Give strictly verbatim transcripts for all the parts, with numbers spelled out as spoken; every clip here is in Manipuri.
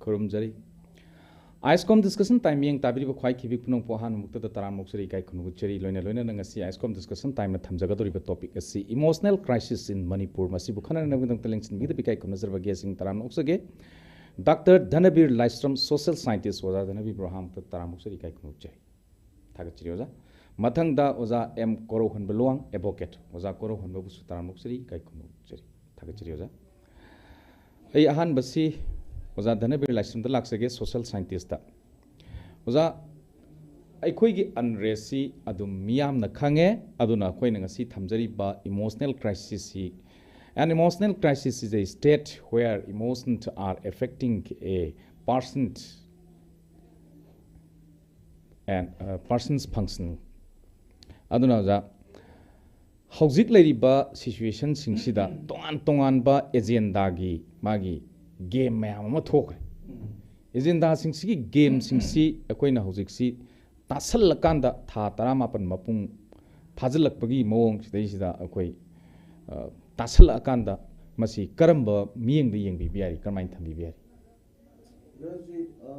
ꯈꯨꯔꯨꯝꯖꯔꯤ꯫ ꯑꯥꯏꯁꯀꯣꯝ ꯗꯤꯁꯀꯁꯟ ꯇꯥꯏꯝ ꯃꯤꯠꯌꯦꯡ ꯇꯥꯕꯤꯔꯤꯕ ꯈ꯭ꯋꯥꯏ ꯈꯤꯕꯤꯛ ꯄꯨꯝꯅꯃꯛꯄꯨ ꯑꯍꯥꯟꯕꯃꯛꯇꯗ ꯇꯔꯥꯝꯅ ꯑꯣꯛꯆꯔꯤ, ꯏꯀꯥꯏ ꯈꯨꯝꯅꯕ ꯎꯠꯆꯔꯤ꯫ ꯂꯣꯏꯅ ꯂꯣꯏꯅꯅ ꯉꯁꯤ ꯑꯥꯏꯁꯀꯣꯝ ꯗꯤꯁꯀꯁꯟ ꯇꯥꯏꯝꯅ ꯊꯝꯖꯒꯗꯧꯔꯤꯕ ꯇꯣꯄꯤꯛ ꯑꯁꯤ ꯏꯃꯣꯁꯅꯦꯜ ꯀ꯭ꯔꯥꯏꯁꯤꯁ ꯏꯟ ꯃꯅꯤꯄꯨꯔ꯫ ꯃꯁꯤꯕꯨ ꯈꯟꯅꯅꯕꯒꯤꯗꯃꯛꯇ ꯂꯦꯡꯁꯤꯟꯕꯤꯒꯗꯕ ꯏꯀꯥꯏ ꯈꯨꯝꯅꯖꯔꯕ ꯒꯦꯁꯁꯤꯡ ꯇꯔꯥꯝꯅ ꯑꯣꯛꯆꯒꯦ꯫ Doctor Dhanabir Laishram, social scientist ꯑꯣꯖꯥ ꯙꯅꯕꯤꯔ ꯕ꯭ꯔꯣꯍꯥꯝꯇ ꯇꯔꯥꯝꯅ ꯑꯣꯛꯆꯔꯤ, ꯏꯀꯥꯏ ꯈꯨꯝꯅꯕ ꯎꯠꯆꯔꯤ꯫ ꯊꯥꯒꯠꯆꯔꯤ ꯑꯣꯖꯥ꯫ ꯃꯊꯪꯗ ꯑꯣꯖꯥ ꯑꯦꯝ ꯀꯣꯔꯧꯍꯟꯕ ꯂꯨꯋꯥꯡ, ꯑꯦꯗꯚꯣꯀꯦꯠ꯫ ꯑꯣꯖꯥ ꯀꯣꯔꯧꯍꯟꯕꯕꯨꯁꯨ ꯇꯔꯥꯝꯅ ꯑꯣꯛꯆꯔꯤ, ꯏꯀꯥꯏ ꯈꯨꯝꯅꯕ ꯎꯠꯆꯔꯤ꯫ ꯊꯥꯒꯠꯆꯔꯤ ꯑꯣꯖꯥ꯫ ꯑꯩ ꯑꯍꯥꯟꯕꯁꯤ ꯑꯣꯖꯥ ꯙꯅꯕꯤꯔ ꯂꯥꯏꯁ꯭ꯔꯝꯗ ꯂꯥꯛꯆꯒꯦ, ꯁꯣꯁꯤꯌꯦꯜ ꯁꯥꯏꯟꯇꯤꯁꯇ꯫ ꯑꯣꯖꯥ, ꯑꯩꯈꯣꯏꯒꯤ ꯑꯟꯔꯦꯁꯁꯤ ꯑꯗꯨꯝ ꯃꯤꯌꯥꯝꯅ ꯈꯪꯉꯦ, ꯑꯗꯨꯅ ꯑꯩꯈꯣꯏꯅ ꯉꯁꯤ ꯊꯝꯖꯔꯤꯕ emotional ꯀ꯭ꯔꯥꯏꯁꯤꯁꯁꯤ, an emotional crisis is a state where emotions are affecting a person and, uh, person's function. ꯑꯗꯨꯅ ꯑꯣꯖꯥ, ꯍꯧꯖꯤꯛ ꯂꯩꯔꯤꯕ ꯁꯤꯆꯨꯋꯦꯁꯟꯁꯤꯡꯁꯤꯗ ꯇꯣꯉꯥꯟ ꯇꯣꯉꯥꯟꯕ ꯑꯦꯖꯦꯟꯗꯥꯒꯤ ꯃꯥꯒꯤ ꯒꯦꯝ ꯃꯌꯥꯝ ꯑꯃ ꯊꯣꯛꯈ꯭ꯔꯦ꯫ ꯑꯦꯖꯦꯟꯗꯥꯁꯤꯡꯁꯤꯒꯤ ꯒꯦꯝꯁꯤꯡꯁꯤ ꯑꯩꯈꯣꯏꯅ ꯍꯧꯖꯤꯛꯁꯤ ꯇꯥꯁꯜꯂꯀꯥꯟꯗ ꯊꯥ ꯇꯔꯥꯃꯥꯄꯟ ꯃꯄꯨꯡ ꯐꯥꯖꯤꯜꯂꯛꯄꯒꯤ ꯃꯑꯣꯡ ꯁꯤꯗꯩꯁꯤꯗ ꯑꯩꯈꯣꯏ, ꯑ, ꯇꯥꯁꯜꯂꯛꯑꯀꯥꯟꯗ ꯃꯁꯤ ꯀꯔꯝꯕ ꯃꯤꯠꯌꯦꯡꯗ ꯌꯦꯡꯕꯤꯕ ꯌꯥꯔꯤ, ꯀꯔꯝꯍꯥꯏꯅ ꯊꯝꯕꯤꯕ ꯌꯥꯔꯤ? ꯕ꯭ꯔꯗꯔ, ꯍꯧꯖꯤꯛ, ꯑ,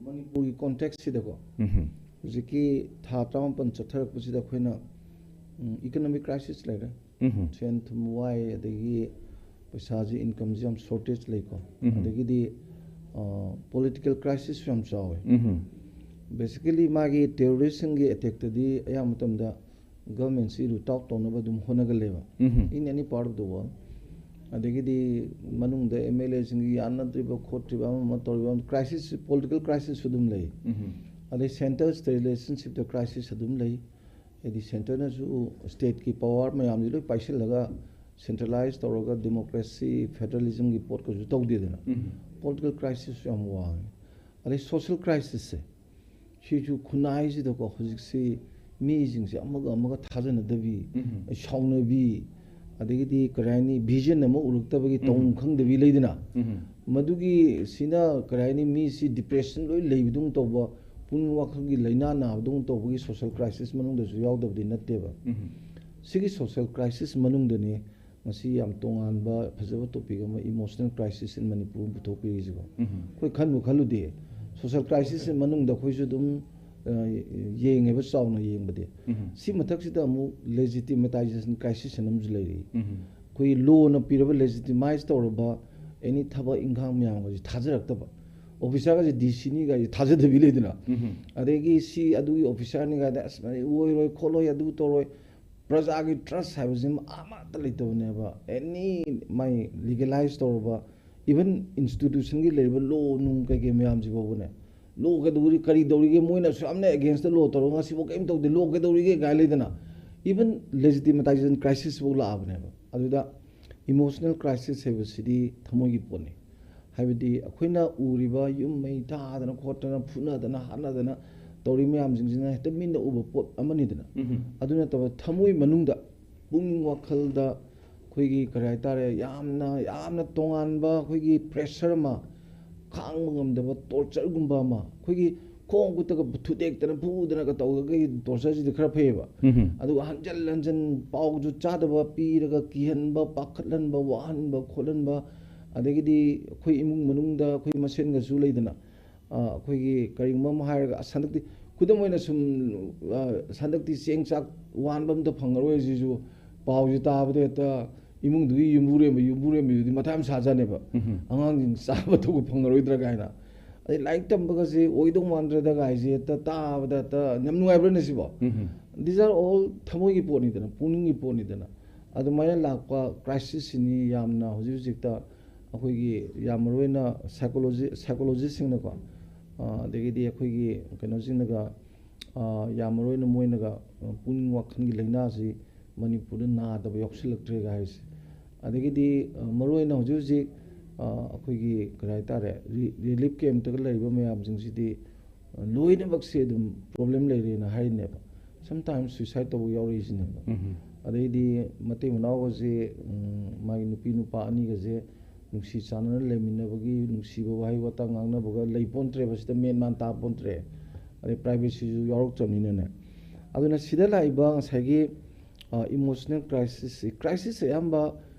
ꯃꯅꯤꯄꯨꯔꯒꯤ ꯀꯣꯟꯇꯦꯛꯁꯁꯤꯗꯀꯣ, ꯎꯝ꯫ ꯍꯧꯖꯤꯛꯀꯤ ꯊꯥ ꯇꯔꯥꯃꯥꯄꯟ ꯆꯠꯊꯔꯛꯄꯁꯤꯗ ꯑꯩꯈꯣꯏꯅ, ꯎꯝ, ꯏꯀꯣꯅꯣꯃꯤꯛ ꯀ꯭ꯔꯥꯏꯁꯤꯁ ꯂꯩꯔꯦ꯫ ꯎꯝ꯫ ꯁꯦꯟ ꯊꯨꯝ ꯋꯥꯏ, ꯑꯗꯒꯤ ꯄꯩꯁꯥꯁꯤ, ꯏꯟꯀꯝꯁꯤ ꯌꯥꯝ ꯁꯣꯔꯇꯦꯖ ꯂꯩꯀꯣ꯫ ꯎꯝ꯫ ꯑꯗꯒꯤꯗꯤ, ꯑ, ꯄꯣꯂꯤꯇꯤꯀꯦꯜ ꯀ꯭ꯔꯥꯏꯁꯤꯁꯁꯨ ꯌꯥꯝ ꯆꯥꯎꯋꯦ꯫ ꯎꯝ꯫ ꯕꯦꯁꯤꯀꯦꯂꯤ ꯃꯥꯒꯤ ꯇꯦꯔꯣꯔꯤꯁꯁꯤꯡꯒꯤ ꯑꯦꯇꯦꯛꯇꯗꯤ ꯑꯌꯥꯝꯕ ꯃꯇꯝꯗ ꯒꯚꯔꯟꯃꯦꯟꯁꯤ ꯔꯨꯠ ꯑꯥꯎꯠ ꯇꯧꯅꯕ ꯑꯗꯨꯝ ꯍꯣꯠꯅꯒꯜꯂꯦꯕ, ꯎꯝ꯫ In any part of the world꯫ ꯑꯗꯒꯤꯗꯤ ꯃꯅꯨꯡꯗ ꯑꯦꯝ ꯑꯦꯜ ꯑꯦꯁꯤꯡꯒꯤ ꯌꯥꯅꯗ꯭ꯔꯤꯕ ꯈꯣꯠꯇ꯭ꯔꯤꯕ ꯑꯃ ꯑꯃ ꯇꯧꯔꯤꯕ ꯀ꯭ꯔꯥꯏꯁꯤꯁ, ꯄꯣꯂꯤꯇꯤꯀꯦꯜ ꯀ꯭ꯔꯥꯏꯁꯤꯁꯁꯨ ꯑꯗꯨꯝ ꯂꯩ꯫ ꯎꯝ꯫ ꯑꯗꯩ ꯁꯦꯟꯇꯔ ꯁ꯭ꯇꯦꯠ ꯔꯤꯂꯦꯁꯟꯁꯤꯞꯇ ꯀ꯭ꯔꯥꯏꯁꯤꯁ ꯑꯗꯨꯝ ꯂꯩ꯫ ꯍꯥꯏꯗꯤ ꯁꯦꯟꯇꯔꯅꯁꯨ ꯁ꯭ꯇꯦꯠꯀꯤ ꯄꯋꯥꯔ ꯃꯌꯥꯝꯁꯤ ꯂꯣꯏ ꯄꯥꯏꯁꯤꯜꯂꯒ ꯁꯦꯟꯇ꯭ꯔꯦꯂꯥꯏꯁ ꯇꯧꯔꯒ ꯗꯦꯃꯣꯀ꯭ꯔꯦꯁꯤ, ꯐꯦꯗꯔꯦꯂꯤꯖꯝꯒꯤ ꯄꯣꯠꯀꯁꯨ ꯇꯧꯗꯦꯗꯅ꯫ ꯎꯝ꯫ ꯄꯣꯂꯤꯇꯤꯀꯦꯜ ꯀ꯭ꯔꯥꯏꯁꯤꯁꯁꯨ ꯌꯥꯝ ꯋꯥꯡꯉꯤ꯫ ꯑꯗꯩ ꯁꯣꯁꯤꯌꯦꯜ ꯀ꯭ꯔꯥꯏꯁꯤꯁꯁꯦ, ꯁꯤꯁꯨ ꯈꯨꯟꯅꯥꯏꯁꯤꯗꯀꯣ ꯍꯧꯖꯤꯛꯁꯤ ꯃꯤꯁꯤꯡꯁꯦ ꯑꯃꯒ ꯑꯃꯒ ꯊꯥꯖꯅꯗꯕꯤ, ꯎꯝ꯫ ꯁꯥꯎꯅꯕꯤ, ꯑꯗꯒꯤꯗꯤ ꯀꯔꯤ ꯍꯥꯏꯅꯤ, ꯚꯤꯖꯟ ꯑꯃ ꯎꯔꯛꯇꯕꯒꯤ ꯎꯝ꯫ ꯇꯧꯐꯝ ꯈꯪꯗꯕꯤ ꯂꯩꯗꯅ꯫ ꯎꯝ꯫ ꯃꯗꯨꯒꯤ ꯁꯤꯅ ꯀꯔꯤ ꯍꯥꯏꯅꯤ, ꯃꯤꯁꯤ ꯗꯤꯄ꯭ꯔꯦꯁꯟ ꯂꯣꯏ ꯂꯩꯕꯗꯧꯅ ꯇꯧꯕ, ꯄꯨꯛꯅꯤꯡ ꯋꯥꯈꯜꯒꯤ ꯂꯥꯏꯅꯥ ꯅꯥꯕꯗꯧꯅ ꯇꯧꯕꯒꯤ ꯁꯣꯁꯤꯌꯦꯜ ꯀ꯭ꯔꯥꯏꯁꯤꯁ ꯃꯅꯨꯡꯗꯁꯨ ꯌꯥꯎꯗꯕꯗꯤ ꯅꯠꯇꯦꯕ꯫ ꯎꯝ꯫ ꯁꯤꯒꯤ ꯁꯣꯁꯤꯌꯦꯜ ꯀ꯭ꯔꯥꯏꯁꯤꯁ ꯃꯅꯨꯡꯗꯅꯤ ꯉꯁꯤ ꯌꯥꯝ ꯇꯣꯉꯥꯟꯕ ꯐꯖꯕ topic ꯑꯃ, emotional crisis in Manipur ꯑꯃ ꯄꯨꯊꯣꯛꯄꯤꯔꯤꯁꯤꯀꯣ꯫ ꯑꯩꯈꯣꯏ ꯈꯟꯕꯨ ꯈꯜꯂꯨꯗꯦ, social crisis ꯃꯅꯨꯡꯗ ꯑꯩꯈꯣꯏꯁꯨ ꯑꯗꯨꯝ ꯑ, ꯌꯦꯡꯉꯦꯕ, ꯆꯥꯎꯅ ꯌꯦꯡꯕꯗꯤ꯫ ꯁꯤ ꯃꯊꯛꯁꯤꯗ ꯑꯃꯨꯛ legitimatization crisis ꯑꯃꯁꯨ ꯂꯩꯔꯤ꯫ ꯑꯩꯈꯣꯏꯒꯤ lawꯅ ꯄꯤꯔꯕ, legitimize ꯇꯧꯔꯕ any ꯊꯕꯛ ꯏꯪꯈꯥꯡ ꯃꯌꯥꯝ ꯑꯁꯤ ꯊꯥꯖꯔꯛꯇꯕ꯫ Officerꯒꯁꯦ DCꯅꯤ ꯀꯥꯏꯁꯦ ꯊꯥꯖꯗꯕꯤ ꯂꯩꯗꯅ꯫ ꯑꯗꯒꯤ ꯁꯤ ꯑꯗꯨꯒꯤ officerꯅꯤ ꯀꯥꯏꯗ, "ꯑꯁ, ꯑꯩ ꯑꯣꯏꯔꯣꯏ ꯈꯣꯠꯂꯣꯏ, ꯑꯗꯨ ꯇꯧꯔꯣꯏ"꯫ ꯄ꯭ꯔꯖꯥꯒꯤ trust ꯍꯥꯏꯕꯁꯤ ꯑꯃꯠꯇ ꯂꯩꯇꯕꯅꯦꯕ꯫ Any ꯃꯥꯏ legalize ꯇꯧꯔꯕ, even institutionꯒꯤ ꯂꯩꯔꯤꯕ law ꯅꯨꯡ ꯀꯩꯀꯩ ꯃꯌꯥꯝꯁꯤ ꯐꯥꯎꯕꯅꯦ, law ꯀꯩꯗꯧꯔꯤ, ꯀꯔꯤ ꯇꯧꯔꯤꯒꯦ, ꯃꯣꯏꯅ ꯑꯁꯨꯛ ꯌꯥꯝꯅ againstꯗ law ꯇꯧꯔꯒ ꯉꯁꯤꯐꯥꯎ ꯀꯔꯤꯝ ꯇꯧꯗꯦ, law ꯀꯩꯗꯧꯔꯤꯒꯦ ꯀꯥꯏ ꯂꯩꯗꯅ, even legitimatization crisis ꯐꯥꯎ ꯂꯥꯛꯑꯕꯅꯦꯕ꯫ ꯑꯗꯨꯗ emotional crisis ꯍꯥꯏꯕꯁꯤꯗꯤ ꯊꯃꯣꯏꯒꯤ ꯄꯣꯠꯅꯤ꯫ ꯍꯥꯏꯕꯗꯤ ꯑꯩꯈꯣꯏꯅ ꯎꯔꯤꯕ ꯌꯨꯝ ꯃꯩ ꯊꯥꯗꯅ ꯈꯣꯠꯇꯅ, ꯐꯨꯅꯗꯅ ꯍꯥꯠꯅꯗꯅ ꯇꯧꯔꯤ ꯃꯌꯥꯝꯁꯤꯡꯁꯤꯅ ꯍꯦꯛꯇ ꯃꯤꯠꯅ ꯎꯕ ꯄꯣꯠ ꯑꯃꯅꯤꯗꯅ꯫ ꯑꯗꯨ ꯅꯠꯇꯕ ꯊꯃꯣꯏ ꯃꯅꯨꯡꯗ, ꯄꯨꯛꯅꯤꯡ ꯋꯥꯈꯜꯗ ꯑꯩꯈꯣꯏꯒꯤ ꯀꯔꯤ ꯍꯥꯏꯇꯥꯔꯦ, ꯌꯥꯝꯅ, ꯌꯥꯝꯅ ꯇꯣꯉꯥꯟꯕ ꯑꯩꯈꯣꯏꯒꯤ pressure ꯑꯃ, ꯈꯥꯡꯕ ꯉꯝꯗꯕ tortureꯒꯨꯝꯕ ꯑꯃ, ꯑꯩꯈꯣꯏꯒꯤ ꯈꯣꯡ ꯈꯨꯠꯇꯒ ꯊꯨꯗꯦꯛꯇꯅ ꯐꯨꯗꯅꯒ ꯇꯧꯔꯒ tortureꯁꯤꯗꯤ ꯈꯔ ꯐꯩꯌꯦꯕ꯫ ꯑꯗꯨꯒ ꯍꯟꯖꯜ ꯍꯟꯖꯟ ꯄꯥꯎꯁꯨ ꯆꯥꯗꯕ ꯄꯤꯔꯒ ꯀꯤꯍꯟꯕ, ꯄꯥꯈꯠꯍꯟꯕ, ꯋꯥꯍꯟꯕ, ꯈꯣꯠꯍꯟꯕ, ꯑꯗꯒꯤꯗꯤ ꯑꯩꯈꯣꯏ ꯏꯃꯨꯡ ꯃꯅꯨꯡꯗ ꯑꯩꯈꯣꯏ ꯃꯁꯦꯟꯒꯁꯨ ꯂꯩꯗꯅ, ꯑ, ꯑꯩꯈꯣꯏꯒꯤ ꯀꯔꯤꯒꯨꯝꯕ ꯑꯃ ꯍꯥꯏꯔꯒ, "ꯑꯁ, ꯍꯟꯗꯛꯇꯤ ꯈꯨꯗꯝ ꯑꯣꯏꯅ ꯁꯨꯝ, ꯑ, ꯍꯟꯗꯛꯇꯤ ꯆꯦꯡ ꯆꯥꯛ ꯋꯥꯟꯕ ꯑꯝꯇ ꯐꯪꯉꯔꯣꯏ" ꯁꯤꯁꯨ ꯄꯥꯎꯁꯦ ꯇꯥꯕꯗ ꯍꯦꯛꯇ ꯏꯃꯨꯡꯗꯨꯒꯤ ꯌꯨꯝꯕꯨꯔꯦꯝꯕ, ꯌꯨꯝꯕꯨꯔꯦꯝꯕꯤꯗꯨꯗꯤ ꯃꯊꯥ ꯌꯥꯝ ꯁꯥꯖꯥꯅꯦꯕ꯫ "ꯑꯉꯥꯡꯁꯤꯡ ꯆꯥꯕ ꯊꯛꯄ ꯐꯪꯉꯔꯣꯏꯗ꯭ꯔꯥ" ꯀꯥꯏꯅ꯫ ꯑꯗꯩ "ꯂꯥꯏꯔꯤꯛ ꯇꯝꯕꯒꯁꯦ ꯑꯣꯏꯗꯧ ꯃꯥꯟꯗ꯭ꯔꯦꯗ" ꯀꯥꯏꯁꯦ ꯍꯦꯛꯇ ꯇꯥꯕꯗ ꯍꯦꯛꯇ ꯌꯥꯝ ꯅꯨꯡꯉꯥꯏꯕ꯭ꯔꯅꯦ ꯁꯤꯕꯣ? These are all ꯊꯃꯣꯏꯒꯤ ꯄꯣꯠꯅꯤꯗꯅ, ꯄꯨꯛꯅꯤꯡꯒꯤ ꯄꯣꯠꯅꯤꯗꯅ꯫ ꯑꯗꯨꯃꯥꯏꯅ ꯂꯥꯛꯄ crisisꯁꯤꯅꯤ ꯌꯥꯝꯅ ꯍꯧꯖꯤꯛ ꯍꯧꯖꯤꯛꯇ ꯑꯩꯈꯣꯏꯒꯤ ꯌꯥꯝ ꯃꯔꯨ ꯑꯣꯏꯅ psychology, psychologistꯁꯤꯡꯅꯀꯣ, ꯑ, ꯑꯗꯒꯤꯗꯤ ꯑꯩꯈꯣꯏꯒꯤ ꯀꯩꯅꯣꯁꯤꯡꯅꯒ, ꯑ, ꯌꯥꯝ ꯃꯔꯨ ꯑꯣꯏꯅ ꯃꯣꯏꯅꯒ, ꯑ, ꯄꯨꯛꯅꯤꯡ ꯋꯥꯈꯜꯒꯤ ꯂꯥꯏꯅꯥꯁꯤ ꯃꯅꯤꯄꯨꯔꯗ ꯅꯥꯗꯕ ꯌꯥꯎꯁꯤꯜꯂꯛꯇ꯭ꯔꯦꯒ ꯍꯥꯏꯁꯦ꯫ ꯑꯗꯒꯤꯗꯤ, ꯑ, ꯃꯔꯨ ꯑꯣꯏꯅ ꯍꯧꯖꯤꯛ ꯍꯧꯖꯤꯛ, ꯑ, ꯑꯩꯈꯣꯏꯒꯤ ꯀꯔꯤ ꯍꯥꯏꯇꯥꯔꯦ, ꯔꯤ-, relief campꯇꯒ ꯂꯩꯔꯤꯕ ꯃꯌꯥꯝꯁꯤꯡꯁꯤꯗꯤ, ꯑ, ꯂꯣꯏꯅꯃꯛꯁꯦ ꯑꯗꯨꯝ problem ꯂꯩꯔꯦꯅ ꯍꯥꯏꯔꯤꯅꯦꯕ꯫ Sometimes suicide ꯇꯧꯕ ꯌꯥꯎꯔꯛꯏꯁꯤꯅꯦꯕ꯫ ꯑꯗꯩꯗꯤ ꯃꯇꯩ ꯃꯅꯥꯎꯒꯁꯦ, ꯎꯝ, ꯃꯥꯒꯤ ꯅꯨꯄꯤ ꯅꯨꯄꯥ ꯑꯅꯤꯒꯁꯦ ꯅꯨꯡꯁꯤ ꯆꯥꯟꯅꯅ ꯂꯩꯃꯤꯟꯅꯕꯒꯤ ꯅꯨꯡꯁꯤꯕ ꯋꯥꯍꯩ ꯋꯥꯇꯥ ꯉꯥꯡꯅꯕꯒ ꯂꯩ ꯄꯣꯟꯇ꯭ꯔꯦꯕ, ꯁꯤꯗ ꯃꯦꯟ ꯃꯥꯟ ꯇꯥ ꯄꯣꯟꯇ꯭ꯔꯦ꯫ ꯑꯗꯩ privacyꯁꯨ ꯌꯥꯎꯔꯛꯇ꯭ꯔꯕꯅꯤꯅꯅꯦ꯫ ꯑꯗꯨꯅ ꯁꯤꯗ ꯂꯥꯛꯏꯕ ꯉꯁꯥꯏꯒꯤ ꯏꯃꯣꯁꯅꯦꯜ ꯀ꯭ꯔꯥꯏꯁꯤꯁꯁꯤ, ꯀ꯭ꯔꯥꯏꯁꯤꯁ ꯑꯌꯥꯝꯕ,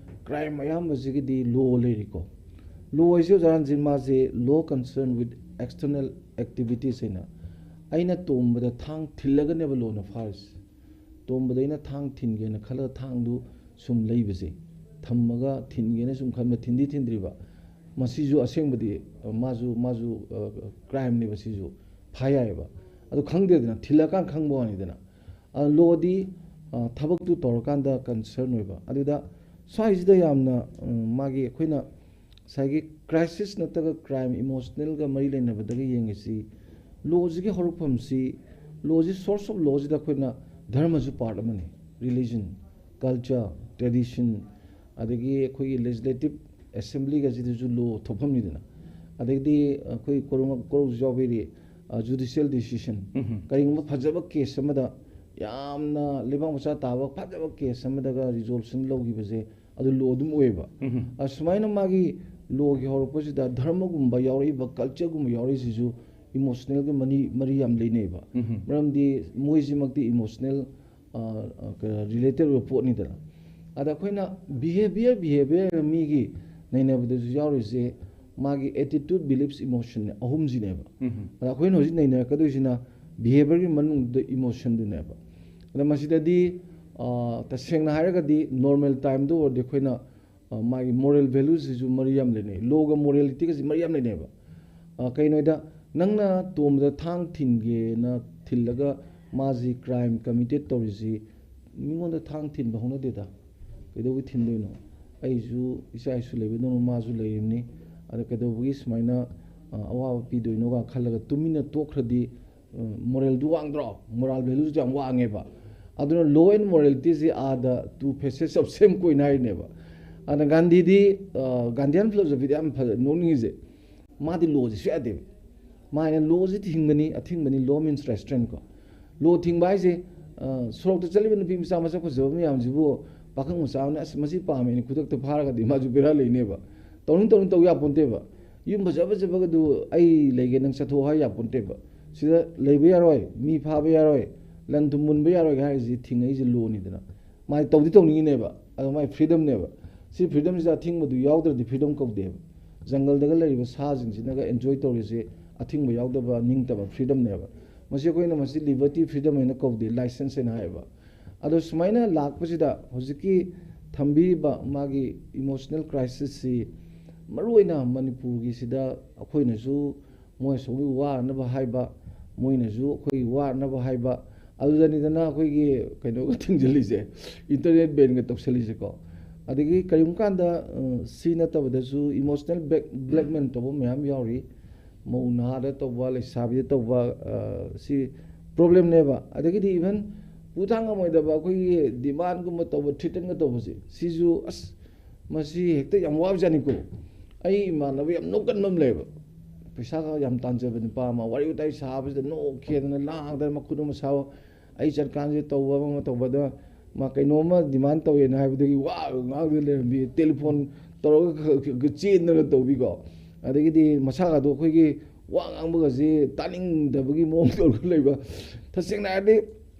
ꯀ꯭ꯔꯥꯏꯝ ꯑꯌꯥꯝꯕꯁꯤꯒꯤꯗꯤ ꯂꯣ ꯂꯩꯔꯤꯀꯣ꯫ ꯂꯣ ꯍꯥꯏꯁꯦ ꯑꯣꯖꯥ ꯔꯟꯖꯤꯠ, ꯃꯥꯁꯦ ꯂꯣ ꯀꯟꯁꯔꯟ ꯋꯤꯠ ꯑꯦꯛꯁꯇꯔꯅꯦꯜ ꯑꯦꯛꯇꯤꯚꯤꯇꯤꯁ ꯍꯥꯏꯅ꯫ ꯑꯩꯅ ꯇꯣꯝꯕꯗ ꯊꯥꯡ ꯊꯤꯜꯂꯒꯅꯦꯕ ꯂꯣꯅ ꯐꯥꯔꯤꯁꯦ꯫ ꯇꯣꯝꯕꯗ ꯑꯩꯅ ꯊꯥꯡ ꯊꯤꯟꯒꯦꯅ ꯈꯜꯂꯒ ꯊꯥꯡꯗꯨ ꯁꯨꯝ ꯂꯩꯕꯁꯦ, ꯊꯝꯃꯒ ꯊꯤꯟꯒꯦꯅ ꯁꯨꯝ ꯈꯟꯕ, ꯊꯤꯟꯗꯤ ꯊꯤꯟꯗ꯭ꯔꯤꯕ꯫ ꯃꯁꯤꯁꯨ ꯑꯁꯦꯡꯕꯗꯤ, ꯑ, ꯃꯥꯁꯨ, ꯃꯥꯁꯨ, ꯑ, ꯀ꯭ꯔꯥꯏꯝꯅꯦꯕ ꯁꯤꯁꯨ, ꯐꯥ ꯌꯥꯏꯑꯕ꯫ ꯑꯗꯨ ꯈꯪꯗꯦꯗꯅ, ꯊꯤꯜꯂꯀꯥꯟ ꯈꯪꯕ ꯋꯥꯅꯤꯗꯅ꯫ ꯑ, ꯂꯣꯗꯤ, ꯑ, ꯊꯕꯛꯇꯨ ꯇꯧꯔꯀꯥꯟꯗ ꯀꯟꯁꯔꯟ ꯑꯣꯏꯕ꯫ ꯑꯗꯨꯗ ꯁ꯭ꯋꯥꯏꯁꯤꯗ ꯌꯥꯝꯅ, ꯎꯝ, ꯃꯥꯒꯤ ꯑꯩꯈꯣꯏꯅ ꯉꯁꯥꯏꯒꯤ ꯀ꯭ꯔꯥꯏꯁꯤꯁ ꯅꯠꯇ꯭ꯔꯒ ꯀ꯭ꯔꯥꯏꯝ, ꯏꯃꯣꯁꯅꯦꯜꯒ ꯃꯔꯤ ꯂꯩꯅꯕꯗꯒ ꯌꯦꯡꯉꯤꯁꯤ, ꯂꯣꯁꯤꯒꯤ ꯍꯧꯔꯛꯐꯝꯁꯤ, ꯂꯣꯁꯤ, ꯁꯣꯔꯁ ꯑꯣꯐ ꯂꯣꯁꯤꯗ ꯑꯩꯈꯣꯏꯅ ꯙꯔꯃꯁꯨ ꯄꯥꯔꯠ ꯑꯃꯅꯤ, ꯔꯤꯂꯤꯖꯟ, ꯀꯜꯆꯔ, ꯇ꯭ꯔꯦꯗꯤꯁꯟ, ꯑꯗꯒꯤ ꯑꯩꯈꯣꯏꯒꯤ ꯂꯦꯖꯤꯁꯂꯦꯇꯤꯞ ꯑꯦꯁꯦꯝꯕ꯭ꯂꯤꯒꯁꯤꯗꯁꯨ ꯂꯣ ꯊꯣꯛꯐꯝꯅꯤꯗꯅ꯫ ꯑꯗꯒꯤꯗꯤ ꯑꯩꯈꯣꯏ ꯀꯣꯔꯧ-, ꯀꯣꯔꯧꯁꯨ ꯌꯥꯎꯕꯤꯔꯤ, ꯖꯨꯗꯤꯁꯤꯌꯦꯜ ꯗꯤꯁꯤꯖꯟ꯫ ꯎꯝꯍꯨꯝ꯫ ꯀꯔꯤꯒꯨꯝꯕ ꯐꯖꯕ ꯀꯦꯁ ꯑꯃꯗ, ꯌꯥꯝꯅ ꯂꯩꯕꯥꯛ ꯃꯆꯥ ꯇꯥꯕ ꯐꯖꯕ ꯀꯦꯁ ꯑꯃꯗꯒ ꯔꯤꯖꯣꯂꯨꯁꯟ ꯂꯧꯈꯤꯕꯁꯦ, ꯑꯗꯨ ꯂꯣ ꯑꯗꯨꯝ ꯑꯣꯏꯌꯦꯕ꯫ ꯎꯝꯍꯨꯝ꯫ ꯑꯁꯨꯃꯥꯏꯅ ꯃꯥꯒꯤ ꯂꯣꯒꯤ ꯍꯧꯔꯛꯄꯁꯤꯗ ꯙꯔꯃꯒꯨꯝꯕ ꯌꯥꯎꯔꯛꯏꯕ, ꯀꯜꯆꯔꯒꯨꯝꯕ ꯌꯥꯎꯔꯛꯏꯁꯤꯁꯨ ꯏꯃꯣꯁꯅꯦꯜꯒ ꯃꯔꯤ, ꯃꯔꯤ ꯌꯥꯝ ꯂꯩꯅꯩꯕ꯫ ꯎꯝꯍꯨꯝ꯫ ꯃꯔꯝꯗꯤ ꯃꯣꯏꯁꯤꯃꯛꯇꯤ ꯏꯃꯣꯁꯅꯦꯜ, ꯑ, ꯑ, ꯀ-, ꯔꯤꯂꯦꯇꯦꯠ ꯑꯣꯏꯕ ꯄꯣꯠꯅꯤꯗꯅ꯫ ꯑꯗ ꯑꯩꯈꯣꯏꯅ ꯕꯤꯍꯦꯕꯤꯌꯔ, ꯕꯤꯍꯦꯕꯤꯌꯔ ꯃꯤꯒꯤ ꯅꯩꯅꯕꯗꯁꯨ ꯌꯥꯎꯔꯤꯁꯦ, ꯃꯥꯒꯤ ꯑꯦꯇꯤꯇ꯭ꯌꯨꯠ, ꯕꯤꯂꯤꯐꯁ, ꯏꯃꯣꯁꯟ ꯑꯍꯨꯝꯁꯤꯅꯦꯕ꯫ ꯎꯝꯍꯨꯝ꯫ ꯑꯗ ꯑꯩꯈꯣꯏꯅ ꯍꯧꯖꯤꯛ ꯅꯩꯅꯔꯛꯀꯗꯣꯏꯁꯤꯅ ꯕꯤꯍꯦꯕꯤꯌꯔꯒꯤ ꯃꯅꯨꯡꯗ ꯏꯃꯣꯁꯟꯗꯨꯅꯦꯕ꯫ ꯑꯗ ꯃꯁꯤꯗꯗꯤ, ꯑ, ꯇꯁꯦꯡꯅ ꯍꯥꯏꯔꯒꯗꯤ ꯅꯣꯔꯃꯦꯜ ꯇꯥꯏꯝꯗ ꯑꯣꯏꯔꯗꯤ ꯑꯩꯈꯣꯏꯅ, ꯑ, ꯃꯥꯒꯤ ꯃꯣꯔꯦꯜ ꯚꯦꯂꯨꯁꯤꯁꯨ ꯃꯔꯤ ꯌꯥꯝ ꯂꯩꯅꯩ, ꯂꯣꯒ ꯃꯣꯔꯦꯂꯤꯇꯤꯒꯁꯤ ꯃꯔꯤ ꯌꯥꯝ ꯂꯩꯅꯩꯕ꯫ ꯑ, ꯀꯩꯅꯣꯗ ꯅꯪꯅ ꯇꯣꯝꯕꯗ ꯊꯥꯡ ꯊꯤꯟꯒꯦꯅ ꯊꯤꯜꯂꯒ ꯃꯥꯁꯤ ꯀ꯭ꯔꯥꯏꯝ ꯀꯃꯤꯇꯦꯠ ꯇꯧꯔꯤꯁꯤ, ꯃꯤꯉꯣꯟꯗ ꯊꯥꯡ ꯊꯤꯟꯕ ꯍꯧꯅꯗꯦꯗ꯫ ꯀꯩꯗꯧꯕꯩ ꯊꯤꯟꯗꯣꯏꯅꯣ? ꯑꯩꯁꯨ ꯏꯆꯥ ꯏꯁꯨ ꯂꯩꯕꯗꯧꯅ ꯃꯥꯁꯨ ꯂꯩꯔꯤꯕꯅꯤ꯫ ꯑꯗ ꯀꯩꯗꯧꯕꯒꯤ ꯁꯨꯃꯥꯏꯅ, ꯑ, ꯑꯋꯥꯕ ꯄꯤꯗꯣꯏꯅꯣꯒ ꯈꯜꯂꯒ ꯇꯨꯃꯤꯟꯅ ꯇꯣꯛꯈ꯭ꯔꯗꯤ, ꯑ, ꯃꯣꯔꯦꯜꯗꯨ ꯋꯥꯡꯗ꯭ꯔꯣ? ꯃꯣꯔꯥꯜ ꯚꯦꯂꯨꯁꯨ ꯌꯥꯝ ꯋꯥꯡꯉꯦꯕ꯫ ꯑꯗꯨꯅ ꯂꯣ ꯑꯦꯟ ꯃꯣꯔꯦꯂꯤꯇꯤꯁꯦ ꯑꯥꯗ two faces of same coin ꯍꯥꯏꯔꯤꯅꯦꯕ꯫ ꯑꯗ ꯒꯥꯟꯙꯤꯗꯤ, ꯑ, ꯒꯥꯟꯙꯤꯌꯥꯟ ꯐꯤꯂꯣꯁꯣꯐꯤꯗ ꯌꯥꯝ ꯐꯖ ꯅꯣꯛꯅꯤꯡꯉꯤꯁꯦ, ꯃꯥꯗꯤ ꯂꯣꯁꯦ ꯁꯨꯡꯌꯥ ꯌꯥꯗꯦꯕ꯫ ꯃꯥ ꯍꯥꯏꯅ ꯂꯣꯁꯤ ꯊꯤꯡꯕꯅꯤ, ꯑꯊꯤꯡꯕꯅꯤ, law means restraint ꯀꯣ꯫ ꯂꯣ ꯊꯤꯡꯕ ꯍꯥꯏꯁꯦ, ꯑ, ꯁꯣꯔꯣꯛꯇ ꯆꯠꯂꯤꯕ ꯅꯨꯄꯤ ꯃꯆꯥ ꯃꯁꯛ ꯐꯖꯕ ꯃꯌꯥꯝꯁꯤꯕꯨ ꯄꯥꯈꯪ ꯃꯆꯥ ꯑꯃꯅ "ꯑꯁ, ꯃꯁꯤ ꯄꯥꯝꯃꯦꯅ" ꯈꯨꯗꯛꯇ ꯐꯥꯔꯒꯗꯤ ꯃꯥꯁꯨ ꯕꯦꯔꯥ ꯂꯩꯅꯦꯕ꯫ ꯇꯧꯅꯤꯡ ꯇꯧꯅꯤꯡ ꯇꯧ ꯌꯥꯄꯣꯟꯇꯦꯕ꯫ ꯌꯨꯝ ꯐꯖ ꯐꯖꯕꯒꯗꯨ "ꯑꯩ ꯂꯩꯒꯦ, ꯅꯪ ꯆꯠꯊꯣꯛꯑꯣ" ꯍꯥꯏ ꯌꯥꯄꯣꯟꯇꯦꯕ꯫ ꯁꯤꯗ ꯂꯩꯕ ꯌꯥꯔꯣꯏ, ꯃꯤ ꯐꯥꯕ ꯌꯥꯔꯣꯏ, ꯂꯟ ꯊꯨꯝ ꯃꯨꯟꯕ ꯌꯥꯔꯣꯏ ꯍꯥꯏꯔꯤꯁꯤ ꯊꯤꯡꯉꯛꯏꯁꯦ ꯂꯣꯅꯤꯗꯅ꯫ ꯃꯥꯏ ꯇꯧꯗꯤ ꯇꯧꯅꯤꯡꯉꯤꯅꯦꯕ, ꯑꯗꯣ ꯃꯥꯏ ꯐ꯭ꯔꯤꯗꯝꯅꯦꯕ꯫ ꯁꯤ ꯐ꯭ꯔꯤꯗꯝꯁꯤꯗ ꯑꯊꯤꯡꯕꯗꯨ ꯌꯥꯎꯗ꯭ꯔꯗꯤ ꯐ꯭ꯔꯤꯗꯝ ꯀꯧꯗꯦꯕ꯫ ꯖꯪꯒꯜꯗꯒ ꯂꯩꯔꯤꯕ ꯁꯥꯁꯤꯡꯁꯤꯅꯒ ꯑꯦꯟꯖꯣꯏ ꯇꯧꯔꯤꯁꯦ ꯑꯊꯤꯡꯕ ꯌꯥꯎꯗꯕ ꯅꯤꯡꯇꯝꯕ ꯐ꯭ꯔꯤꯗꯝꯅꯦꯕ꯫ ꯃꯁꯤ ꯑꯩꯈꯣꯏꯅ ꯃꯁꯤ ꯂꯤꯕꯔꯇꯤ ꯐ꯭ꯔꯤꯗꯝ ꯍꯥꯏꯅ ꯀꯧꯗꯦ, ꯂꯥꯏꯁꯦꯟꯁ ꯍꯥꯏꯅ ꯍꯥꯏꯌꯦꯕ꯫ ꯑꯗꯣ ꯁꯨꯃꯥꯏꯅ ꯂꯥꯛꯄꯁꯤꯗ ꯍꯧꯖꯤꯛꯀꯤ ꯊꯝꯕꯤꯔꯤꯕ ꯃꯥꯒꯤ ꯏꯃꯣꯁꯅꯦꯜ ꯀ꯭ꯔꯥꯏꯁꯤꯁꯁꯤ ꯃꯔꯨꯑꯣꯏꯅ ꯃꯅꯤꯄꯨꯔꯒꯤꯁꯤꯗ ꯑꯩꯈꯣꯏꯅꯁꯨ ꯃꯣꯏ ꯑꯁꯣꯝꯒꯤ ꯋꯥꯅꯕ ꯍꯥꯏꯕ, ꯃꯣꯏꯅꯁꯨ ꯑꯩꯈꯣꯏꯒꯤ ꯋꯥꯅꯕ ꯍꯥꯏꯕ, ꯑꯗꯨꯗꯅꯤꯗꯅ ꯑꯩꯈꯣꯏꯒꯤ ꯀꯩꯅꯣꯒ ꯊꯤꯡꯖꯤꯜꯂꯤꯁꯦ, ꯏꯟꯇꯔꯅꯦꯠ ꯕꯦꯟꯒ ꯇꯧꯁꯜꯂꯤꯁꯦꯀꯣ꯫ ꯑꯗꯒꯤ ꯀꯔꯤꯒꯨꯝꯕ ꯀꯥꯟꯗ, ꯑ, ꯁꯤ ꯅꯠꯇꯕꯗꯁꯨ ꯏꯃꯣꯁꯅꯦꯜ ꯕ꯭ꯂꯦꯛ-, ꯕ꯭ꯂꯦꯛꯃꯦꯜ ꯇꯧꯕ ꯃꯌꯥꯝ ꯌꯥꯎꯔꯤ꯫ ꯃꯧ ꯅꯍꯥꯗ ꯇꯧꯕ, ꯂꯩꯁꯥꯕꯤꯗ ꯇꯧꯕ, ꯑ, ꯁꯤ ꯄ꯭ꯔꯣꯕ꯭ꯂꯦꯝꯅꯦꯕ꯫ ꯑꯗꯒꯤꯗꯤ ꯏꯚꯟ ꯄꯨ ꯊꯥꯡ ꯉꯝꯃꯣꯏꯗꯕ ꯑꯩꯈꯣꯏꯒꯤ ꯗꯤꯃꯥꯟꯒꯨꯝꯕ ꯇꯧꯕ, ꯊ꯭ꯔꯤꯇꯟꯒ ꯇꯧꯕꯁꯦ, ꯁꯤꯁꯨ ꯑꯁ ꯃꯁꯤ ꯍꯦꯛꯇ ꯌꯥꯝ ꯋꯥꯕꯖꯥꯠꯅꯤꯀꯣ꯫ ꯑꯩ ꯏꯃꯥꯟꯅꯕ ꯌꯥꯝ ꯅꯣꯛꯀꯟꯕ ꯑꯃ ꯂꯩꯌꯦꯕ꯫ ꯄꯩꯁꯥꯒ ꯌꯥꯝ ꯇꯥꯟꯖꯕ ꯅꯨꯄꯥ ꯑꯃ, ꯋꯥꯔꯤ ꯋꯥꯇꯥꯏ ꯁꯥꯕꯁꯤꯗ ꯅꯣꯛꯈꯦꯗꯅ ꯂꯥꯡꯗꯅ ꯃꯈꯨꯠ ꯑꯃ ꯁꯥꯕ, ꯑꯩ ꯆꯠꯀꯥꯟꯁꯤꯗ ꯇꯧꯕ ꯑꯃ ꯇꯧꯕꯗ ꯃꯥ ꯀꯩꯅꯣꯝꯃ ꯗꯤꯃꯥꯟ ꯇꯧꯋꯦꯅ ꯍꯥꯏꯕꯗꯒꯤ ꯋꯥ ꯉꯥꯡꯗꯅ ꯂꯩꯔꯝꯕꯤ, ꯇꯦꯂꯤꯐꯣꯟ ꯇꯧꯔꯒ ꯈ-, ꯈ-, ꯈ-, ꯆꯦꯟꯗꯅ ꯇꯧꯕꯤꯀꯣ꯫ ꯑꯗꯒꯤꯗꯤ ꯃꯁꯥꯒꯗꯣ ꯑꯩꯈꯣꯏꯒꯤ ꯋꯥ ꯉꯥꯡꯕꯒꯁꯦ ꯇꯥꯅꯤꯡꯗꯕꯒꯤ ꯃꯑꯣꯡ ꯇꯧꯔꯒ ꯂꯩꯕ꯫ ꯇꯁꯦꯡꯅ ꯍꯥꯏꯔꯗꯤ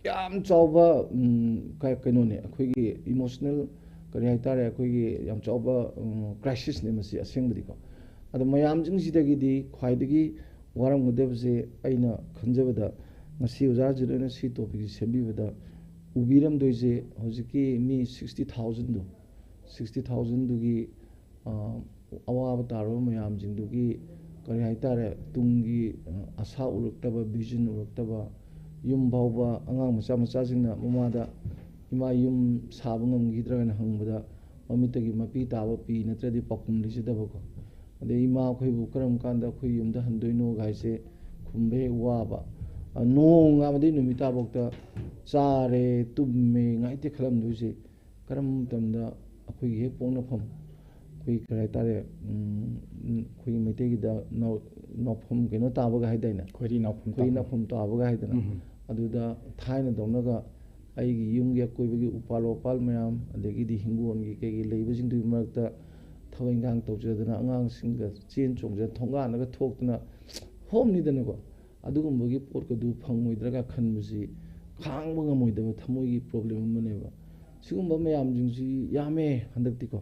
ꯌꯥꯝ ꯆꯥꯎꯕ, ꯎꯝ, ꯀ-, ꯀꯩꯅꯣꯅꯦ, ꯑꯩꯈꯣꯏꯒꯤ ꯏꯃꯣꯁꯅꯦꯜ, ꯀꯔꯤ ꯍꯥꯏꯇꯥꯔꯦ, ꯑꯩꯈꯣꯏꯒꯤ ꯌꯥꯝ ꯆꯥꯎꯕ, ꯎꯝ, ꯀ꯭ꯔꯥꯏꯁꯤꯁꯅꯦ ꯃꯁꯤ ꯑꯁꯦꯡꯕꯗꯤꯀꯣ꯫ ꯑꯗꯣ ꯃꯌꯥꯝꯁꯤꯡꯁꯤꯗꯒꯤꯗꯤ ꯈ꯭ꯋꯥꯏꯗꯒꯤ ꯋꯥꯔꯝꯒꯗꯕꯁꯦ ꯑꯩꯅ ꯈꯟꯖꯕꯗ, ꯉꯁꯤ ꯑꯣꯖꯥ ꯖꯤꯔꯣꯏꯅ ꯁꯤ ꯇꯣꯄꯤꯛꯁꯤ ꯁꯦꯝꯕꯤꯕꯗ ꯎꯕꯤꯔꯝꯗꯣꯏꯁꯦ, ꯍꯧꯖꯤꯛꯀꯤ ꯃꯤ ꯁꯤꯛꯁꯇꯤ ꯊꯥꯎꯖꯟꯗꯣ, ꯁꯤꯛꯁꯇꯤ ꯊꯥꯎꯖꯟꯗꯨꯒꯤ, ꯑ, ꯑꯋꯥꯕ ꯇꯥꯔꯕ ꯃꯌꯥꯝꯁꯤꯡꯗꯨꯒꯤ, ꯀꯔꯤ ꯍꯥꯏꯇꯥꯔꯦ, ꯇꯨꯡꯒꯤ, ꯑ, ꯑꯁꯥ ꯎꯔꯛꯇꯕ, ꯚꯤꯖꯟ ꯎꯔꯛꯇꯕ, ꯌꯨꯝ ꯐꯥꯎꯕ ꯑꯉꯥꯡ ꯃꯆꯥ ꯃꯆꯥꯁꯤꯡꯅ ꯃꯃꯥꯗ, "ꯏꯃꯥ, ꯌꯨꯝ ꯁꯥꯕ ꯉꯝꯈꯤꯗ꯭ꯔꯥ?" ꯍꯥꯏꯅ ꯍꯪꯕꯗ, ꯃꯃꯤꯠꯇꯒꯤ ꯃꯄꯤ ꯇꯥꯕ ꯄꯤ ꯅꯠꯇ꯭ꯔꯗꯤ ꯄꯥꯎꯈꯨꯝ ꯂꯩꯖꯗꯕꯀꯣ꯫ ꯑꯗꯩ ꯏꯃꯥ ꯑꯩꯈꯣꯏꯕꯨ ꯀꯔꯝ ꯀꯥꯟꯗ ꯑꯩꯈꯣꯏ ꯌꯨꯝꯗ ꯍꯟꯗꯣꯏꯅꯣ ꯍꯥꯏꯁꯦ ꯈꯨꯝꯕ ꯍꯦꯛ ꯋꯥꯕ꯫ ꯑ, ꯅꯣꯡꯉꯥꯟꯕꯗꯩ ꯅꯨꯃꯤꯠ ꯇꯥꯐꯥꯎꯗ ꯆꯥꯔꯦ, ꯇꯨꯝꯃꯦ, ꯉꯥꯏꯇꯦ ꯈꯜꯂꯝꯗꯣꯏꯁꯦ꯫ ꯀꯔꯝꯕ ꯃꯇꯝꯗ ꯑꯩꯈꯣꯏꯒꯤ ꯍꯦꯛ ꯄꯣꯛꯅꯐꯝ, ꯑꯩꯈꯣꯏ ꯀꯔꯤ ꯍꯥꯏꯇꯥꯔꯦ, ꯎꯝ, ꯎꯝ, ꯑꯩꯈꯣꯏꯒꯤ ꯃꯩꯇꯩꯒꯤꯗ ꯅꯥꯎ-, ꯅꯥꯎꯐꯝ ꯀꯩꯅꯣ ꯇꯥꯕꯒ ꯍꯥꯏꯗꯥꯏꯅꯦ? ꯈꯣꯏꯔꯤ ꯅꯥꯎꯐꯝ ꯈꯣꯏꯔꯤ ꯇꯥꯐꯝ꯫ ꯅꯥꯎꯐꯝ ꯇꯥꯕꯒ ꯍꯥꯏꯗꯅ꯫ ꯎꯝ꯫ ꯑꯗꯨꯗ ꯊꯥꯏꯅꯗꯧꯅꯒ ꯑꯩꯒꯤ ꯌꯨꯝꯒꯤ ꯑꯀꯣꯏꯕꯒꯤ ꯎꯄꯥꯜ ꯋꯥꯄꯥꯜ ꯃꯌꯥꯝ, ꯑꯗꯒꯤꯗꯤ ꯍꯤꯡꯒꯣꯜꯒꯤ ꯀꯩꯒꯤ ꯂꯩꯕꯁꯤꯡꯗꯨꯒꯤ ꯃꯔꯛꯇ ꯊꯕꯛ ꯏꯟꯈꯥꯡ ꯇꯧꯖꯗꯅ, ꯑꯉꯥꯡꯁꯤꯡꯒ ꯆꯦꯟ ꯆꯣꯡꯖ ꯊꯣꯡꯒꯥꯟꯗꯒ ꯊꯣꯛꯇꯅ ꯍꯣꯝꯅꯤꯗꯅꯀꯣ꯫ ꯑꯗꯨꯒꯨꯝꯕꯒꯤ ꯄꯣꯠꯀꯗꯨ ꯐꯪꯉꯣꯏꯗ꯭ꯔꯒ ꯈꯟꯕꯁꯤ ꯈꯥꯡꯕ ꯉꯝꯃꯣꯏꯗꯕ ꯊꯃꯣꯏꯒꯤ ꯄ꯭ꯔꯣꯕ꯭ꯂꯦꯝ ꯑꯃꯅꯦꯕ꯫ ꯁꯤꯒꯨꯝꯕ ꯃꯌꯥꯝꯁꯤꯡꯁꯤ ꯌꯥꯝꯃꯦ ꯍꯟꯗꯛꯇꯤꯀꯣ꯫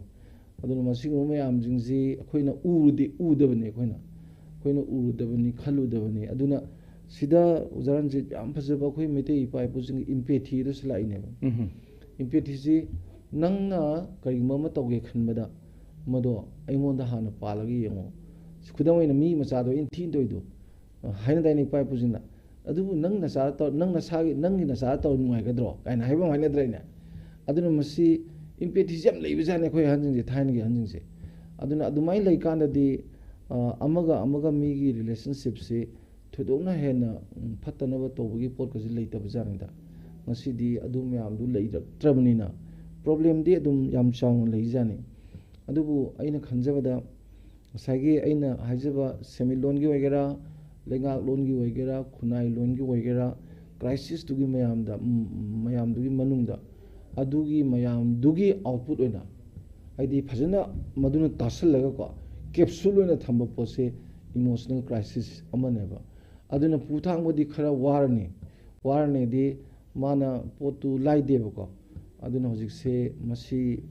ꯑꯗꯨꯅ ꯃꯁꯤꯒꯨꯝꯕ ꯃꯌꯥꯝꯁꯤꯡꯁꯤ ꯑꯩꯈꯣꯏꯅ ꯎꯔꯨꯗꯤ ꯎꯗꯕꯅꯤ, ꯑꯩꯈꯣꯏꯅ ꯑꯩꯈꯣꯏꯅ ꯎꯔꯨꯗꯕꯅꯤ, ꯈꯜꯂꯨꯗꯕꯅꯤ꯫ ꯑꯗꯨꯅ ꯁꯤꯗ ꯑꯣꯖꯥ ꯔꯟꯖꯤꯠ, ꯌꯥꯝ ꯐꯖꯕ ꯑꯩꯈꯣꯏ ꯃꯩꯇꯩ ꯏꯄꯥ ꯏꯄꯨꯁꯤꯡꯒꯤ ꯏꯝꯄꯦꯊꯤꯗꯁꯨ ꯂꯥꯛꯏꯅꯦꯕ꯫ ꯎꯝ꯫ ꯏꯝꯄꯦꯊꯤꯁꯤ ꯅꯪꯅ ꯀꯔꯤꯒꯨꯝꯕ ꯑꯃ ꯇꯧꯒꯦ ꯈꯟꯕꯗ ꯃꯗꯣ ꯑꯩꯉꯣꯟꯗ ꯍꯥꯟꯅ ꯄꯥꯜꯂꯒ ꯌꯦꯡꯉꯣ꯫ ꯈꯨꯗꯝ ꯑꯣꯏꯅ ꯃꯤ ꯃꯆꯥꯗꯣ ꯑꯩꯅ ꯊꯤꯅ ꯇꯧꯔꯤꯗꯣ, ꯍꯥꯏꯅꯗꯥꯏꯅꯦ ꯏꯄꯥ ꯏꯄꯨꯁꯤꯡꯅ? ꯑꯗꯨꯕꯨ ꯅꯪ ꯅꯆꯥꯗ ꯇꯧ-, ꯅꯪ ꯅꯁꯥꯒꯤ, ꯅꯪꯒꯤ ꯅꯆꯥꯗ ꯇꯧꯔ ꯅꯨꯡꯉꯥꯏꯒꯗ꯭ꯔꯣ ꯀꯥꯏꯅ ꯍꯥꯏꯕ ꯑꯃ ꯍꯥꯏꯅꯗ꯭ꯔꯦꯅꯦ? ꯑꯗꯨꯅ ꯃꯁꯤ ꯏꯝꯄꯦꯊꯤꯁꯤ ꯌꯥꯝ ꯂꯩꯕꯖꯥꯠꯅꯤ ꯑꯩꯈꯣꯏ ꯑꯍꯟꯁꯤꯡꯁꯦ, ꯊꯥꯏꯅꯒꯤ ꯑꯍꯟꯁꯤꯡꯁꯦ꯫ ꯑꯗꯨꯅ ꯑꯗꯨꯃꯥꯏꯅ ꯂꯩꯀꯥꯟꯗꯗꯤ, ꯑ, ꯑꯃꯒ ꯑꯃꯒ ꯃꯤꯒꯤ ꯔꯤꯂꯦꯁꯟꯁꯤꯞꯁꯤ ꯊꯣꯏꯗꯣꯛꯅ ꯍꯦꯟꯅ, ꯎꯝ, ꯐꯠꯇꯅꯕ ꯇꯧꯕꯒꯤ ꯄꯣꯠꯀꯁꯤ ꯂꯩꯇꯕꯖꯥꯠꯅꯤꯗ꯫ ꯉꯁꯤꯗꯤ ꯑꯗꯨ ꯃꯌꯥꯝꯗꯨ ꯂꯩꯔꯛꯇ꯭ꯔꯕꯅꯤꯅ ꯄ꯭ꯔꯣꯕ꯭ꯂꯦꯝꯗꯤ ꯑꯗꯨꯝ ꯌꯥꯝ ꯆꯥꯎꯅ ꯂꯩꯖꯥꯠꯅꯤ꯫ ꯑꯗꯨꯕꯨ ꯑꯩꯅ ꯈꯟꯖꯕꯗ ꯉꯁꯥꯏꯒꯤ ꯑꯩꯅ ꯍꯥꯏꯖꯕ ꯁꯦꯟꯃꯤꯠꯂꯣꯟꯒꯤ ꯑꯣꯏꯒꯦꯔꯥ, ꯂꯩꯉꯥꯛꯂꯣꯟꯒꯤ ꯑꯣꯏꯒꯦꯔꯥ, ꯈꯨꯟꯅꯥꯏ ꯂꯣꯟꯒꯤ ꯑꯣꯏꯒꯦꯔꯥ, ꯀ꯭ꯔꯥꯏꯁꯤꯁꯇꯨꯒꯤ ꯃꯌꯥꯝꯗ, ꯎꯝ, ꯃꯌꯥꯝꯗꯨꯒꯤ ꯃꯅꯨꯡꯗ ꯑꯗꯨꯒꯤ ꯃꯌꯥꯝꯗꯨꯒꯤ ꯑꯥꯎꯠꯄꯨꯠ ꯑꯣꯏꯅ, ꯍꯥꯏꯗꯤ ꯐꯖꯅ ꯃꯗꯨꯅ ꯇꯥꯁꯜꯂꯒꯀꯣ, ꯀꯦꯞꯁꯨꯜ ꯑꯣꯏꯅ ꯊꯝꯕ ꯄꯣꯠꯁꯦ ꯏꯃꯣꯁꯅꯦꯜ ꯀ꯭ꯔꯥꯏꯁꯤꯁ ꯑꯃꯅꯦꯕ꯫ ꯑꯗꯨꯅ ꯄꯨ ꯊꯥꯡꯕꯗꯤ ꯈꯔ ꯋꯥꯔꯅꯤ, ꯋꯥꯔꯅꯤꯗꯤ ꯃꯥꯅ ꯄꯣꯠꯇꯨ ꯂꯥꯏꯗꯦꯕꯀꯣ꯫ ꯑꯗꯨꯅ ꯍꯧꯖꯤꯛꯁꯦ ꯃꯁꯤ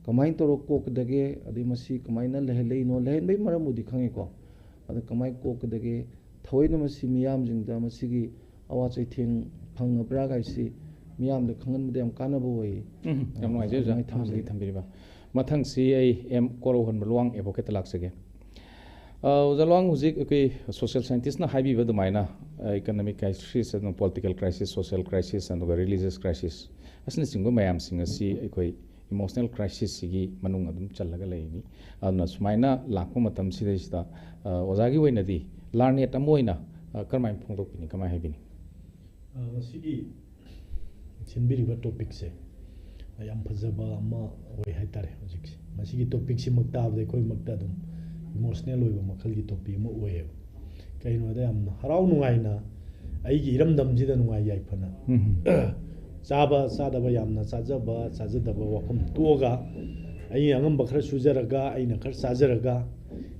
ꯀꯃꯥꯏꯅ ꯇꯧꯔ ꯀꯣꯛꯀꯗꯒꯦ, ꯑꯗꯩ ꯃꯁꯤ ꯀꯃꯥꯏꯅ ꯂꯩꯍꯜꯂꯛꯏꯅꯣ, ꯂꯩꯍꯟꯕꯒꯤ ꯃꯔꯝꯕꯨꯗꯤ ꯈꯪꯉꯤꯀꯣ, ꯑꯗ ꯀꯃꯥꯏꯅ ꯀꯣꯛꯀꯗꯒꯦ, ꯊꯑꯣꯏꯅ ꯃꯁꯤ ꯃꯤꯌꯥꯝꯁꯤꯡꯗ ꯃꯁꯤꯒꯤ ꯑꯋꯥ ꯆꯩꯊꯦꯡ ꯐꯪꯉꯕ꯭ꯔꯥ ꯍꯥꯏꯁꯤ ꯃꯤꯌꯥꯝꯗ ꯈꯪꯍꯟꯕꯗ ꯌꯥꯝ ꯀꯥꯟꯅꯕ ꯑꯣꯏꯌꯦ꯫ ꯎꯝ, ꯌꯥꯝ ꯅꯨꯡꯉꯥꯏꯖꯩ ꯑꯣꯖꯥ꯫ ꯑꯗꯨꯃꯥꯏꯅ ꯊꯝꯖꯒꯦ꯫ ꯊꯝꯖꯒꯦ, ꯊꯝꯕꯤꯔꯤꯕ꯫ ꯃꯊꯪꯁꯤ ꯑꯩ ꯑꯦꯝ ꯀꯣꯔꯧꯍꯟꯕ ꯂꯨꯋꯥꯡ ꯑꯦꯗꯚꯣꯀꯦꯠꯇ ꯂꯥꯛꯆꯒꯦ꯫ ꯑ, ꯑꯣꯖꯥ ꯂꯨꯋꯥꯡ, ꯍꯧꯖꯤꯛ ꯑꯩꯈꯣꯏ ꯁꯣꯁꯤꯌꯦꯜ ꯁꯥꯏꯟꯇꯤꯁꯅ ꯍꯥꯏꯕꯤꯕ ꯑꯗꯨꯃꯥꯏꯅ, ꯑ, ꯏꯀꯅꯣꯃꯤꯛ ꯀ꯭ꯔꯥꯏꯁꯤꯁ, ꯑꯗꯨꯒ ꯄꯣꯂꯤꯇꯤꯀꯦꯜ ꯀ꯭ꯔꯥꯏꯁꯤꯁ, ꯁꯣꯁꯤꯌꯦꯜ ꯀ꯭ꯔꯥꯏꯁꯤꯁ, ꯑꯗꯨꯒ ꯔꯤꯂꯤꯖꯤꯌꯁ ꯀ꯭ꯔꯥꯏꯁꯤꯁ ꯑꯁꯤꯅꯆꯤꯡꯕ ꯃꯌꯥꯝꯁꯤꯡ ꯑꯁꯤ ꯑꯩꯈꯣꯏ ꯏꯃꯣꯁꯅꯦꯜ ꯀ꯭ꯔꯥꯏꯁꯤꯁꯁꯤꯒꯤ ꯃꯅꯨꯡ ꯑꯗꯨꯝ ꯆꯜꯂꯒ ꯂꯩꯔꯤꯅꯤ꯫ ꯑꯗꯨꯅ ꯁꯨꯃꯥꯏꯅ ꯂꯥꯛꯄ ꯃꯇꯝꯁꯤꯗꯩꯁꯤꯗ, ꯑ, ꯑꯣꯖꯥꯒꯤ ꯑꯣꯏꯅꯗꯤ ꯂꯥꯔꯅꯦꯠ ꯑꯃ ꯑꯣꯏꯅ, ꯑ, ꯀꯔꯝꯍꯥꯏꯅ ꯐꯣꯡꯗꯣꯛꯄꯤꯅꯤ, ꯀꯃꯥꯏꯅ ꯍꯥꯏꯕꯤꯅꯤ? ꯑ, ꯉꯁꯤꯒꯤ ꯁꯤꯟꯕꯤꯔꯤꯕ ꯇꯣꯄꯤꯛꯁꯦ ꯌꯥꯝ ꯐꯖꯕ ꯑꯃ ꯑꯣꯏ ꯍꯥꯏꯇꯥꯔꯦ꯫ ꯍꯧꯖꯤꯛꯁꯦ ꯃꯁꯤꯒꯤ ꯇꯣꯄꯤꯛꯁꯤꯃꯛ ꯇꯥꯕꯗ ꯑꯩꯈꯣꯏꯃꯛꯇ ꯑꯗꯨꯝ ꯏꯃꯣꯁꯅꯦꯜ ꯑꯣꯏꯕ ꯃꯈꯜꯒꯤ ꯇꯣꯄꯤꯛ ꯑꯃ ꯑꯣꯏꯌꯦꯕ꯫ ꯀꯩꯒꯤꯅꯣ ꯍꯥꯏꯕꯗ ꯌꯥꯝꯅ ꯍꯔꯥꯎ ꯅꯨꯡꯉꯥꯏꯅ ꯑꯩꯒꯤ ꯏꯔꯝꯗꯝꯁꯤꯗ ꯅꯨꯡꯉꯥꯏ ꯌꯥꯏꯐꯅ ꯎꯝ꯫ ꯆꯥꯕ ꯆꯥꯗꯕ, ꯌꯥꯝꯅ ꯆꯥꯖꯕ ꯆꯥꯖꯗꯕ ꯋꯥꯐꯝ ꯇꯣꯛꯑꯒ ꯑꯩꯅ ꯑꯉꯝꯕ ꯈꯔ ꯁꯨꯖꯔꯒ, ꯑꯩꯅ ꯈꯔ ꯆꯥꯖꯔꯒ,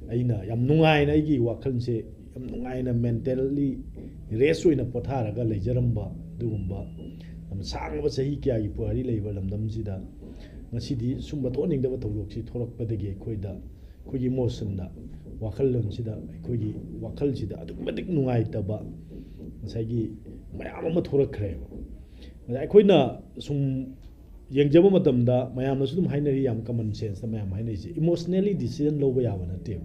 ꯑꯩꯅ ꯌꯥꯝ ꯅꯨꯡꯉꯥꯏꯅ ꯑꯩꯒꯤ ꯋꯥꯈꯜꯁꯦ ꯌꯥꯝ ꯅꯨꯡꯉꯥꯏꯅ ꯃꯦꯟꯇꯦꯜꯂꯤ ꯔꯦꯁ ꯑꯣꯏꯅ ꯄꯣꯊꯥꯔꯒ ꯂꯩꯖꯔꯝꯕ ꯑꯗꯨꯒꯨꯝꯕ ꯌꯥꯝ ꯁꯥꯡꯂꯕ ꯆꯍꯤ ꯀꯌꯥꯒꯤ ꯄꯨꯋꯥꯔꯤ ꯂꯩꯕ ꯂꯝꯗꯝꯁꯤꯗ ꯉꯁꯤꯗꯤ ꯁꯨꯝꯕ ꯊꯣꯛꯍꯟꯅꯤꯡꯗꯕ ꯊꯧꯗꯣꯛꯁꯤ ꯊꯣꯛꯂꯛꯄꯗꯒꯤ ꯑꯩꯈꯣꯏꯗ, ꯑꯩꯈꯣꯏꯒꯤ ꯏꯃꯣꯁꯟꯗ, ꯋꯥꯈꯜꯂꯣꯟꯁꯤꯗ, ꯑꯩꯈꯣꯏꯒꯤ ꯋꯥꯈꯜꯁꯤꯗ ꯑꯗꯨꯛꯀꯤ ꯃꯇꯤꯛ ꯅꯨꯡꯉꯥꯏꯇꯕ ꯉꯁꯥꯏꯒꯤ ꯃꯌꯥꯝ ꯑꯃ ꯊꯣꯛꯂꯛꯈ꯭ꯔꯦꯕ꯫ ꯑꯗ ꯑꯩꯈꯣꯏꯅ ꯁꯨꯝ ꯌꯦꯡꯖꯕ ꯃꯇꯝꯗ ꯃꯌꯥꯝꯅꯁꯨ ꯑꯗꯨꯝ ꯍꯥꯏꯅꯔꯤ, ꯌꯥꯝ ꯀꯃꯟ ꯁꯦꯟꯁꯇ ꯃꯌꯥꯝ ꯍꯥꯏꯅꯔꯤꯁꯦ, ꯏꯃꯣꯁꯅꯦꯜꯂꯤ ꯗꯤꯁꯤꯖꯟ ꯂꯧꯕ ꯌꯥꯕ ꯅꯠꯇꯦꯕ꯫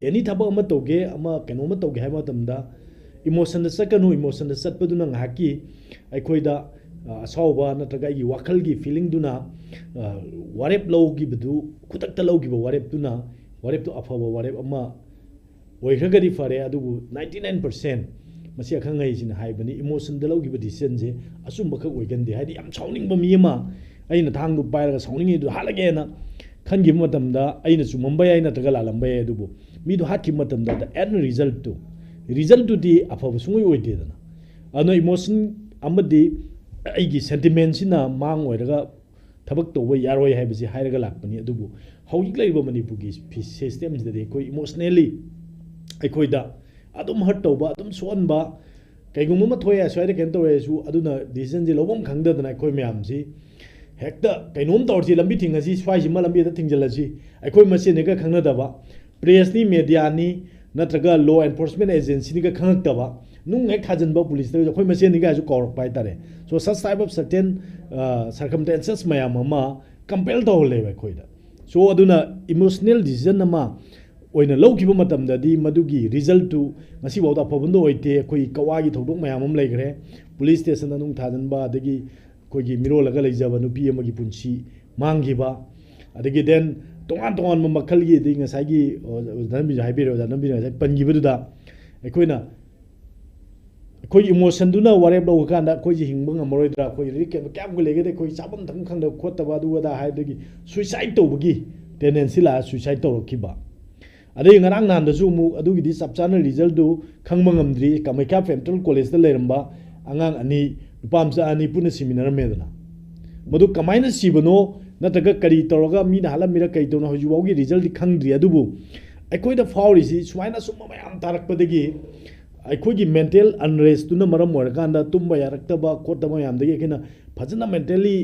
ꯑꯦꯅꯤ ꯊꯕꯛ ꯑꯃ ꯇꯧꯒꯦ, ꯑꯃ ꯀꯩꯅꯣꯝꯃ ꯇꯧꯒꯦ ꯍꯥꯏꯕ ꯃꯇꯝꯗ ꯏꯃꯣꯁꯟꯗ ꯆꯠꯀꯅꯨ꯫ ꯏꯃꯣꯁꯟꯗ ꯆꯠꯄꯗꯨꯅ ꯉꯥꯏꯍꯥꯛꯀꯤ ꯑꯩꯈꯣꯏꯗ, ꯑ, ꯑꯁꯥꯎꯕ ꯅꯠꯇ꯭ꯔꯒ ꯑꯩꯒꯤ ꯋꯥꯈꯜꯒꯤ ꯐꯤꯂꯤꯡꯗꯨꯅ, ꯑ, ꯋꯥꯔꯦꯞ ꯂꯧꯈꯤꯕꯗꯨ, ꯈꯨꯗꯛꯇ ꯂꯧꯈꯤꯕ ꯋꯥꯔꯦꯞꯇꯨꯅ, ꯋꯥꯔꯦꯞꯇꯨ ꯑꯐꯕ ꯋꯥꯔꯦꯞ ꯑꯃ ꯑꯣꯏꯈ꯭ꯔꯒꯗꯤ ꯐꯔꯦ, ꯑꯗꯨꯕꯨ ninety nine percent ꯃꯁꯤ ꯑꯈꯪ ꯑꯍꯩꯁꯤꯡꯅ ꯍꯥꯏꯕꯅꯤ, ꯏꯃꯣꯁꯟꯗ ꯂꯧꯈꯤꯕ ꯗꯤꯁꯤꯖꯟꯁꯦ ꯑꯆꯨꯝꯕꯈꯛ ꯑꯣꯏꯒꯟꯗꯦ꯫ ꯍꯥꯏꯗꯤ ꯌꯥꯝ ꯁꯥꯎꯅꯤꯡꯕ ꯃꯤ ꯑꯃ, ꯑꯩꯅ ꯊꯥꯡꯗꯨ ꯄꯥꯏꯔꯒ ꯁꯥꯎꯅꯤꯡꯉꯤꯗꯨ ꯍꯥꯠꯂꯒꯦꯅ ꯈꯟꯈꯤꯕ ꯃꯇꯝꯗ ꯑꯩꯅ ꯆꯨꯝꯃꯝꯕ ꯌꯥꯏ ꯅꯠꯇ꯭ꯔꯒ ꯂꯥꯜꯂꯝꯕ ꯌꯥꯏ, ꯑꯗꯨꯕꯨ ꯃꯤꯗꯨ ꯍꯥꯠꯈꯤꯕ ꯃꯇꯝꯗ the end resultꯇꯨ, resultꯇꯨꯗꯤ ꯑꯐꯕ ꯁꯨꯡꯑꯣꯏ ꯑꯣꯏꯗꯦꯗꯅ꯫ ꯑꯗꯨꯅ ꯏꯃꯣꯁꯟ ꯑꯃꯗꯤ ꯑꯩꯒꯤ ꯁꯦꯟꯇꯤꯃꯦꯟꯁꯤꯅ ꯃꯥꯡ ꯑꯣꯏꯔꯒ ꯊꯕꯛ ꯇꯧꯕ ꯌꯥꯔꯣꯏ ꯍꯥꯏꯕꯁꯤ ꯍꯥꯏꯔꯒ ꯂꯥꯛꯄꯅꯤ꯫ ꯑꯗꯨꯕꯨ ꯍꯧꯖꯤꯛ ꯂꯩꯔꯤꯕ ꯃꯅꯤꯄꯨꯔꯒꯤ ꯐꯤ-, ꯁꯤꯁꯇꯦꯝꯁꯤꯗꯗꯤ ꯑꯩꯈꯣꯏ ꯏꯃꯣꯁꯅꯦꯜꯂꯤ ꯑꯩꯈꯣꯏꯗ ꯑꯗꯨꯝ ꯍꯔꯠ ꯇꯧꯕ, ꯑꯗꯨꯝ ꯁꯣꯛꯍꯟꯕ, ꯀꯩꯒꯨꯝꯕ ꯑꯃ ꯊꯣꯛꯑꯦ, ꯑꯁ꯭ꯋꯥꯏꯗ ꯀꯩꯅꯣ ꯇꯧꯔꯦ ꯍꯥꯏꯔꯁꯨ, ꯑꯗꯨꯅ ꯗꯤꯁꯤꯖꯟꯁꯤ ꯂꯧꯐꯝ ꯈꯪꯗꯗꯅ ꯑꯩꯈꯣꯏ ꯃꯌꯥꯝꯁꯤ ꯍꯦꯛꯇ ꯀꯩꯅꯣꯝ ꯇꯧꯔꯁꯤ, ꯂꯝꯕꯤ ꯊꯤꯡꯉꯁꯤ, ꯁ꯭ꯋꯥꯏꯁꯤꯃ ꯂꯝꯕꯤꯗ ꯊꯤꯡꯖꯤꯜꯂꯁꯤ, ꯑꯩꯈꯣꯏ ꯃꯁꯦꯟꯅꯤꯒ ꯈꯪꯅꯗꯕ, ꯄ꯭ꯔꯦꯁꯅꯤ, ꯃꯦꯗꯤꯌꯥꯅꯤ, ꯅꯠꯇ꯭ꯔꯒ ꯂꯣ ꯑꯦꯟꯐꯣꯔꯁꯃꯦꯟ ꯑꯦꯖꯦꯟꯁꯤꯅꯤꯒ ꯈꯪꯉꯛꯇꯕ, ꯅꯨꯡ ꯍꯦꯛ ꯊꯥꯖꯤꯟꯕ ꯄꯨꯂꯤꯁꯇ ꯑꯩꯈꯣꯏ ꯃꯁꯦꯟꯅꯤꯒ ꯍꯥꯏꯁꯨ ꯀꯧꯔꯛꯄ ꯍꯥꯏꯇꯥꯔꯦ꯫ So such type of certain, uh, circumstances ꯃꯌꯥꯝ ꯑꯃ ꯀꯝꯄꯦꯜ ꯇꯧꯍꯜꯂꯦꯕ ꯑꯩꯈꯣꯏꯗ꯫ So ꯑꯗꯨꯅ ꯏꯃꯣꯁꯅꯦꯜ ꯗꯤꯁꯤꯖꯟ ꯑꯃ ꯑꯣꯏꯅ ꯂꯧꯈꯤꯕ ꯃꯇꯝꯗꯗꯤ ꯃꯗꯨꯒꯤ ꯔꯤꯖꯜꯠꯇꯨ ꯉꯁꯤꯐꯥꯎꯗ ꯑꯐꯕ ꯑꯝꯇ ꯑꯣꯏꯗꯦ꯫ ꯑꯩꯈꯣꯏ ꯀꯋꯥꯒꯤ ꯊꯧꯗꯣꯛ ꯃꯌꯥꯝ ꯑꯃ ꯂꯩꯈ꯭ꯔꯦ, ꯄꯨꯂꯤꯁ ꯁ꯭ꯇꯦꯁꯟꯗ ꯅꯨꯡ ꯊꯥꯖꯤꯟꯕ, ꯑꯗꯒꯤ ꯑꯩꯈꯣꯏꯒꯤ ꯃꯤꯔꯣꯜꯂꯒ ꯂꯩꯖꯕ ꯅꯨꯄꯤ ꯑꯃꯒꯤ ꯄꯨꯟꯁꯤ ꯃꯥꯡꯈꯤꯕ, ꯑꯗꯒꯤ then ꯇꯣꯉꯥꯟ ꯇꯣꯉꯥꯟꯕ ꯃꯈꯜꯒꯤ, ꯑꯗꯩ ꯉꯁꯥꯏꯒꯤ ꯑꯣꯖꯥ ꯅꯝꯕꯤꯅ ꯍꯥꯏꯕꯤꯔꯦ, ꯑꯣꯖꯥ ꯅꯝꯕꯤꯅ ꯉꯁꯥꯏ ꯄꯟꯈꯤꯕꯗꯨꯗ ꯑꯩꯈꯣꯏꯅ ꯑꯩꯈꯣꯏꯒꯤ ꯏꯃꯣꯁꯟꯗꯨꯅ ꯋꯥꯔꯦꯞ ꯂꯧꯔꯀꯥꯟꯗ ꯑꯩꯈꯣꯏꯁꯦ ꯍꯤꯡꯕ ꯉꯝꯃꯔꯣꯏꯗ꯭ꯔꯥ, ꯑꯩꯈꯣꯏ ꯂꯥꯏꯔꯤꯛ ꯀꯌꯥꯝ ꯀꯌꯥꯝ ꯀꯨꯏ ꯂꯩꯒꯗꯦ, ꯑꯩꯈꯣꯏ ꯆꯥꯐꯝ ꯊꯛꯐꯝ ꯈꯪꯗꯕ ꯈꯣꯠꯇꯕ ꯑꯗꯨ ꯑꯗꯥ ꯍꯥꯏꯕꯗꯒꯤ ꯁꯨꯏꯁꯥꯏꯠ ꯇꯧꯕꯒꯤ ꯇꯦꯟꯗꯦꯟꯁꯤ ꯂꯥꯛꯑ ꯁꯨꯏꯁꯥꯏꯠ ꯇꯧꯔꯛꯈꯤꯕ꯫ ꯑꯗꯩ ꯉꯔꯥꯡ ꯅꯍꯥꯟꯗꯁꯨ ꯑꯃꯨꯛ ꯑꯗꯨꯒꯤꯗꯤ ꯆꯞ ꯆꯥꯅ ꯔꯤꯖꯜꯗꯨ ꯈꯪꯕ ꯉꯝꯗ꯭ꯔꯤ꯫ ꯀꯥꯃꯩꯈ꯭ꯌꯥ ꯐꯦꯟꯇ꯭ꯔꯦꯜ ꯀꯣꯂꯦꯖꯇ ꯂꯩꯔꯝꯕ ꯑꯉꯥꯡ ꯑꯅꯤ, ꯅꯨꯄꯥ ꯃꯆꯥ ꯑꯅꯤ ꯄꯨꯟꯅ ꯁꯤꯃꯤꯟꯅꯔꯝꯃꯦꯗꯅ, ꯃꯗꯨ ꯀꯃꯥꯏꯅ ꯁꯤꯕꯅꯣ ꯅꯠꯇ꯭ꯔꯒ ꯀꯔꯤ ꯇꯧꯔꯒ ꯃꯤꯅ ꯍꯥꯠꯂꯝꯃꯤꯔ ꯀꯔꯤ ꯇꯧꯅꯣ ꯍꯧꯖꯤꯛꯐꯥꯎꯒꯤ ꯔꯤꯖꯜꯗꯤ ꯈꯪꯗ꯭ꯔꯤ꯫ ꯑꯗꯨꯕꯨ ꯑꯩꯈꯣꯏꯗ ꯐꯥꯎꯔꯤꯁꯤ ꯁꯨꯃꯥꯏꯅ ꯑꯆꯨꯝꯕ ꯃꯌꯥꯝ ꯇꯥꯔꯛꯄꯗꯒꯤ ꯑꯩꯈꯣꯏꯒꯤ ꯃꯦꯟꯇꯦꯜ ꯑꯟꯔꯦꯁꯇꯨꯅ ꯃꯔꯝ ꯑꯣꯏꯔꯀꯥꯟꯗ ꯇꯨꯝꯕ ꯌꯥꯔꯛꯇꯕ ꯈꯣꯠꯇꯕ ꯃꯌꯥꯝꯗꯒꯤ ꯑꯩꯈꯣꯏꯅ ꯐꯖꯅ ꯃꯦꯟꯇꯦꯜꯂꯤ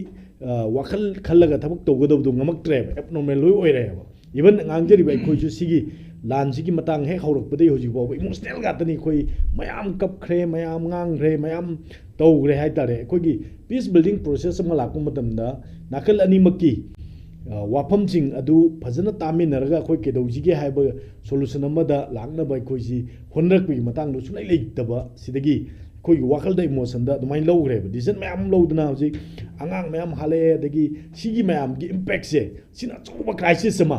ꯋꯥꯈꯜ ꯈꯜꯂꯒ ꯊꯕꯛ ꯇꯧꯒꯗꯕꯗꯨ ꯉꯝꯃꯛꯇ꯭ꯔꯦꯕ, ꯑꯦꯕꯅꯣꯔꯃꯦꯜ ꯂꯣꯏ ꯑꯣꯏꯔꯦꯕ꯫ ꯏꯚꯟ ꯉꯥꯡꯖꯔꯤꯕ ꯑꯩꯈꯣꯏꯁꯨ ꯁꯤꯒꯤ ꯂꯥꯟꯁꯤꯒꯤ ꯃꯇꯥꯡ ꯍꯦꯛ ꯍꯧꯔꯛꯄꯗꯒꯤ ꯍꯧꯖꯤꯛ ꯐꯥꯎꯕ ꯏꯃꯣꯁꯅꯦꯜ ꯉꯥꯛꯇꯅꯤ꯫ ꯑꯩꯈꯣꯏ ꯃꯌꯥꯝ ꯀꯞꯈ꯭ꯔꯦ, ꯃꯌꯥꯝ ꯉꯥꯡꯈ꯭ꯔꯦ, ꯃꯌꯥꯝ ꯇꯧꯈ꯭ꯔꯦ ꯍꯥꯏꯇꯥꯔꯦ꯫ ꯑꯩꯈꯣꯏꯒꯤ ꯄꯤꯁ ꯕꯤꯜꯗꯤꯡ ꯄ꯭ꯔꯣꯁꯦꯁ ꯑꯃ ꯂꯥꯛꯄ ꯃꯇꯝꯗ ꯅꯥꯀꯜ ꯑꯅꯤꯃꯛꯀꯤ ꯋꯥꯐꯝꯁꯤꯡ ꯑꯗꯨ ꯐꯖꯅ ꯇꯥꯃꯤꯟꯅꯔꯒ ꯑꯩꯈꯣꯏ ꯀꯩꯗꯧꯁꯤꯒꯦ ꯍꯥꯏꯕ ꯁꯣꯂꯨꯁꯟ ꯑꯃꯗ ꯂꯥꯛꯅꯕ ꯑꯩꯈꯣꯏꯁꯤ ꯍꯣꯠꯅꯔꯛꯄꯒꯤ ꯃꯇꯥꯡꯗꯣ ꯁꯨꯡꯂꯩ ꯂꯩꯇꯕ ꯁꯤꯗꯒꯤ ꯑꯩꯈꯣꯏꯒꯤ ꯋꯥꯈꯜꯗ ꯏꯃꯣꯁꯟꯗ ꯑꯗꯨꯃꯥꯏꯅ ꯂꯧꯈ꯭ꯔꯦꯕ꯫ ꯗꯤꯁꯤꯖꯟ ꯃꯌꯥꯝ ꯑꯃ ꯂꯧꯗꯅ ꯍꯧꯖꯤꯛ ꯑꯉꯥꯡ ꯃꯌꯥꯝ ꯍꯥꯜꯂꯛꯑꯦ, ꯑꯗꯒꯤ ꯁꯤꯒꯤ ꯃꯌꯥꯝꯒꯤ ꯏꯝꯄꯦꯛꯁꯦ ꯁꯤꯅ ꯑꯆꯧꯕ ꯀ꯭ꯔꯥꯏꯁꯤꯁ ꯑꯃ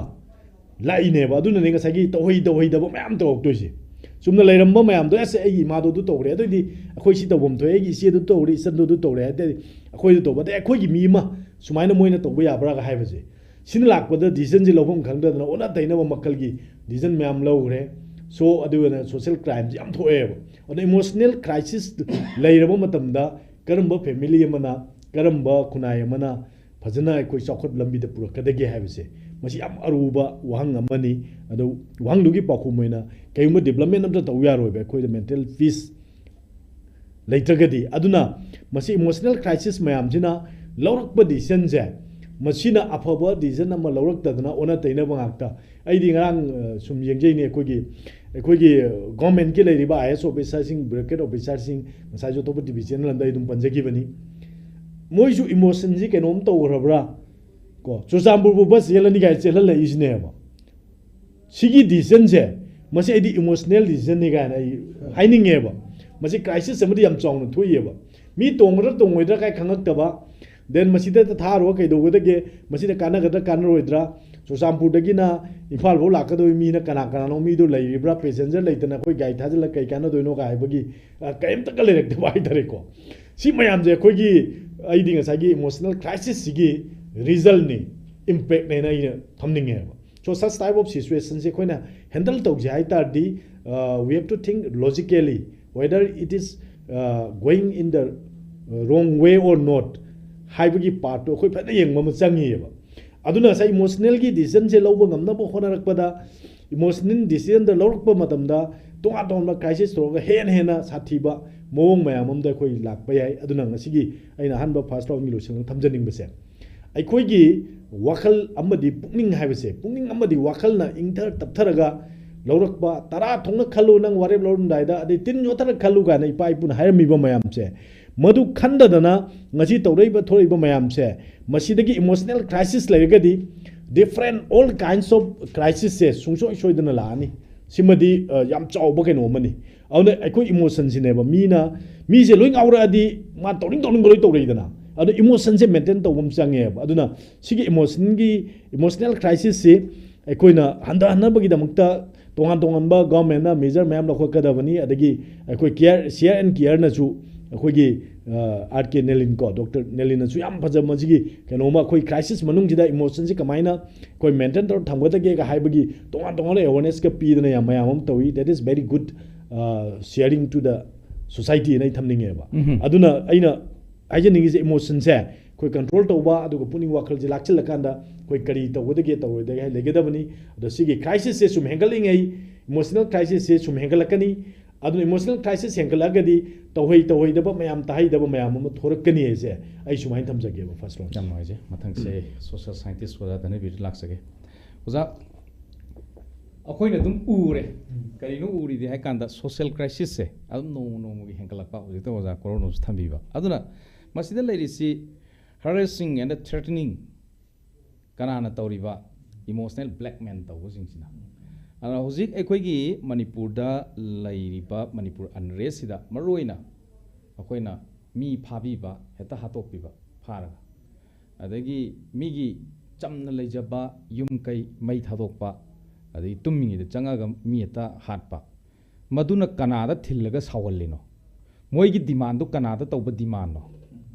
ꯂꯥꯛꯏꯅꯦꯕ꯫ ꯑꯗꯨꯅꯅꯦ ꯉꯁꯥꯏꯒꯤ ꯇꯧꯍꯩ ꯇꯧꯍꯩꯗꯕ ꯃꯌꯥꯝ ꯇꯧꯔꯛꯇꯣꯏꯁꯦ꯫ ꯆꯨꯝꯅ ꯂꯩꯔꯝꯕ ꯃꯌꯥꯝꯗꯣ, "ꯑꯁ, ꯑꯩꯒꯤ ꯏꯃꯥꯗꯣ ꯑꯗꯨ ꯇꯧꯔꯦ, ꯑꯗꯨꯑꯣꯏꯗꯤ ꯑꯩꯈꯣꯏ ꯁꯤ ꯇꯧꯐꯝ ꯊꯣꯛꯑꯦ, ꯑꯩꯒꯤ ꯏꯆꯦꯗꯨ ꯇꯧꯔꯦ, ꯏꯆꯟꯗꯨ ꯑꯗꯨ ꯇꯧꯔꯦ" ꯍꯥꯏꯇꯥꯔꯗꯤ ꯑꯩꯈꯣꯏꯗ ꯇꯧꯕ, ꯑꯗꯩ ꯑꯩꯈꯣꯏꯒꯤ ꯃꯤ ꯑꯃ ꯁꯨꯃꯥꯏꯅ ꯃꯣꯏꯅ ꯇꯧꯕ ꯌꯥꯕ꯭ꯔꯥꯒ ꯍꯥꯏꯕꯁꯦ꯫ ꯁꯤꯅ ꯂꯥꯛꯄꯗ ꯗꯤꯁꯤꯖꯟꯁꯦ ꯂꯧꯐꯝ ꯈꯪꯗꯗꯅ ꯑꯣꯟꯅ ꯇꯩꯅꯕ ꯃꯈꯜꯒꯤ ꯗꯤꯁꯤꯖꯟ ꯃꯌꯥꯝ ꯂꯧꯈ꯭ꯔꯦ꯫ ꯁꯣ ꯑꯗꯨꯒꯅ ꯁꯣꯁꯦꯜ ꯀ꯭ꯔꯥꯏꯝꯁꯦ ꯌꯥꯝ ꯊꯣꯛꯑꯦꯕ꯫ ꯑꯗꯣ ꯏꯃꯣꯁꯅꯦꯜ ꯀ꯭ꯔꯥꯏꯁꯤꯁ ꯂꯩꯔꯕ ꯃꯇꯝꯗ ꯀꯔꯝꯕ ꯐꯦꯃꯤꯂꯤ ꯑꯃꯅ, ꯀꯔꯝꯕ ꯈꯨꯟꯅꯥꯏ ꯑꯃꯅ ꯐꯖꯅ ꯑꯩꯈꯣꯏ ꯆꯥꯎꯈꯠ ꯂꯝꯕꯤꯗ ꯄꯨꯔꯛꯀꯗꯒꯦ ꯍꯥꯏꯕꯁꯦ, ꯃꯁꯤ ꯌꯥꯝ ꯑꯔꯨꯕ ꯋꯥꯍꯪ ꯑꯃꯅꯤ꯫ ꯑꯗꯣ ꯋꯥꯍꯪꯗꯨꯒꯤ ꯄꯥꯎꯈꯨꯝ ꯑꯣꯏꯅ, ꯀꯩꯒꯨꯝꯕ ꯗꯤꯕ꯭ꯂꯞꯃꯦꯟ ꯑꯝꯇ ꯇꯧ ꯌꯥꯔꯣꯏꯕ ꯑꯩꯈꯣꯏꯗ ꯃꯦꯟꯇꯦꯜ ꯄꯤꯁ ꯂꯩꯇ꯭ꯔꯒꯗꯤ꯫ ꯑꯗꯨꯅ ꯃꯁꯤ ꯏꯃꯣꯁꯅꯦꯜ ꯀ꯭ꯔꯥꯏꯁꯤꯁ ꯃꯌꯥꯝꯁꯤꯅ ꯂꯧꯔꯛꯄ ꯗꯤꯁꯤꯖꯟꯁꯦ, ꯃꯁꯤꯅ ꯑꯐꯕ ꯗꯤꯁꯤꯖꯟ ꯑꯃ ꯂꯧꯔꯛꯇꯗꯅ ꯑꯣꯟꯅ ꯇꯩꯅꯕ ꯉꯥꯛꯇ꯫ ꯑꯩꯗꯤ ꯉꯔꯥꯡ, ꯑ, ꯁꯨꯝ ꯌꯦꯡꯖꯩꯅꯦ, ꯑꯩꯈꯣꯏꯒꯤ, ꯑꯩꯈꯣꯏꯒꯤ ꯒꯣꯔꯃꯦꯟꯠꯀꯤ ꯂꯩꯔꯤꯕ ꯑꯥꯏ ꯑꯦꯁ ꯑꯣꯐꯤꯁꯥꯔꯁꯤꯡ, ꯕ꯭ꯌꯨꯔꯣꯀ꯭ꯔꯦꯠ ꯑꯣꯐꯤꯁꯥꯔꯁꯤꯡ, ꯉꯁꯥꯏꯁꯨ ꯑꯇꯣꯞꯄ ꯇꯤ ꯚꯤ ꯆꯦꯅꯦꯜ ꯑꯃꯗ ꯑꯩ ꯑꯗꯨꯝ ꯄꯟꯖꯈꯤꯕꯅꯤ, ꯃꯣꯏꯁꯨ ꯏꯃꯣꯁꯟꯁꯤ ꯀꯩꯅꯣꯝ ꯇꯧꯈ꯭ꯔꯕ꯭ꯔꯥ, ꯀꯣ, ꯆꯨꯔꯆꯥꯟꯄꯨꯔꯕꯨ ꯕꯁ ꯆꯦꯜꯂꯅꯤ ꯀꯥꯏꯅ ꯆꯦꯜꯍꯜꯂꯛꯏꯁꯤꯅꯦꯕ꯫ ꯁꯤꯒꯤ ꯗꯤꯁꯤꯖꯟꯁꯦ, ꯃꯁꯤ ꯑꯩꯗꯤ ꯏꯃꯣꯁꯅꯦꯜ ꯗꯤꯁꯤꯖꯟꯅꯤ ꯀꯥꯏꯅ ꯑꯩ ꯍꯥꯏꯅꯤꯡꯉꯦꯕ꯫ ꯃꯁꯤ ꯀ꯭ꯔꯥꯏꯁꯤꯁ ꯑꯃꯗꯤ ꯌꯥꯝ ꯆꯥꯎꯅ ꯊꯣꯛꯏꯑꯕ꯫ ꯃꯤ ꯇꯣꯡꯒꯗ꯭ꯔꯥ ꯇꯣꯡꯉꯣꯏꯗ꯭ꯔꯥ ꯀꯥꯏ ꯈꯪꯉꯛꯇꯕ, ꯗꯦꯟ ꯃꯁꯤꯗ ꯊꯥꯔꯨꯔ ꯀꯩꯗꯧꯒꯗꯒꯦ, ꯃꯁꯤꯗ ꯀꯥꯟꯅꯒꯗ꯭ꯔꯥ ꯀꯥꯟꯅꯔꯣꯏꯗ꯭ꯔꯥ, ꯆꯨꯔꯆꯥꯟꯄꯨꯔꯗꯒꯤꯅ ꯏꯝꯐꯥꯜ ꯐꯥꯎ ꯂꯥꯛꯀꯗꯧꯔꯤ ꯃꯤꯅ ꯀꯅꯥ ꯀꯅꯥꯅꯣ, ꯃꯤꯗꯣ ꯂꯩꯔꯤꯕ꯭ꯔꯥ, ꯄꯦꯁꯦꯟꯖꯔ ꯂꯩꯇꯅ ꯑꯩꯈꯣꯏ ꯒꯥꯔꯤ ꯊꯥꯖꯤꯜꯂꯒ ꯀꯩ ꯀꯥꯟꯅꯗꯣꯏꯅꯣꯒ ꯍꯥꯏꯕꯒꯤ, ꯑ, ꯀꯔꯤꯝꯇꯒ ꯂꯩꯔꯛꯇꯕ ꯍꯥꯏꯇꯥꯔꯦꯀꯣ꯫ ꯁꯤ ꯃꯌꯥꯝꯁꯦ ꯑꯩꯈꯣꯏꯒꯤ, ꯑꯩꯗꯤ ꯉꯁꯥꯏꯒꯤ ꯏꯃꯣꯁꯅꯦꯜ ꯀ꯭ꯔꯥꯏꯁꯤꯁꯁꯤꯒꯤ ꯔꯤꯖꯜꯠꯅꯤ, ꯏꯝꯄꯦꯛꯅꯦꯅ ꯑꯩꯅ ꯊꯝꯅꯤꯡꯉꯦꯕ꯫ So such type of situationꯁꯦ ꯑꯩꯈꯣꯏꯅ ꯍꯦꯟꯗꯜ ꯇꯧꯁꯦ ꯍꯥꯏ ꯇꯥꯔꯗꯤ, uh, we have to think logically whether it is, uh, going in the wrong way or not ꯍꯥꯏꯕꯒꯤ ꯄꯥꯔꯠꯇꯣ ꯑꯩꯈꯣꯏ ꯐꯖꯅ ꯌꯦꯡꯕ ꯑꯃ ꯆꯪꯉꯤꯑꯕ꯫ ꯑꯗꯨꯅ ꯉꯁꯥꯏ ꯏꯃꯣꯁꯅꯦꯜꯒꯤ ꯗꯤꯁꯤꯖꯟꯁꯦ ꯂꯧꯕ ꯉꯝꯅꯕ ꯍꯣꯠꯅꯔꯛꯄꯗ ꯏꯃꯣꯁꯅꯦꯜ ꯗꯤꯁꯤꯖꯟꯗ ꯂꯧꯔꯛꯄ ꯃꯇꯝꯗ ꯇꯣꯉꯥꯟ ꯇꯣꯉꯥꯟꯕ ꯀ꯭ꯔꯥꯏꯁꯤꯁ ꯊꯣꯛꯂꯒ ꯍꯦꯟꯅ ꯍꯦꯟꯅ ꯁꯥꯊꯤꯕ ꯃꯑꯣꯡ ꯃꯌꯥꯝ ꯑꯃꯗ ꯑꯩꯈꯣꯏ ꯂꯥꯛꯄ ꯌꯥꯏ꯫ ꯑꯗꯨꯅ ꯉꯁꯤꯒꯤ ꯑꯩꯅ ꯑꯍꯥꯟꯕ ꯐꯥꯔꯁ ꯔꯥꯎꯟꯒꯤ ꯂꯣꯏꯁꯤꯜꯂꯒ ꯊꯝꯖꯅꯤꯡꯕꯁꯦ, ꯑꯩꯈꯣꯏꯒꯤ ꯋꯥꯈꯜ ꯑꯃꯗꯤ ꯄꯨꯛꯅꯤꯡ ꯍꯥꯏꯕꯁꯦ, ꯄꯨꯛꯅꯤꯡ ꯑꯃꯗꯤ ꯋꯥꯈꯜꯅ ꯏꯪꯊꯔ ꯇꯞꯊꯔꯒ ꯂꯧꯔꯛꯄ, ꯇꯔꯥ ꯊꯣꯛꯅ ꯈꯜꯂꯨ ꯅꯪ ꯋꯥꯔꯦꯞ ꯂꯧꯔꯝꯗꯥꯏꯗ, ꯑꯗꯩ ꯇꯤꯟ ꯌꯣꯠꯊꯔ ꯈꯜꯂꯨ ꯀꯥꯏꯅ ꯏꯄꯥ ꯏꯄꯨꯅ ꯍꯥꯏꯔꯝꯃꯤꯕ ꯃꯌꯥꯝꯁꯦ, ꯃꯗꯨ ꯈꯟꯗꯗꯅ ꯉꯁꯤ ꯇꯧꯔꯛꯏꯕ ꯊꯣꯔꯛꯏꯕ ꯃꯌꯥꯝꯁꯦ, ꯃꯁꯤꯗꯒꯤ ꯏꯃꯣꯁꯅꯦꯜ ꯀ꯭ꯔꯥꯏꯁꯤꯁ ꯂꯩꯔꯒꯗꯤ different all kinds of crisisꯁꯦ ꯁꯨꯡꯁꯣꯏ ꯁꯣꯏꯗꯅ ꯂꯥꯛꯑꯅꯤ꯫ ꯁꯤꯃꯗꯤ ꯑ, ꯌꯥꯝ ꯆꯥꯎꯕ ꯀꯩꯅꯣ ꯑꯃꯅꯤ꯫ ꯑꯗꯨꯅ ꯑꯩꯈꯣꯏ ꯏꯃꯣꯁꯟꯁꯤꯅꯦꯕ, ꯃꯤꯅ, ꯃꯤꯁꯦ ꯂꯣꯏ ꯉꯥꯎꯔꯛꯑꯗꯤ ꯃꯥ ꯇꯧꯅꯤꯡ ꯇꯧꯅꯤꯡꯕ ꯂꯣꯏ ꯇꯧꯔꯛꯏꯗꯅ꯫ ꯑꯗꯣ ꯏꯃꯣꯁꯟꯁꯦ ꯃꯦꯟꯇꯦꯟ ꯇꯧꯕ ꯑꯃ ꯆꯪꯉꯦꯕ꯫ ꯑꯗꯨꯅ ꯁꯤꯒꯤ ꯏꯃꯣꯁꯟꯒꯤ, ꯏꯃꯣꯁꯅꯦꯜ ꯀ꯭ꯔꯥꯏꯁꯤꯁꯁꯤ ꯑꯩꯈꯣꯏꯅ ꯍꯟꯊꯍꯟꯅꯕꯒꯤꯗꯃꯛꯇ ꯇꯣꯉꯥꯟ ꯇꯣꯉꯥꯟꯕ ꯒꯚꯔꯟꯃꯦꯟꯅ ꯃꯦꯖꯔ ꯃꯌꯥꯝ ꯂꯧꯈꯠꯀꯗꯕꯅꯤ꯫ ꯑꯗꯒꯤ ꯑꯩꯈꯣꯏ ꯀꯤꯌꯔ, ꯁꯤꯌꯔ ꯑꯦꯟ ꯀꯤꯌꯔꯅꯁꯨ, ꯑꯩꯈꯣꯏꯒꯤ ꯑꯥꯔ ꯀꯦ ꯅꯦꯂꯤꯟ ꯀꯣ, ꯗꯣꯛꯇꯔ ꯅꯦꯂꯤꯟꯅꯁꯨ ꯌꯥꯝ ꯐꯖꯕ ꯃꯁꯤꯒꯤ ꯀꯩꯅꯣꯝꯃ, ꯑꯩꯈꯣꯏ ꯀ꯭ꯔꯥꯏꯁꯤꯁ ꯃꯅꯨꯡꯁꯤꯗ ꯏꯃꯣꯁꯟꯁꯤ ꯀꯃꯥꯏꯅ ꯑꯩꯈꯣꯏ ꯃꯦꯟꯇꯦꯟ ꯇꯧꯔ ꯊꯝꯒꯗꯒꯦꯒ ꯍꯥꯏꯕꯒꯤ ꯇꯣꯉꯥꯟ ꯇꯣꯉꯥꯟꯕ ꯑꯦꯋꯥꯔꯅꯦꯁꯀ ꯄꯤꯗꯅ ꯌꯥꯝ ꯃꯌꯥꯝ ꯑꯃ ꯇꯧꯏ꯫ That is very good sharing to the society ꯍꯥꯏꯅ ꯑꯩ ꯊꯝꯅꯤꯡꯉꯦꯕ꯫ ꯎꯝꯍꯨꯝ꯫ ꯑꯗꯨꯅ ꯑꯩꯅ ꯍꯥꯏꯖꯅꯤꯡꯉꯤꯁꯦ, ꯏꯃꯣꯁꯟꯁꯦ ꯑꯩꯈꯣꯏ ꯀꯟꯇ꯭ꯔꯣꯜ ꯇꯧꯕ, ꯑꯗꯨꯒ ꯄꯨꯛꯅꯤꯡ ꯋꯥꯈꯜꯁꯦ ꯂꯥꯛꯁꯤꯜꯂꯀꯥꯟꯗ ꯑꯩꯈꯣꯏ ꯀꯔꯤ ꯇꯧꯒꯗꯒꯦ ꯇꯧꯔꯣꯏꯗꯒꯦ ꯍꯥꯏ ꯂꯩꯒꯗꯕꯅꯤ꯫ ꯑꯗꯣ ꯁꯤꯒꯤ ꯀ꯭ꯔꯥꯏꯁꯤꯁꯁꯦ ꯁꯨꯝ ꯍꯦꯟꯒꯠꯂꯤꯉꯩ, ꯏꯃꯣꯁꯅꯦꯜ ꯀ꯭ꯔꯥꯏꯁꯤꯁꯁꯦ ꯁꯨꯝ ꯍꯦꯟꯒꯠꯂꯛꯀꯅꯤ꯫ ꯑꯗꯨꯅ ꯏꯃꯣꯁꯅꯦꯜ ꯀ꯭ꯔꯥꯏꯁꯤꯁ ꯍꯦꯟꯒꯠꯂꯛꯑꯒꯗꯤ ꯇꯧꯍꯩ ꯇꯧꯍꯩꯗꯕ ꯃꯌꯥꯝ, ꯇꯥꯍꯩꯗꯕ ꯃꯌꯥꯝ ꯑꯃ ꯊꯣꯔꯛꯀꯅꯤ ꯍꯥꯏꯁꯦ ꯑꯩ ꯁꯨꯃꯥꯏꯅ ꯊꯝꯖꯒꯦꯕ, ꯐꯥꯔꯁ ꯔꯥꯎꯟꯁꯦ꯫ ꯌꯥꯝ ꯅꯨꯡꯉꯥꯏꯖꯩ꯫ ꯃꯊꯪꯁꯦ ꯑꯩ ꯁꯣꯁꯤꯌꯦꯜ ꯁꯥꯏꯟꯇꯤꯁ ꯑꯣꯖꯥ ꯙꯅꯕꯤꯔ ꯂꯥꯛꯆꯒꯦ꯫ ꯑꯣꯖꯥ, ꯑꯩꯈꯣꯏꯅ ꯑꯗꯨꯝ ꯎꯔꯦ꯫ ꯀꯔꯤꯅꯣ ꯎꯔꯤꯗꯤ ꯍꯥꯏ ꯀꯥꯟꯗ, ꯁꯣꯁꯤꯌꯦꯜ ꯀ꯭ꯔꯥꯏꯁꯤꯁꯁꯦ ꯑꯗꯨꯝ ꯅꯣꯡꯃ ꯅꯣꯡꯃꯒꯤ ꯍꯦꯟꯒꯠꯂꯛꯄ, ꯍꯧꯖꯤꯛꯇ ꯑꯣꯖꯥ ꯀꯣꯔꯣꯅꯣꯁꯨ ꯊꯝꯕꯤꯕ꯫ ꯑꯗꯨꯅ ꯃꯁꯤꯗ ꯂꯩꯔꯤꯁꯤ harassing and threatening ꯀꯅꯥꯅ ꯇꯧꯔꯤꯕ? ꯏꯃꯣꯁꯅꯦꯜ ꯕ꯭ꯂꯦꯛꯃꯦꯜ ꯇꯧꯕꯁꯤꯡꯁꯤꯅ꯫ ꯑꯗꯨꯅ ꯍꯧꯖꯤꯛ ꯑꯩꯈꯣꯏꯒꯤ ꯃꯅꯤꯄꯨꯔꯗ ꯂꯩꯔꯤꯕ ꯃꯅꯤꯄꯨꯔ ꯑꯟꯔꯦꯁꯁꯤꯗ ꯃꯔꯨꯑꯣꯏꯅ ꯑꯩꯈꯣꯏꯅ ꯃꯤ ꯐꯥꯕꯤꯕ, ꯍꯦꯛꯇ ꯍꯥꯠꯇꯣꯛꯄꯤꯕ, ꯐꯥꯔꯒ꯫ ꯑꯗꯒꯤ ꯃꯤꯒꯤ ꯆꯝꯅ ꯂꯩꯖꯕ ꯌꯨꯝ ꯀꯩ ꯃꯩ ꯊꯥꯗꯣꯛꯄ, ꯑꯗꯒꯤ ꯇꯨꯝꯃꯤꯉꯩꯗ ꯆꯪꯉꯒ ꯃꯤ ꯍꯦꯛꯇ ꯍꯥꯠꯄ, ꯃꯗꯨꯅ ꯀꯅꯥꯗ ꯊꯤꯜꯂꯒ ꯁꯥꯎꯍꯜꯂꯤꯅꯣ? ꯃꯣꯏꯒꯤ ꯗꯤꯃꯥꯟꯗꯨ ꯀꯅꯥꯗ ꯇꯧꯕ ꯗꯤꯃꯥꯟꯅꯣ?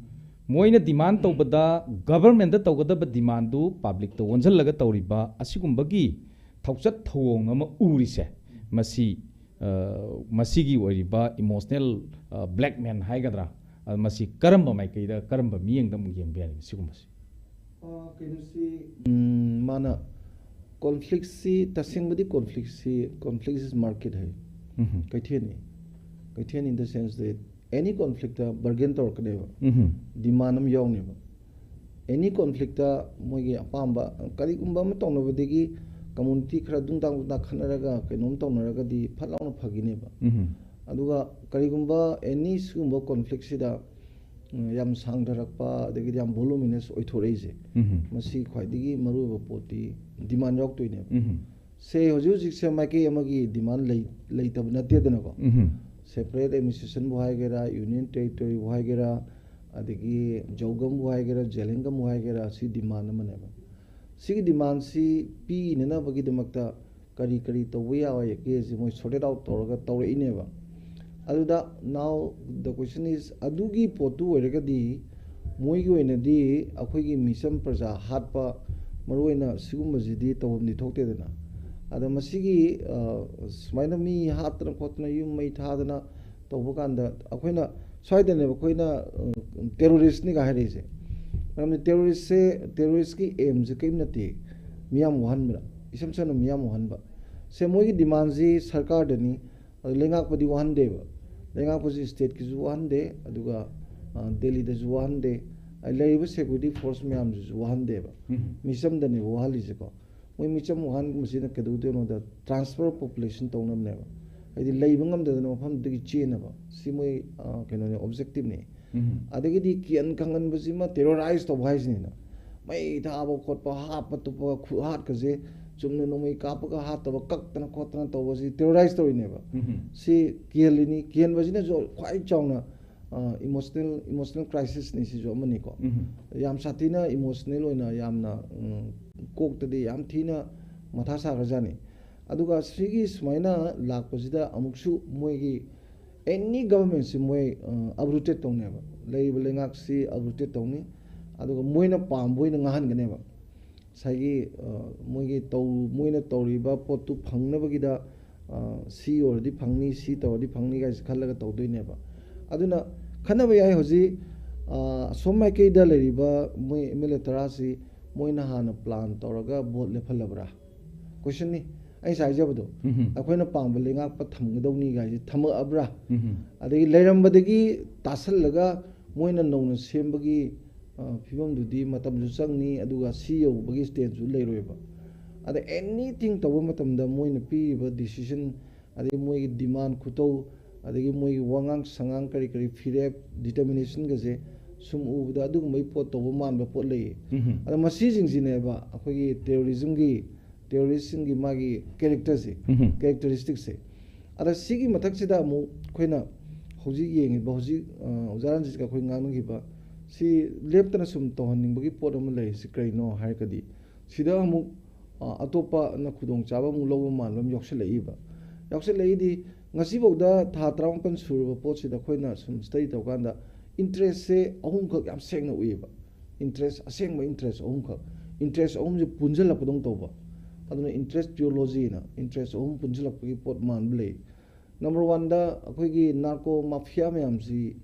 ꯃꯣꯏꯅ ꯗꯤꯃꯥꯟ ꯇꯧꯕꯗ, ꯒꯚꯔꯟꯃꯦꯟꯠꯇ ꯇꯧꯒꯗꯕ ꯗꯤꯃꯥꯟꯗꯨ ꯄꯕ꯭ꯂꯤꯛꯇ ꯑꯣꯟꯁꯤꯜꯂꯒ ꯇꯧꯔꯤꯕ ꯑꯁꯤꯒꯨꯝꯕꯒꯤ ꯊꯧꯆꯠ ꯊꯧꯑꯣꯡ ꯑꯃ ꯎꯔꯤꯁꯦ, ꯃꯁꯤ, ꯑ, ꯃꯁꯤꯒꯤ ꯑꯣꯏꯔꯤꯕ ꯏꯃꯣꯁꯅꯦꯜ, ꯑ, ꯕ꯭ꯂꯦꯛꯃꯦꯜ ꯍꯥꯏꯒꯗ꯭ꯔꯥ, ꯑ, ꯃꯁꯤ ꯀꯔꯝꯕ ꯃꯥꯏꯀꯩꯗ, ꯀꯔꯝꯕ ꯃꯤꯠꯌꯦꯡꯗ ꯑꯃꯨꯛ ꯌꯦꯡꯕ ꯌꯥꯏ ꯁꯤꯒꯨꯝꯕꯁꯤ? ꯑ, ꯀꯩꯅꯣꯁꯤ, ꯎꯝ, ꯃꯥꯅ ꯀꯣꯟꯐ꯭ꯂꯤꯛꯁꯤ, ꯇꯁꯦꯡꯕꯗꯤ ꯀꯣꯟꯐ꯭ꯂꯤꯛꯁꯤ, conflict is market ꯍꯥꯏ꯫ ꯎꯝ꯫ ꯀꯩꯊꯦꯜꯅꯤ꯫ ꯀꯩꯊꯦꯜ in the sense that any conflict bargain ꯇꯧꯔꯛꯀꯅꯦꯕ꯫ Um. Demand ꯑꯃ ꯌꯥꯎꯅꯦꯕ꯫ Any conflict ꯃꯣꯏꯒꯤ ꯑꯄꯥꯝꯕ ꯀꯔꯤꯒꯨꯝꯕ ꯑꯃ ꯇꯧꯅꯕꯗꯒꯤ community ꯈꯔ ꯗꯨꯡꯗꯥꯡ ꯗꯨꯡꯗꯥꯡ ꯈꯠꯅꯔꯒ ꯀꯩꯅꯣꯝ ꯇꯧꯅꯔꯒꯗꯤ ꯐꯠ ꯂꯥꯎꯅ ꯐꯈꯤꯅꯦꯕ꯫ ꯎꯝ꯫ ꯑꯗꯨꯒ ꯀꯔꯤꯒꯨꯝꯕ any ꯁꯤꯒꯨꯝꯕ ꯀꯣꯟꯐ꯭ꯂꯤꯛꯁꯤꯗ ꯎꯝ, ꯌꯥꯝ ꯁꯥꯡꯊꯔꯛꯄ ꯑꯗꯒꯤꯗꯤ ꯌꯥꯝ voluminous ꯑꯣꯏꯊꯣꯔꯛꯏꯁꯦ, ꯎꯝ꯫ ꯃꯁꯤ ꯈ꯭ꯋꯥꯏꯗꯒꯤ ꯃꯔꯨꯑꯣꯏꯕ ꯄꯣꯠꯇꯤ demand ꯌꯥꯎꯔꯛꯇꯣꯏꯅꯦꯕ꯫ ꯎꯝ꯫ ꯁꯦ, ꯍꯧꯖꯤꯛ ꯍꯧꯖꯤꯛꯁꯦ ꯃꯥꯏꯀꯩ ꯑꯃꯒꯤ demand ꯂꯩ-, ꯂꯩꯇꯕ ꯅꯠꯇꯦꯗꯅꯀꯣ꯫ ꯎꯝ꯫ Separate administrationꯕꯨ ꯍꯥꯏꯒꯦꯔꯥ, union territoryꯕꯨ ꯍꯥꯏꯒꯦꯔꯥ, ꯑꯗꯒꯤ ꯖꯧꯒꯝꯕꯨ ꯍꯥꯏꯒꯦꯔꯥ, ꯖꯦꯂꯦꯡꯒꯝꯕꯨ ꯍꯥꯏꯒꯦꯔꯥ, ꯁꯤ demand ꯑꯃꯅꯦꯕ꯫ ꯁꯤꯒꯤ demandꯁꯤ ꯄꯤꯅꯅꯕꯒꯤꯗꯃꯛꯇ ꯀꯔꯤ ꯀꯔꯤ ꯇꯧꯕ ꯌꯥꯒꯦꯁꯤ ꯃꯣꯏ sorted out ꯇꯧꯔꯒ ꯇꯧꯔꯛꯏꯅꯦꯕ꯫ ꯑꯗꯨꯗ now the question is, ꯑꯗꯨꯒꯤ ꯄꯣꯠꯇꯨ ꯑꯣꯏꯔꯒꯗꯤ ꯃꯣꯏꯒꯤ ꯑꯣꯏꯅꯗꯤ ꯑꯩꯈꯣꯏꯒꯤ ꯃꯤꯆꯝ ꯄ꯭ꯔꯖꯥ ꯍꯥꯠꯄ, ꯃꯔꯨꯑꯣꯏꯅ ꯁꯤꯒꯨꯝꯕꯁꯤꯗꯤ ꯇꯧꯐꯝꯗꯤ ꯊꯣꯛꯇꯦꯗꯅ꯫ ꯑꯗ ꯃꯁꯤꯒꯤ, ꯑ, ꯁꯨꯃꯥꯏꯅ ꯃꯤ ꯍꯥꯠꯇꯅ ꯈꯣꯠꯇꯅ, ꯌꯨꯝ ꯃꯩ ꯊꯥꯗꯅ ꯇꯧꯕ ꯀꯥꯟꯗ ꯑꯩꯈꯣꯏꯅ ꯁ꯭ꯋꯥꯏꯗꯅꯦꯕ ꯑꯩꯈꯣꯏꯅ, ꯑ, terroristꯅꯤꯒ ꯍꯥꯏꯔꯛꯏꯁꯦ꯫ ꯃꯔꯝꯗꯤ terroristꯁꯦ, terroristꯀꯤ aimꯁꯦ ꯀꯔꯤꯝ ꯅꯠꯇꯦ, ꯃꯤꯌꯥꯝ ꯋꯥꯍꯟꯕꯗ, ꯏꯁꯝ ꯁꯝꯅ ꯃꯤꯌꯥꯝ ꯋꯥꯍꯟꯕ꯫ ꯁꯦ, ꯃꯣꯏꯒꯤ demandꯁꯤ ꯁꯔꯀꯥꯔꯗꯅꯤ, ꯑꯗꯨ ꯂꯩꯉꯥꯛꯄꯗꯤ ꯋꯥꯍꯟꯗꯦꯕ꯫ ꯂꯩꯉꯥꯛꯄꯁꯤ stateꯀꯤꯁꯨ ꯋꯥꯍꯟꯗꯦ, ꯑꯗꯨꯒ, ꯑ, ꯗꯦꯜꯂꯤꯗꯁꯨ ꯋꯥꯍꯟꯗꯦ, ꯑ, ꯂꯩꯔꯤꯕ security force ꯃꯌꯥꯝꯁꯤꯁꯨ ꯋꯥꯍꯟꯗꯦꯕ꯫ ꯎꯝ꯫ ꯃꯤꯆꯝꯗꯅꯦꯕ ꯋꯥꯍꯜꯂꯤꯁꯦꯀꯣ꯫ ꯃꯣꯏ ꯃꯤꯆꯝ ꯋꯥꯍꯟꯕꯁꯤꯅ ꯀꯩꯗꯧꯗꯣꯏꯅꯣꯗ transfer of population ꯇꯧꯅꯕꯅꯦꯕ꯫ ꯍꯥꯏꯗꯤ ꯂꯩꯕ ꯉꯝꯗꯗꯅ ꯃꯐꯝꯗꯨꯗꯒꯤ ꯆꯦꯟꯅꯕ꯫ ꯁꯤ ꯃꯣꯏ, ꯑ, ꯀꯩꯅꯣꯅꯦ, objectiveꯅꯦ꯫ ꯎꯝ꯫ ꯑꯗꯒꯤꯗꯤ ꯀꯤꯍꯟ ꯈꯪꯍꯟꯕꯁꯤꯃ terrorize ꯇꯧꯕ ꯍꯥꯏꯁꯤꯅꯤꯅ꯫ ꯃꯩ ꯊꯥꯕ ꯈꯣꯠꯄ, ꯍꯥꯠꯄ ꯇꯨꯞꯄ, ꯈꯨꯍꯥꯠꯀꯁꯦ ꯆꯨꯝꯅ ꯅꯣꯡꯃꯩ ꯀꯥꯞꯄꯒ ꯍꯥꯠꯇꯕ, ꯀꯛꯇꯅ ꯈꯣꯠꯇꯅ ꯇꯧꯕꯁꯤ terrorize ꯇꯧꯔꯤꯅꯦꯕ꯫ ꯎꯝ꯫ ꯁꯤ ꯀꯤꯍꯜꯂꯤꯅꯤ꯫ ꯀꯤꯍꯟꯕꯁꯤꯅꯁꯨ ꯈ꯭ꯋꯥꯏ ꯆꯥꯎꯅ, ꯑ, emotional, emotional crisisꯅꯤ ꯁꯤꯁꯨ ꯑꯃꯅꯤꯀꯣ꯫ ꯎꯝ꯫ ꯌꯥꯝ ꯁꯥꯊꯤꯅ emotional ꯑꯣꯏꯅ ꯌꯥꯝꯅ, ꯎꯝ, ꯀꯣꯛꯇꯗꯤ ꯌꯥꯝ ꯊꯤꯅ ꯃꯊꯥ ꯁꯥꯈ꯭ꯔꯖꯥꯠꯅꯤ꯫ ꯑꯗꯨꯒ ꯁꯤꯒꯤ ꯁꯨꯃꯥꯏꯅ ꯂꯥꯛꯄꯁꯤꯗ ꯑꯃꯨꯛꯁꯨ ꯃꯣꯏꯒꯤ any governmentꯁꯤ ꯃꯣꯏ, ꯑ, uprooted ꯇꯧꯅꯦꯕ꯫ ꯂꯩꯔꯤꯕ ꯂꯩꯉꯥꯛꯁꯤ uprooted ꯇꯧꯅꯤ꯫ ꯑꯗꯨꯒ ꯃꯣꯏꯅ ꯄꯥꯝꯕ ꯑꯣꯏꯅ ꯉꯥꯡꯍꯟꯒꯅꯦꯕ꯫ ꯉꯁꯥꯏꯒꯤ, ꯑ, ꯃꯣꯏꯒꯤ ꯇꯧ-, ꯃꯣꯏꯅ ꯇꯧꯔꯤꯕ ꯄꯣꯠꯇꯨ ꯐꯪꯅꯕꯒꯤꯗ, ꯑ, ꯁꯤ ꯑꯣꯏꯔꯗꯤ ꯐꯪꯅꯤ, ꯁꯤ ꯇꯧꯔꯗꯤ ꯐꯪꯅꯤ ꯀꯥꯏꯁꯦ ꯈꯜꯂꯒ ꯇꯧꯗꯣꯏꯅꯦꯕ꯫ ꯑꯗꯨꯅ ꯈꯟꯅꯕ ꯌꯥꯏ ꯍꯧꯖꯤꯛ, ꯑ, ꯑꯁꯣꯝ ꯃꯥꯏꯀꯩꯗ ꯂꯩꯔꯤꯕ ꯃꯣꯏ MLA ꯇꯔꯥꯁꯤ ꯃꯣꯏꯅ ꯍꯥꯟꯅ plan ꯇꯧꯔꯒ vote ꯂꯦꯞꯍꯜꯂꯕ꯭ꯔꯥ? ꯀꯣꯏꯁꯟꯅꯤ ꯑꯩ ꯉꯁꯥꯏ ꯍꯥꯏꯖꯕꯗꯣ꯫ ꯎꯝ꯫ ꯑꯩꯈꯣꯏꯅ ꯄꯥꯝꯕ ꯂꯩꯉꯥꯛꯄ ꯊꯝꯒꯗꯧꯅꯤ ꯀꯥꯏꯁꯦ ꯊꯝꯃꯛꯑꯕ꯭ꯔꯥ? ꯎꯝ꯫ ꯑꯗꯒꯤ ꯂꯩꯔꯝꯕꯗꯒꯤ ꯇꯥꯁꯜꯂꯒ ꯃꯣꯏꯅ ꯅꯧꯅ ꯁꯦꯝꯕꯒꯤ ꯑ, ꯐꯤꯕꯝꯗꯨꯗꯤ ꯃꯇꯝꯁꯨ ꯆꯪꯅꯤ, ꯑꯗꯨꯒ ꯁꯤ ꯌꯧꯕꯒꯤ ꯁ꯭ꯇꯦꯖꯁꯨ ꯂꯩꯔꯣꯏꯕ꯫ ꯑꯗ ꯑꯦꯅꯤꯊꯤꯡ ꯇꯧꯕ ꯃꯇꯝꯗ ꯃꯣꯏꯅ ꯄꯤꯔꯤꯕ ꯗꯤꯁꯤꯖꯟ, ꯑꯗꯒꯤ ꯃꯣꯏꯒꯤ ꯗꯤꯃꯥꯟ ꯈꯨꯇꯧ, ꯑꯗꯒꯤ ꯃꯣꯏꯒꯤ ꯋꯥꯉꯥꯡ ꯁꯉꯥꯡ, ꯀꯔꯤ ꯀꯔꯤ ꯐꯤꯔꯦꯞ, ꯗꯤꯇꯔꯃꯤꯅꯦꯁꯟꯒꯁꯦ ꯁꯨꯝ ꯎꯕꯗ ꯑꯗꯨꯒꯨꯝꯕꯒꯤ ꯄꯣꯠ ꯇꯧꯕ ꯃꯥꯟꯕ ꯄꯣꯠ ꯂꯩꯌꯦ꯫ ꯎꯝ꯫ ꯑꯗ ꯃꯁꯤꯁꯤꯡꯁꯤꯅꯦꯕ ꯑꯩꯈꯣꯏꯒꯤ ꯇꯦꯔꯣꯔꯤꯖꯝꯒꯤ, ꯇꯦꯔꯣꯔꯤꯁꯁꯤꯡꯒꯤ ꯃꯥꯒꯤ ꯀꯦꯔꯦꯛꯇꯔꯁꯦ, ꯎꯝ꯫ ꯀꯦꯔꯦꯛꯇꯔꯤꯁꯇꯤꯛꯁꯦ꯫ ꯑꯗ ꯁꯤꯒꯤ ꯃꯊꯛꯁꯤꯗ ꯑꯃꯨꯛ ꯑꯩꯈꯣꯏꯅ ꯍꯧꯖꯤꯛ ꯌꯦꯡꯉꯤꯕ, ꯍꯧꯖꯤꯛ, ꯑ, ꯑꯣꯖꯥ ꯔꯟꯖꯤꯠꯀ ꯑꯩꯈꯣꯏ ꯉꯥꯡꯅꯈꯤꯕ ꯁꯤ ꯂꯦꯞꯇꯅ ꯁꯨꯝ ꯇꯧꯍꯟꯅꯤꯡꯕꯒꯤ ꯄꯣꯠ ꯑꯃ ꯂꯩꯔꯤꯁꯤ ꯀꯔꯤꯅꯣ ꯍꯥꯏꯔꯒꯗꯤ, ꯁꯤꯗ ꯑꯃꯨꯛ, ꯑ, ꯑꯇꯣꯞꯄꯅ ꯈꯨꯗꯣꯡꯆꯥꯕ ꯑꯃꯨꯛ ꯂꯧꯕ ꯃꯥꯟꯕ ꯑꯃ ꯌꯥꯎꯁꯜꯂꯛꯏꯕ꯫ ꯌꯥꯎꯁꯜꯂꯛꯏꯗꯤ ꯉꯁꯤꯐꯥꯎꯗ ꯊꯥ ꯇꯔꯥꯃꯥꯄꯟ ꯁꯨꯔꯕ ꯄꯣꯠꯁꯤꯗ ꯑꯩꯈꯣꯏꯅ ꯁꯨꯝ ꯁ꯭ꯇꯗꯤ ꯇꯧꯀꯥꯟꯗ ꯏꯟꯇꯔꯦꯁꯁꯦ ꯑꯍꯨꯝꯈꯛ ꯌꯥꯝ ꯁꯦꯡꯅ ꯎꯏꯌꯦꯕ꯫ ꯏꯟꯇꯔꯦꯁ, ꯑꯁꯦꯡꯕ ꯏꯟꯇꯔꯦꯁ ꯑꯍꯨꯝꯈꯛ, ꯏꯟꯇꯔꯦꯁ ꯑꯍꯨꯝꯁꯦ ꯄꯨꯟꯁꯤꯜꯂꯛꯄꯗꯧꯅ ꯇꯧꯕ꯫ ꯑꯗꯨꯅ ꯏꯟꯇꯔꯦꯁ ꯊꯤꯑꯣꯂꯣꯖꯤꯅ ꯏꯟꯇꯔꯦꯁ ꯑꯍꯨꯝ ꯄꯨꯟꯁꯤꯜꯂꯛꯄꯒꯤ ꯄꯣꯠ ꯃꯥꯟꯕ ꯂꯩ꯫ ꯅꯝꯕꯔ ꯋꯥꯟꯗ ꯑꯩꯈꯣꯏꯒꯤ ꯅꯥꯔꯀꯣ ꯃꯥꯐꯤꯌꯥ ꯃꯌꯥꯝꯁꯤ,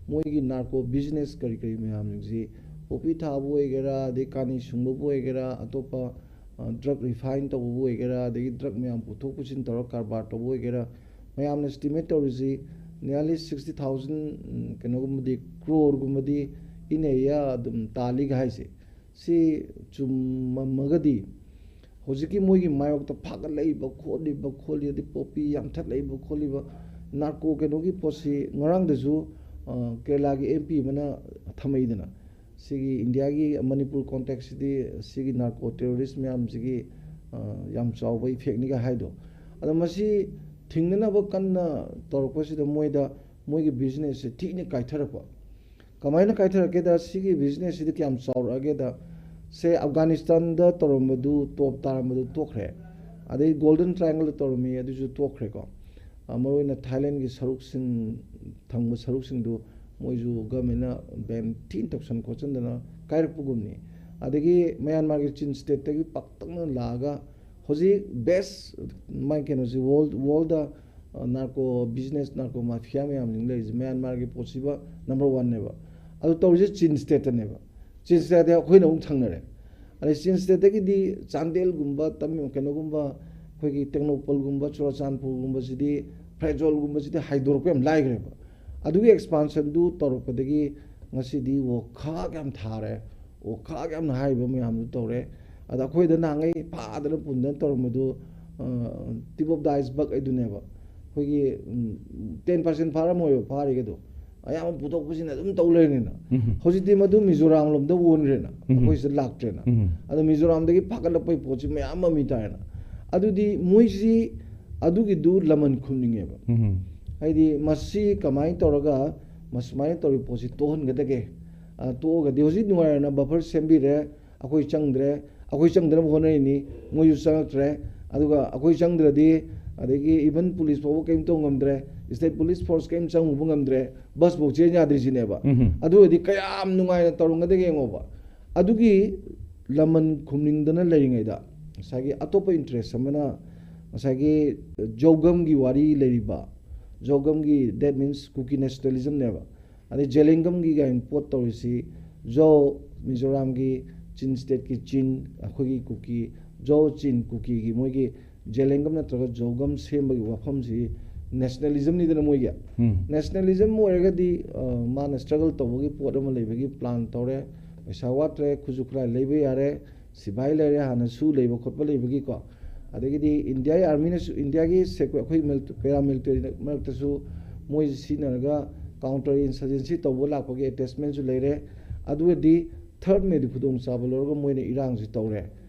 ꯃꯣꯏꯒꯤ ꯅꯥꯔꯀꯣ ꯕꯤꯖꯤꯅꯦꯁ ꯀꯔꯤ ꯀꯔꯤ ꯃꯌꯥꯝꯁꯤꯡꯁꯤ, ꯄꯣꯄꯤ ꯊꯥꯕ ꯑꯣꯏꯒꯦꯔꯥ, ꯑꯗꯩ ꯀꯥꯅꯤ ꯁꯨꯡꯕꯕꯨ ꯑꯣꯏꯒꯦꯔꯥ, ꯑꯇꯣꯞꯄ, ꯑ, ꯗ꯭ꯔꯒ ꯔꯤꯐꯥꯏꯟ ꯇꯧꯕꯕꯨ ꯑꯣꯏꯒꯦꯔꯥ, ꯑꯗꯒꯤ ꯗ꯭ꯔꯒ ꯃꯌꯥꯝ ꯄꯨꯊꯣꯛ ꯄꯨꯁꯤꯟ ꯇꯧꯔꯒ ꯀꯔꯕꯥꯔ ꯇꯧꯕ ꯑꯣꯏꯒꯦꯔꯥ, ꯃꯌꯥꯝꯅ ꯏꯁꯇꯤꯃꯦꯠ ꯇꯧꯔꯤꯁꯤ nearly sixty thousand, um, ꯀꯩꯅꯣꯒꯨꯝꯕꯗꯤ, ꯀ꯭ꯔꯣꯔꯒꯨꯝꯕꯗꯤ in a year ꯑꯗꯨꯝ ꯇꯥꯜꯂꯤꯒ ꯍꯥꯏꯁꯦ꯫ ꯁꯤ ꯆꯨꯝꯃꯝꯃꯒꯗꯤ ꯍꯧꯖꯤꯛꯀꯤ ꯃꯣꯏꯒꯤ ꯃꯥꯌꯣꯛꯇ ꯐꯥꯒꯠꯂꯛꯏꯕ ꯈꯣꯠꯂꯤꯕ ꯈꯣꯠꯂꯤ, ꯑꯗꯩ ꯄꯣꯄꯤ ꯌꯥꯝꯊꯠꯂꯛꯏꯕ ꯈꯣꯠꯂꯤꯕ ꯅꯥꯔꯀꯣ ꯀꯩꯅꯣꯒꯤ ꯄꯣꯠꯁꯤ ꯉꯔꯥꯡꯗꯁꯨ, ꯑ, ꯀꯦꯔꯂꯥꯒꯤ ꯑꯦꯝ ꯄꯤ ꯑꯃꯅ ꯊꯝꯃꯛꯏꯗꯅ, ꯁꯤꯒꯤ ꯏꯟꯗꯤꯌꯥꯒꯤ ꯃꯅꯤꯄꯨꯔ ꯀꯣꯟꯇꯦꯛꯁꯁꯤꯗꯤ ꯁꯤꯒꯤ ꯅꯥꯔꯀꯣ ꯇꯦꯔꯣꯔꯤꯁ ꯃꯌꯥꯝꯁꯤꯒꯤ, ꯑ, ꯌꯥꯝ ꯆꯥꯎꯕ ꯏꯐꯦꯛꯅꯤꯒ ꯍꯥꯏꯗꯣ꯫ ꯑꯗꯣ ꯃꯁꯤ ꯊꯤꯡꯅꯅꯕ ꯀꯟꯅ ꯇꯧꯔꯛꯄꯁꯤꯗ ꯃꯣꯏꯗ ꯃꯣꯏꯒꯤ ꯕꯤꯖꯤꯅꯦꯁꯁꯦ ꯊꯤꯅ ꯀꯥꯏꯊꯔꯛꯄ꯫ ꯀꯃꯥꯏꯅ ꯀꯥꯏꯊꯔꯛꯀꯦꯗ, ꯁꯤꯒꯤ ꯕꯤꯖꯤꯅꯦꯁꯁꯤꯗ ꯀꯌꯥꯝ ꯆꯥꯎꯔꯛꯑꯒꯦꯗ, ꯁꯦ, ꯑꯐꯒꯥꯅꯤꯁꯇꯥꯟꯗ ꯇꯧꯔꯝꯕꯗꯨ, ꯇꯣꯞ ꯇꯥꯔꯝꯕꯗꯨ ꯇꯣꯛꯈ꯭ꯔꯦ, ꯑꯗꯩ ꯒꯣꯜꯗꯟ ꯇ꯭ꯔꯥꯏꯡꯒꯜꯗ ꯇꯧꯔꯝꯃꯤ, ꯑꯗꯨꯁꯨ ꯇꯣꯛꯈ꯭ꯔꯦꯀꯣ꯫ ꯑ, ꯃꯔꯨꯑꯣꯏꯅ ꯊꯥꯏꯂꯦꯟꯒꯤ ꯁꯔꯨꯛꯁꯤꯡ, ꯊꯪꯕ ꯁꯔꯨꯛꯁꯤꯡꯗꯨ ꯃꯣꯏꯁꯨ ꯒꯃꯦꯟꯅ ꯕꯦꯟ ꯊꯤꯅ ꯇꯧꯁꯟ ꯈꯣꯠꯆꯟꯗꯅ ꯀꯥꯏꯔꯛꯄꯒꯨꯝꯅꯤ꯫ ꯑꯗꯒꯤ ꯃꯌꯥꯟꯃꯥꯔꯒꯤ ꯆꯤꯟ ꯁ꯭ꯇꯦꯠꯇꯒꯤ ꯄꯥꯛꯇꯛꯅ ꯂꯥꯛꯑꯒ ꯍꯧꯖꯤꯛ ꯕꯦꯁ ꯃꯥꯏ ꯀꯩꯅꯣꯁꯤ ꯋꯥꯔꯜ, ꯋꯥꯔꯜꯗ, ꯑ, ꯅꯥꯔꯀꯣ ꯕꯤꯖꯤꯅꯦꯁ, ꯅꯥꯔꯀꯣ ꯃꯥꯐꯤꯌꯥ ꯃꯌꯥꯝꯁꯤꯡ ꯂꯩꯔꯤꯁꯦ ꯃꯌꯥꯟꯃꯥꯔꯒꯤ ꯄꯣꯠꯁꯤꯕ ꯅꯝꯕꯔ ꯋꯥꯟꯅꯦꯕ꯫ ꯑꯗꯨ ꯇꯧꯔꯤꯁꯦ ꯆꯤꯟ ꯁ꯭ꯇꯦꯠꯇꯅꯦꯕ꯫ ꯆꯤꯟ ꯁ꯭ꯇꯦꯠꯇ ꯑꯩꯈꯣꯏꯅ ꯑꯃꯨꯛ ꯊꯪꯅꯔꯦ꯫ ꯑꯗꯩ ꯆꯤꯟ ꯁ꯭ꯇꯦꯠꯇꯒꯤꯗꯤ ꯆꯥꯟꯗꯦꯜꯒꯨꯝꯕ, ꯇꯃꯦꯡ-, ꯀꯩꯅꯣꯒꯨꯝꯕ, ꯑꯩꯈꯣꯏꯒꯤ ꯇꯦꯡꯅꯧꯄꯜꯒꯨꯝꯕ, ꯆꯨꯔꯆꯥꯟꯄꯨꯔꯒꯨꯝꯕꯁꯤꯗꯤ, ꯐꯦꯔꯖꯣꯜꯒꯨꯝꯕꯁꯤꯗꯤ ꯍꯥꯏꯗꯣꯔꯛꯄ ꯌꯥꯝ ꯂꯥꯏꯈ꯭ꯔꯦꯕ꯫ ꯑꯗꯨꯒꯤ ꯑꯦꯛꯁꯄꯥꯟꯁꯟꯗꯨ ꯇꯧꯔꯛꯄꯗꯒꯤ ꯉꯁꯤꯗꯤ ꯋꯣꯈꯥꯛ ꯌꯥꯝ ꯊꯥꯔꯦ, ꯋꯣꯈꯥꯛ ꯌꯥꯝꯅ ꯍꯥꯏꯔꯤꯕ ꯃꯌꯥꯝꯗꯨ ꯇꯧꯔꯦ꯫ ꯑꯗ ꯑꯩꯈꯣꯏꯗ ꯅꯍꯥꯟꯉꯩ ꯐꯥꯗꯅ ꯄꯨꯟꯗꯅ ꯇꯧꯔꯝꯕꯗꯨ, ꯇꯤꯞ ꯑꯣꯐ ꯗ ꯑꯥꯏꯁꯕꯔꯒ ꯍꯥꯏꯗꯨꯅꯦꯕ꯫ ꯑꯩꯈꯣꯏꯒꯤ ꯇꯦꯟ ꯄꯥꯔꯁꯦꯟ ꯐꯥꯔꯝꯃꯣꯏꯕ ꯐꯥꯔꯤꯒꯗꯣ, ꯑꯌꯥꯝꯕ ꯄꯨꯊꯣꯛꯄꯁꯤꯅ ꯑꯗꯨꯝ ꯇꯧ ꯂꯩꯔꯅꯤꯅ꯫ ꯎꯝ꯫ ꯍꯧꯖꯤꯛꯇꯤ ꯃꯗꯨ ꯃꯤꯖꯣꯔꯥꯝ ꯂꯣꯝꯗ ꯑꯣꯟꯈ꯭ꯔꯦꯅ, ꯎꯝ꯫ ꯑꯩꯈꯣꯏ ꯁꯤꯗ ꯂꯥꯛꯇ꯭ꯔꯦꯅ꯫ ꯎꯝ꯫ ꯑꯗꯣ ꯃꯤꯖꯣꯔꯥꯝꯗꯒꯤ ꯐꯥꯒꯠꯂꯛꯄꯒꯤ ꯄꯣꯠꯁꯤ ꯃꯌꯥꯝ ꯑꯃ ꯃꯤ ꯇꯥꯏꯅ꯫ ꯑꯗꯨꯗꯤ ꯃꯣꯏꯁꯤ ꯑꯗꯨꯒꯤꯗꯨ ꯂꯃꯟ ꯈꯨꯝꯅꯤꯡꯉꯦꯕ꯫ ꯎꯝ꯫ ꯍꯥꯏꯗꯤ ꯃꯁꯤ ꯀꯃꯥꯏꯅ ꯇꯧꯔꯒ ꯃꯁꯨꯃꯥꯏꯅ ꯇꯧꯔꯤ ꯄꯣꯠꯁꯤ ꯇꯣꯛꯍꯟꯒꯗꯒꯦ? ꯑ, ꯇꯣꯛꯑꯒꯗꯤ ꯍꯧꯖꯤꯛ ꯅꯨꯡꯉꯥꯏꯔꯦꯅ ꯕꯐꯔ ꯁꯦꯝꯕꯤꯔꯦ, ꯑꯩꯈꯣꯏ ꯆꯪꯗ꯭ꯔꯦ, ꯑꯩꯈꯣꯏ ꯆꯪꯗꯅꯕ ꯍꯣꯠꯅꯔꯤꯅꯤ, ꯃꯣꯏꯁꯨ ꯆꯪꯉꯛꯇ꯭ꯔꯦ꯫ ꯑꯗꯨꯒ ꯑꯩꯈꯣꯏ ꯆꯪꯗ꯭ꯔꯗꯤ ꯑꯗꯒꯤ ꯏꯚꯟ ꯄꯨꯂꯤꯁ ꯐꯥꯎꯕ ꯀꯔꯤꯝ ꯇꯧ ꯉꯝꯗ꯭ꯔꯦ, ꯁ꯭ꯇꯦꯠ ꯄꯨꯂꯤꯁ ꯐꯣꯔꯁ ꯀꯔꯤꯝ ꯆꯪꯉꯨꯕ ꯉꯝꯗ꯭ꯔꯦ, ꯕꯁꯐꯥꯎ ꯆꯦꯟ ꯌꯥꯗ꯭ꯔꯤꯁꯤꯅꯦꯕ꯫ ꯎꯝ꯫ ꯑꯗꯨ ꯑꯣꯏꯔꯗꯤ ꯀꯌꯥꯝ ꯅꯨꯡꯉꯥꯏꯅ ꯇꯧꯔꯝꯒꯗꯒꯦ ꯌꯦꯡꯉꯣꯕ꯫ ꯑꯗꯨꯒꯤ ꯂꯃꯟ ꯈꯨꯝꯅꯤꯡꯗꯅ ꯂꯩꯔꯤꯉꯩꯗ ꯉꯁꯥꯏꯒꯤ ꯑꯇꯣꯞꯄ ꯏꯟꯇꯔꯦꯁ ꯑꯃꯅ ꯉꯁꯥꯏꯒꯤ ꯖꯧꯒꯝꯒꯤ ꯋꯥꯔꯤ ꯂꯩꯔꯤꯕ, ꯖꯧꯒꯝꯒꯤ, that means ꯀꯨꯀꯤ ꯅꯦꯁꯅꯦꯂꯤꯖꯝꯅꯦꯕ꯫ ꯑꯗꯩ ꯖꯦꯂꯦꯡꯒꯝꯒꯤ ꯀꯥꯏꯅ ꯄꯣꯠ ꯇꯧꯔꯤꯁꯤ ꯖꯣ, ꯃꯤꯖꯣꯔꯥꯝꯒꯤ, ꯆꯤꯟ ꯁ꯭ꯇꯦꯠꯀꯤ ꯆꯤꯟ, ꯑꯩꯈꯣꯏꯒꯤ ꯀꯨꯀꯤ, ꯖꯣ ꯆꯤꯟ ꯀꯨꯀꯤꯒꯤ ꯃꯣꯏꯒꯤ ꯖꯦꯂꯦꯡꯒꯝ ꯅꯠꯇ꯭ꯔꯒ ꯖꯣꯒꯝ ꯁꯦꯝꯕꯒꯤ ꯋꯥꯐꯝꯁꯤ ꯅꯦꯁꯅꯦꯂꯤꯖꯝꯅꯤꯗꯅ ꯃꯣꯏꯒꯤ꯫ ꯎꯝ꯫ ꯅꯦꯁꯅꯦꯂꯤꯖꯝ ꯑꯣꯏꯔꯒꯗꯤ, ꯑ, ꯃꯥꯅ ꯁ꯭ꯇ꯭ꯔꯒꯜ ꯇꯧꯕꯒꯤ ꯄꯣꯠ ꯑꯃ ꯂꯩꯕꯒꯤ ꯄ꯭ꯂꯥꯟ ꯇꯧꯔꯦ, ꯄꯩꯁꯥ ꯋꯥꯠꯇ꯭ꯔꯦ, ꯈꯨꯠꯁꯨ ꯈꯨꯠꯂꯥꯏ ꯂꯩꯕ ꯌꯥꯔꯦ, ꯁꯤꯐꯥꯏ ꯂꯩꯔꯦ, ꯍꯥꯟꯅ ꯁꯨ ꯂꯩꯕ ꯈꯣꯠꯄ ꯂꯩꯕꯒꯤꯀꯣ꯫ ꯑꯗꯒꯤꯗꯤ ꯏꯟꯗꯤꯌꯥꯒꯤ ꯑꯥꯔꯃꯤꯅꯁꯨ, ꯏꯟꯗꯤꯌꯥꯒꯤ ꯁꯦꯀ꯭ꯌꯨ-, ꯑꯩꯈꯣꯏ ꯃꯤꯂꯤ-, ꯄꯦꯔꯥꯃꯤꯂꯤꯇꯔꯤ ꯃꯔꯛꯇꯁꯨ ꯃꯣꯏꯁꯤ ꯁꯤꯖꯤꯟꯅꯔꯒ ꯀꯥꯎꯟꯇꯔ ꯏꯟꯁꯔꯖꯦꯟꯁꯤ ꯇꯧꯕ ꯂꯥꯛꯄꯒꯤ ꯑꯦꯇꯦꯆꯃꯦꯟꯁꯨ ꯂꯩꯔꯦ꯫ ꯑꯗꯨꯒꯗꯤ ꯊꯔꯠ ꯃꯦꯗꯤ ꯈꯨꯗꯣꯡꯆꯥꯕ ꯂꯧꯔꯒ ꯃꯣꯏꯅ ꯏꯔꯥꯡꯁꯤ ꯇꯧꯔꯦ꯫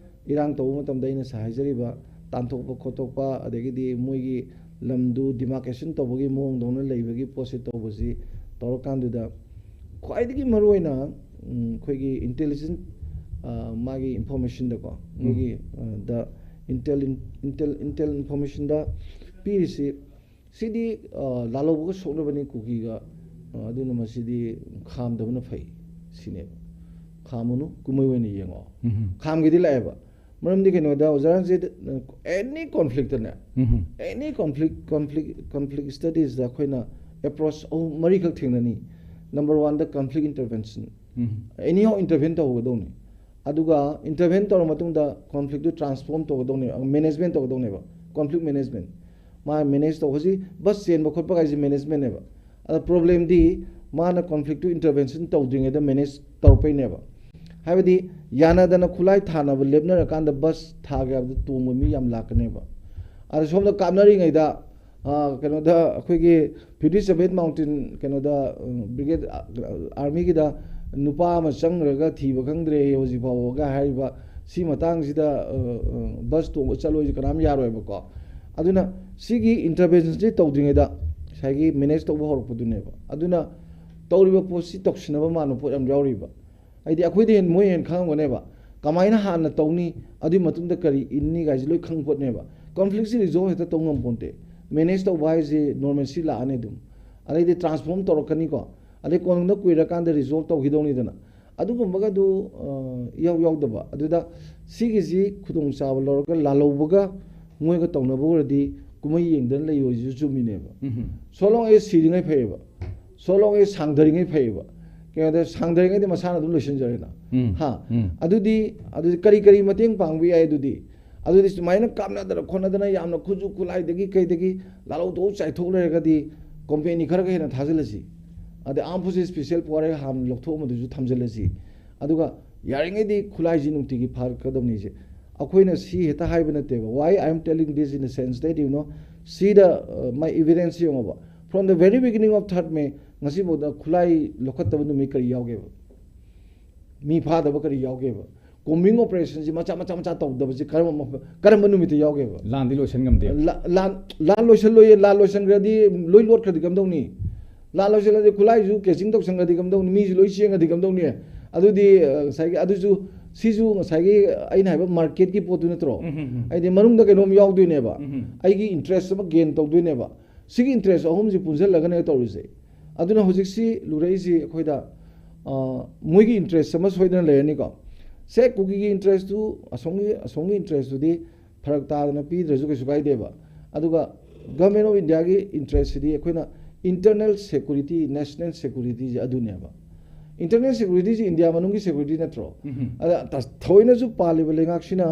ꯏꯔꯥꯡ ꯇꯧꯕ ꯃꯇꯝꯗ ꯑꯩꯅ ꯉꯁꯥꯏ ꯍꯥꯏꯖꯔꯤꯕ ꯇꯥꯟꯊꯣꯛꯄ ꯈꯣꯠꯇꯣꯛꯄ, ꯑꯗꯒꯤꯗꯤ ꯃꯣꯏꯒꯤ ꯂꯝꯗꯨ ꯗꯤꯃꯥꯔꯀꯦꯁꯟ ꯇꯧꯕꯒꯤ ꯃꯑꯣꯡꯗꯧꯅ ꯂꯩꯕꯒꯤ ꯄꯣꯠꯁꯦ ꯇꯧꯕꯁꯤ ꯇꯧꯔꯀꯥꯟꯗꯨꯗ ꯈ꯭ꯋꯥꯏꯗꯒꯤ ꯃꯔꯨꯑꯣꯏꯅ, ꯎꯝ, ꯑꯩꯈꯣꯏꯒꯤ ꯏꯟꯇꯦꯂꯤꯖꯦꯟꯁ, ꯑ, ꯃꯥꯒꯤ ꯏꯟꯐꯣꯔꯃꯦꯁꯟꯗꯀꯣ, ꯎꯝ꯫ ꯃꯣꯏꯒꯤ, ꯑ, ꯗ ꯏꯟꯇꯦꯜ ꯏꯟ-, ꯏꯟꯇꯦꯜ, ꯏꯟꯇꯦꯜ ꯏꯟꯐꯣꯔꯃꯦꯁꯟꯗ ꯄꯤꯔꯤꯁꯤ, ꯁꯤꯗꯤ, ꯑ, ꯂꯥꯜꯍꯧꯕꯒ ꯁꯣꯛꯅꯕꯅꯤ ꯀꯨꯀꯤꯒ, ꯑ, ꯑꯗꯨꯅ ꯃꯁꯤꯗꯤ ꯈꯥꯝꯗꯕꯅ ꯐꯩ ꯁꯤꯅꯦꯕ꯫ ꯈꯥꯝꯃꯨꯅꯨ, ꯀꯨꯝꯍꯩ ꯑꯣꯏꯅ ꯌꯦꯡꯉꯣ꯫ ꯎꯝ꯫ ꯈꯥꯝꯒꯦꯗꯤ ꯂꯥꯛꯑꯦꯕ꯫ ꯃꯔꯝꯗꯤ ꯀꯩꯅꯣꯗ ꯑꯣꯖꯥ ꯔꯟꯖꯤꯠ, ꯑꯦꯅꯤ ꯀꯣꯟꯐ꯭ꯂꯤꯛꯇꯅꯦ, ꯎꯝ꯫ ꯑꯦꯅꯤ ꯀꯣꯟꯐ꯭ꯂꯤꯛ, ꯀꯣꯟꯐ꯭ꯂꯤꯛ, ꯀꯣꯟꯐ꯭ꯂꯤꯛ ꯁ꯭ꯇꯗꯤꯁꯇ ꯑꯩꯈꯣꯏꯅ ꯑꯦꯄ꯭ꯔꯣꯆ ꯑꯍꯨꯝ ꯃꯔꯤꯈꯛ ꯊꯦꯡꯅꯅꯤ꯫ ꯅꯝꯕꯔ ꯋꯥꯟꯗ ꯀꯟꯐ꯭ꯂꯤꯛ ꯏꯟꯇꯔꯚꯦꯟꯁꯟ꯫ ꯎꯝ꯫ ꯑꯦꯅꯤ ꯍꯥꯎ ꯏꯟꯇꯔꯚꯦꯟ ꯇꯧꯍꯧꯒꯗꯧꯅꯤ꯫ ꯑꯗꯨꯒ ꯏꯟꯇꯔꯚꯦꯟ ꯇꯧꯔ ꯃꯇꯨꯡꯗ ꯀꯣꯟꯐ꯭ꯂꯤꯛꯇꯨ ꯇ꯭ꯔꯥꯟꯁꯐꯣꯔꯝ ꯇꯧꯒꯗꯧꯅꯦꯕ, ꯃꯦꯅꯦꯖꯃꯦꯟ ꯇꯧꯒꯗꯧꯅꯦꯕ꯫ ꯀꯣꯟꯐ꯭ꯂꯤꯛ ꯃꯦꯅꯦꯖꯃꯦꯟ, ꯃꯥ ꯃꯦꯅꯦꯖ ꯇꯧ, ꯍꯧꯖꯤꯛ ꯕꯁ ꯆꯦꯟꯕ ꯈꯣꯠꯄ ꯀꯥꯏꯁꯦ ꯃꯦꯅꯦꯖꯃꯦꯟꯅꯦꯕ꯫ ꯑꯗ ꯄ꯭ꯔꯣꯕ꯭ꯂꯦꯝꯗꯤ ꯃꯥꯅ ꯀꯣꯟꯐ꯭ꯂꯤꯛꯇꯨ ꯏꯟꯇꯔꯚꯦꯟꯁꯟ ꯇꯧꯗ꯭ꯔꯤꯉꯩꯗ ꯃꯦꯅꯦꯖ ꯇꯧꯔꯛꯄꯩꯅꯦꯕ꯫ ꯍꯥꯏꯕꯗꯤ ꯌꯥꯅꯗꯅ ꯈꯨꯠꯂꯥꯏ ꯊꯥꯅꯕ ꯂꯦꯞꯅꯔꯀꯥꯟꯗ ꯕꯁ ꯊꯥꯒꯦ ꯍꯥꯏꯕꯗ ꯇꯣꯡꯕ ꯃꯤ ꯌꯥꯝ ꯂꯥꯛꯀꯅꯦꯕ꯫ ꯑꯗ ꯁꯣꯝꯗ ꯀꯥꯞꯅꯔꯤꯉꯩꯗ, ꯑ, ꯀꯩꯅꯣꯗ ꯑꯩꯈꯣꯏꯒꯤ ꯐꯤꯐꯇꯤ ꯁꯚꯦꯟ ꯃꯥꯎꯟꯇꯦꯟ ꯀꯩꯅꯣꯗ, ꯎꯝ, ꯕ꯭ꯔꯤꯒꯦꯗ, ꯑ, ꯑꯥꯔꯃꯤꯒꯤꯗ ꯅꯨꯄꯥ ꯑꯃ ꯆꯪꯈ꯭ꯔꯒ ꯊꯤꯕ ꯈꯪꯗ꯭ꯔꯦ ꯍꯧꯖꯤꯛ ꯐꯥꯎꯕꯒ ꯍꯥꯏꯔꯤꯕ ꯁꯤ ꯃꯇꯥꯡꯁꯤꯗ, ꯑ, ꯑ, ꯕꯁ ꯇꯣꯡꯕ ꯆꯠꯂꯣꯏꯁꯦ ꯀꯅꯥꯝ ꯌꯥꯔꯣꯏꯕꯀꯣ꯫ ꯑꯗꯨꯅ ꯁꯤꯒꯤ ꯏꯟꯇꯔꯚꯦꯟꯁꯟꯁꯤ ꯇꯧꯗ꯭ꯔꯤꯉꯩꯗ ꯉꯁꯥꯏꯒꯤ ꯃꯦꯅꯦꯖ ꯇꯧꯕ ꯍꯧꯔꯛꯄꯗꯨꯅꯦꯕ꯫ ꯑꯗꯨꯅ ꯇꯧꯔꯤꯕ ꯄꯣꯠꯁꯤ ꯇꯧꯁꯤꯟꯅꯕ ꯃꯥꯟꯕ ꯄꯣꯠ ꯌꯥꯝ ꯌꯥꯎꯔꯤꯕ꯫ ꯍꯥꯏꯗꯤ ꯑꯩꯈꯣꯏꯗ ꯍꯦꯟꯅ ꯃꯣꯏ ꯍꯦꯟꯅ ꯈꯪꯉꯝꯒꯅꯦꯕ꯫ ꯀꯃꯥꯏꯅ ꯍꯥꯟꯅ ꯇꯧꯅꯤ, ꯑꯗꯨꯒꯤ ꯃꯇꯨꯡꯗ ꯀꯔꯤ ꯏꯟꯅꯤ ꯀꯥꯏꯁꯦ ꯂꯣꯏ ꯈꯪꯕ ꯄꯣꯠꯅꯦꯕ꯫ ꯀꯣꯟꯐ꯭ꯂꯤꯛꯁꯤ ꯔꯤꯖꯣꯜꯕ ꯍꯦꯛꯇ ꯇꯧ ꯉꯝꯄꯣꯟꯇꯦ꯫ ꯃꯦꯅꯦꯖ ꯇꯧꯕ ꯍꯥꯏꯁꯦ ꯅꯣꯔꯃꯦꯜꯁꯤ ꯂꯥꯛꯑꯅꯤ ꯑꯗꯨꯝ꯫ ꯑꯗꯩꯗꯤ ꯇ꯭ꯔꯥꯟꯁꯐꯣꯔꯝ ꯇꯧꯔꯛꯀꯅꯤꯀꯣ꯫ ꯑꯗꯩ ꯀꯣꯟꯅ ꯀꯨꯏꯔꯀꯥꯟꯗ ꯔꯤꯖꯣꯜꯕ ꯇꯧꯈꯤꯗꯧꯅꯤꯗꯅ꯫ ꯑꯗꯨꯒꯨꯝꯕꯒꯗꯨ, ꯑ, ꯏꯌꯥꯎ ꯌꯥꯎꯗꯕ꯫ ꯑꯗꯨꯗ ꯁꯤꯒꯤꯁꯤ ꯈꯨꯗꯣꯡꯆꯥꯕ ꯂꯧꯔꯒ ꯂꯥꯜꯍꯧꯕꯒ ꯃꯣꯏꯒ ꯇꯧꯅꯕ ꯑꯣꯏꯔꯗꯤ ꯀꯨꯝꯍꯩ ꯌꯦꯡꯗꯅ ꯂꯩꯌꯣꯁꯤꯁꯨ ꯆꯨꯝꯃꯤꯅꯦꯕ꯫ ꯎꯝꯍꯨꯝ꯫ So long as ꯁꯤꯔꯤꯉꯩ ꯐꯩꯌꯦꯕ꯫ So long as ꯁꯥꯡꯊꯔꯤꯉꯩ ꯐꯩꯌꯦꯕ꯫ ꯀꯩꯅꯣꯗ ꯁꯥꯡꯊꯔꯤꯉꯩꯗꯤ ꯃꯁꯥꯅ ꯑꯗꯨꯝ ꯂꯣꯏꯁꯤꯟꯖꯔꯦꯅ꯫ ꯎꯝ꯫ ꯍꯥ? ꯎꯝ꯫ ꯑꯗꯨꯗꯤ, ꯑꯗꯨꯗꯤ ꯀꯔꯤ ꯀꯔꯤ ꯃꯇꯦꯡ ꯄꯥꯡꯕ ꯌꯥꯏ ꯑꯗꯨꯗꯤ? ꯑꯗꯨꯗꯤ ꯁꯨꯃꯥꯏꯅ ꯀꯥꯞꯅꯗꯅ ꯈꯣꯠꯅꯗꯅ ꯌꯥꯝꯅ ꯈꯨꯠꯁꯨ ꯈꯨꯠꯂꯥꯏꯗꯒꯤ ꯀꯩꯗꯒꯤ ꯂꯥꯜꯍꯧ ꯇꯧꯍꯧ ꯆꯥꯏꯊꯣꯛ ꯂꯩꯔꯒꯗꯤ ꯀꯣꯝꯄꯦꯅꯤ ꯈꯔꯒ ꯍꯦꯟꯅ ꯊꯥꯖꯤꯜꯂꯁꯤ꯫ ꯑꯗꯩ ꯑꯥꯔꯝ ꯐꯣꯔꯁꯦꯁ ꯁ꯭ꯄꯦꯁꯦꯜ ꯄꯋꯥꯔ ꯍꯥꯟꯅ ꯂꯧꯊꯣꯛꯑꯝꯕꯗꯨꯁꯨ ꯊꯝꯖꯤꯜꯂꯁꯤ꯫ ꯑꯗꯨꯒ ꯌꯥꯔꯤꯉꯩꯗꯤ ꯈꯨꯠꯂꯥꯏꯁꯤ ꯅꯨꯡꯇꯤꯒꯤ ꯐꯥꯔꯛꯀꯗꯕꯅꯤꯁꯦ꯫ ꯑꯩꯈꯣꯏꯅ ꯁꯤ ꯍꯦꯛꯇ ꯍꯥꯏꯕ ꯅꯠꯇꯦꯕ꯫ Why I am telling this in the sense that, you know, ꯁꯤꯗ, ꯑ, my evidence ꯌꯦꯡꯉꯣꯕ꯫ From the very beginning of third May, ꯉꯁꯤꯐꯥꯎꯗ ꯈꯨꯠꯂꯥꯏ ꯂꯧꯈꯠꯇꯕ ꯅꯨꯃꯤꯠ ꯀꯔꯤ ꯌꯥꯎꯒꯦꯕ? ꯃꯤ ꯐꯥꯗꯕ ꯀꯔꯤ ꯌꯥꯎꯒꯦꯕ? ꯀꯣꯝꯕꯤꯡ ꯑꯣꯄꯔꯦꯁꯟꯁꯤ ꯃꯆꯥ, ꯃꯆꯥ, ꯃꯆꯥ ꯇꯧꯗꯕꯁꯤ ꯀꯔꯝꯕ ꯃꯐꯝ, ꯀꯔꯝꯕ ꯅꯨꯃꯤꯠꯇ ꯌꯥꯎꯒꯦꯕ? ꯂꯥꯟꯗꯤ ꯂꯣꯏꯁꯤꯟ ꯉꯝꯗꯦ꯫ ꯂꯥ-, ꯂꯥꯟ, ꯂꯥꯟ ꯂꯣꯏꯁꯤꯜꯂꯣꯏꯌꯦ꯫ ꯂꯥꯟ ꯂꯣꯏꯁꯤꯟꯈ꯭ꯔꯗꯤ ꯂꯣꯏ ꯂꯣꯠꯈ꯭ꯔꯗꯤ ꯀꯝꯗꯧꯅꯤ? ꯂꯥꯟ ꯂꯣꯏꯁꯤꯜꯂꯗꯤ ꯈꯨꯠꯂꯥꯏꯁꯨ ꯀꯦꯆꯤꯡ ꯇꯧꯁꯟꯈ꯭ꯔꯗꯤ ꯀꯝꯗꯧꯅꯤ? ꯃꯤꯁꯨ ꯂꯣꯏ ꯆꯦꯟꯈ꯭ꯔꯗꯤ ꯀꯝꯗꯧꯅꯤ? ꯑꯗꯨꯗꯤ, ꯑ, ꯉꯁꯥꯏꯒꯤ ꯑꯗꯨꯁꯨ, ꯁꯤꯁꯨ ꯉꯁꯥꯏꯒꯤ ꯑꯩꯅ ꯍꯥꯏꯕ ꯃꯥꯔꯀꯦꯠꯀꯤ ꯄꯣꯠꯇꯨ ꯅꯠꯇ꯭ꯔꯣ? ꯎꯝ, ꯎꯝ, ꯎꯝ꯫ ꯍꯥꯏꯗꯤ ꯃꯅꯨꯡꯗ ꯀꯩꯅꯣꯝ ꯌꯥꯎꯗꯣꯏꯅꯦꯕ꯫ ꯎꯝ, ꯎꯝ꯫ ꯑꯩꯒꯤ ꯏꯟꯇꯔꯦꯁ ꯑꯃ ꯒꯦꯟ ꯇꯧꯗꯣꯏꯅꯦꯕ꯫ ꯁꯤꯒꯤ ꯏꯟꯇꯔꯦꯁ ꯑꯍꯨꯝꯁꯤ ꯄꯨꯟꯁꯤꯜꯂꯒꯅꯦ ꯇꯧꯔꯤꯁꯦ꯫ ꯑꯗꯨꯅ ꯍꯧꯖꯤꯛꯁꯤ ꯂꯨꯔꯛꯏꯁꯤ ꯑꯩꯈꯣꯏꯗ, ꯑ, ꯃꯣꯏꯒꯤ ꯏꯟꯇꯔꯦꯁ ꯑꯃ ꯁꯣꯏꯗꯅ ꯂꯩꯔꯅꯤꯀꯣ꯫ ꯁꯦ ꯀꯨꯀꯤꯒꯤ ꯏꯟꯇꯔꯦꯁꯇꯨ, ꯑꯁꯣꯝꯒꯤ, ꯑꯁꯣꯝꯒꯤ ꯏꯟꯇꯔꯦꯁꯇꯨꯗꯤ ꯐꯔꯛ ꯇꯥꯗꯅ ꯄꯤꯗ꯭ꯔꯁꯨ ꯀꯩꯁꯨ ꯀꯥꯏꯗꯦꯕ꯫ ꯑꯗꯨꯒ Government of Indiaꯒꯤ ꯏꯟꯇꯔꯦꯁꯁꯤꯗꯤ ꯑꯩꯈꯣꯏꯅ internal security, national securityꯁꯦ ꯑꯗꯨꯅꯦꯕ꯫ Internal security ꯁꯤ ꯏꯟꯗꯤꯌꯥ ꯃꯅꯨꯡꯒꯤ security ꯅꯠꯇ꯭ꯔꯣ? ꯎꯝ. ꯑꯗ ꯇ- ꯊꯑꯣꯏꯅꯁꯨ ꯄꯥꯜꯂꯤꯕ ꯂꯩꯉꯥꯛꯁꯤꯅ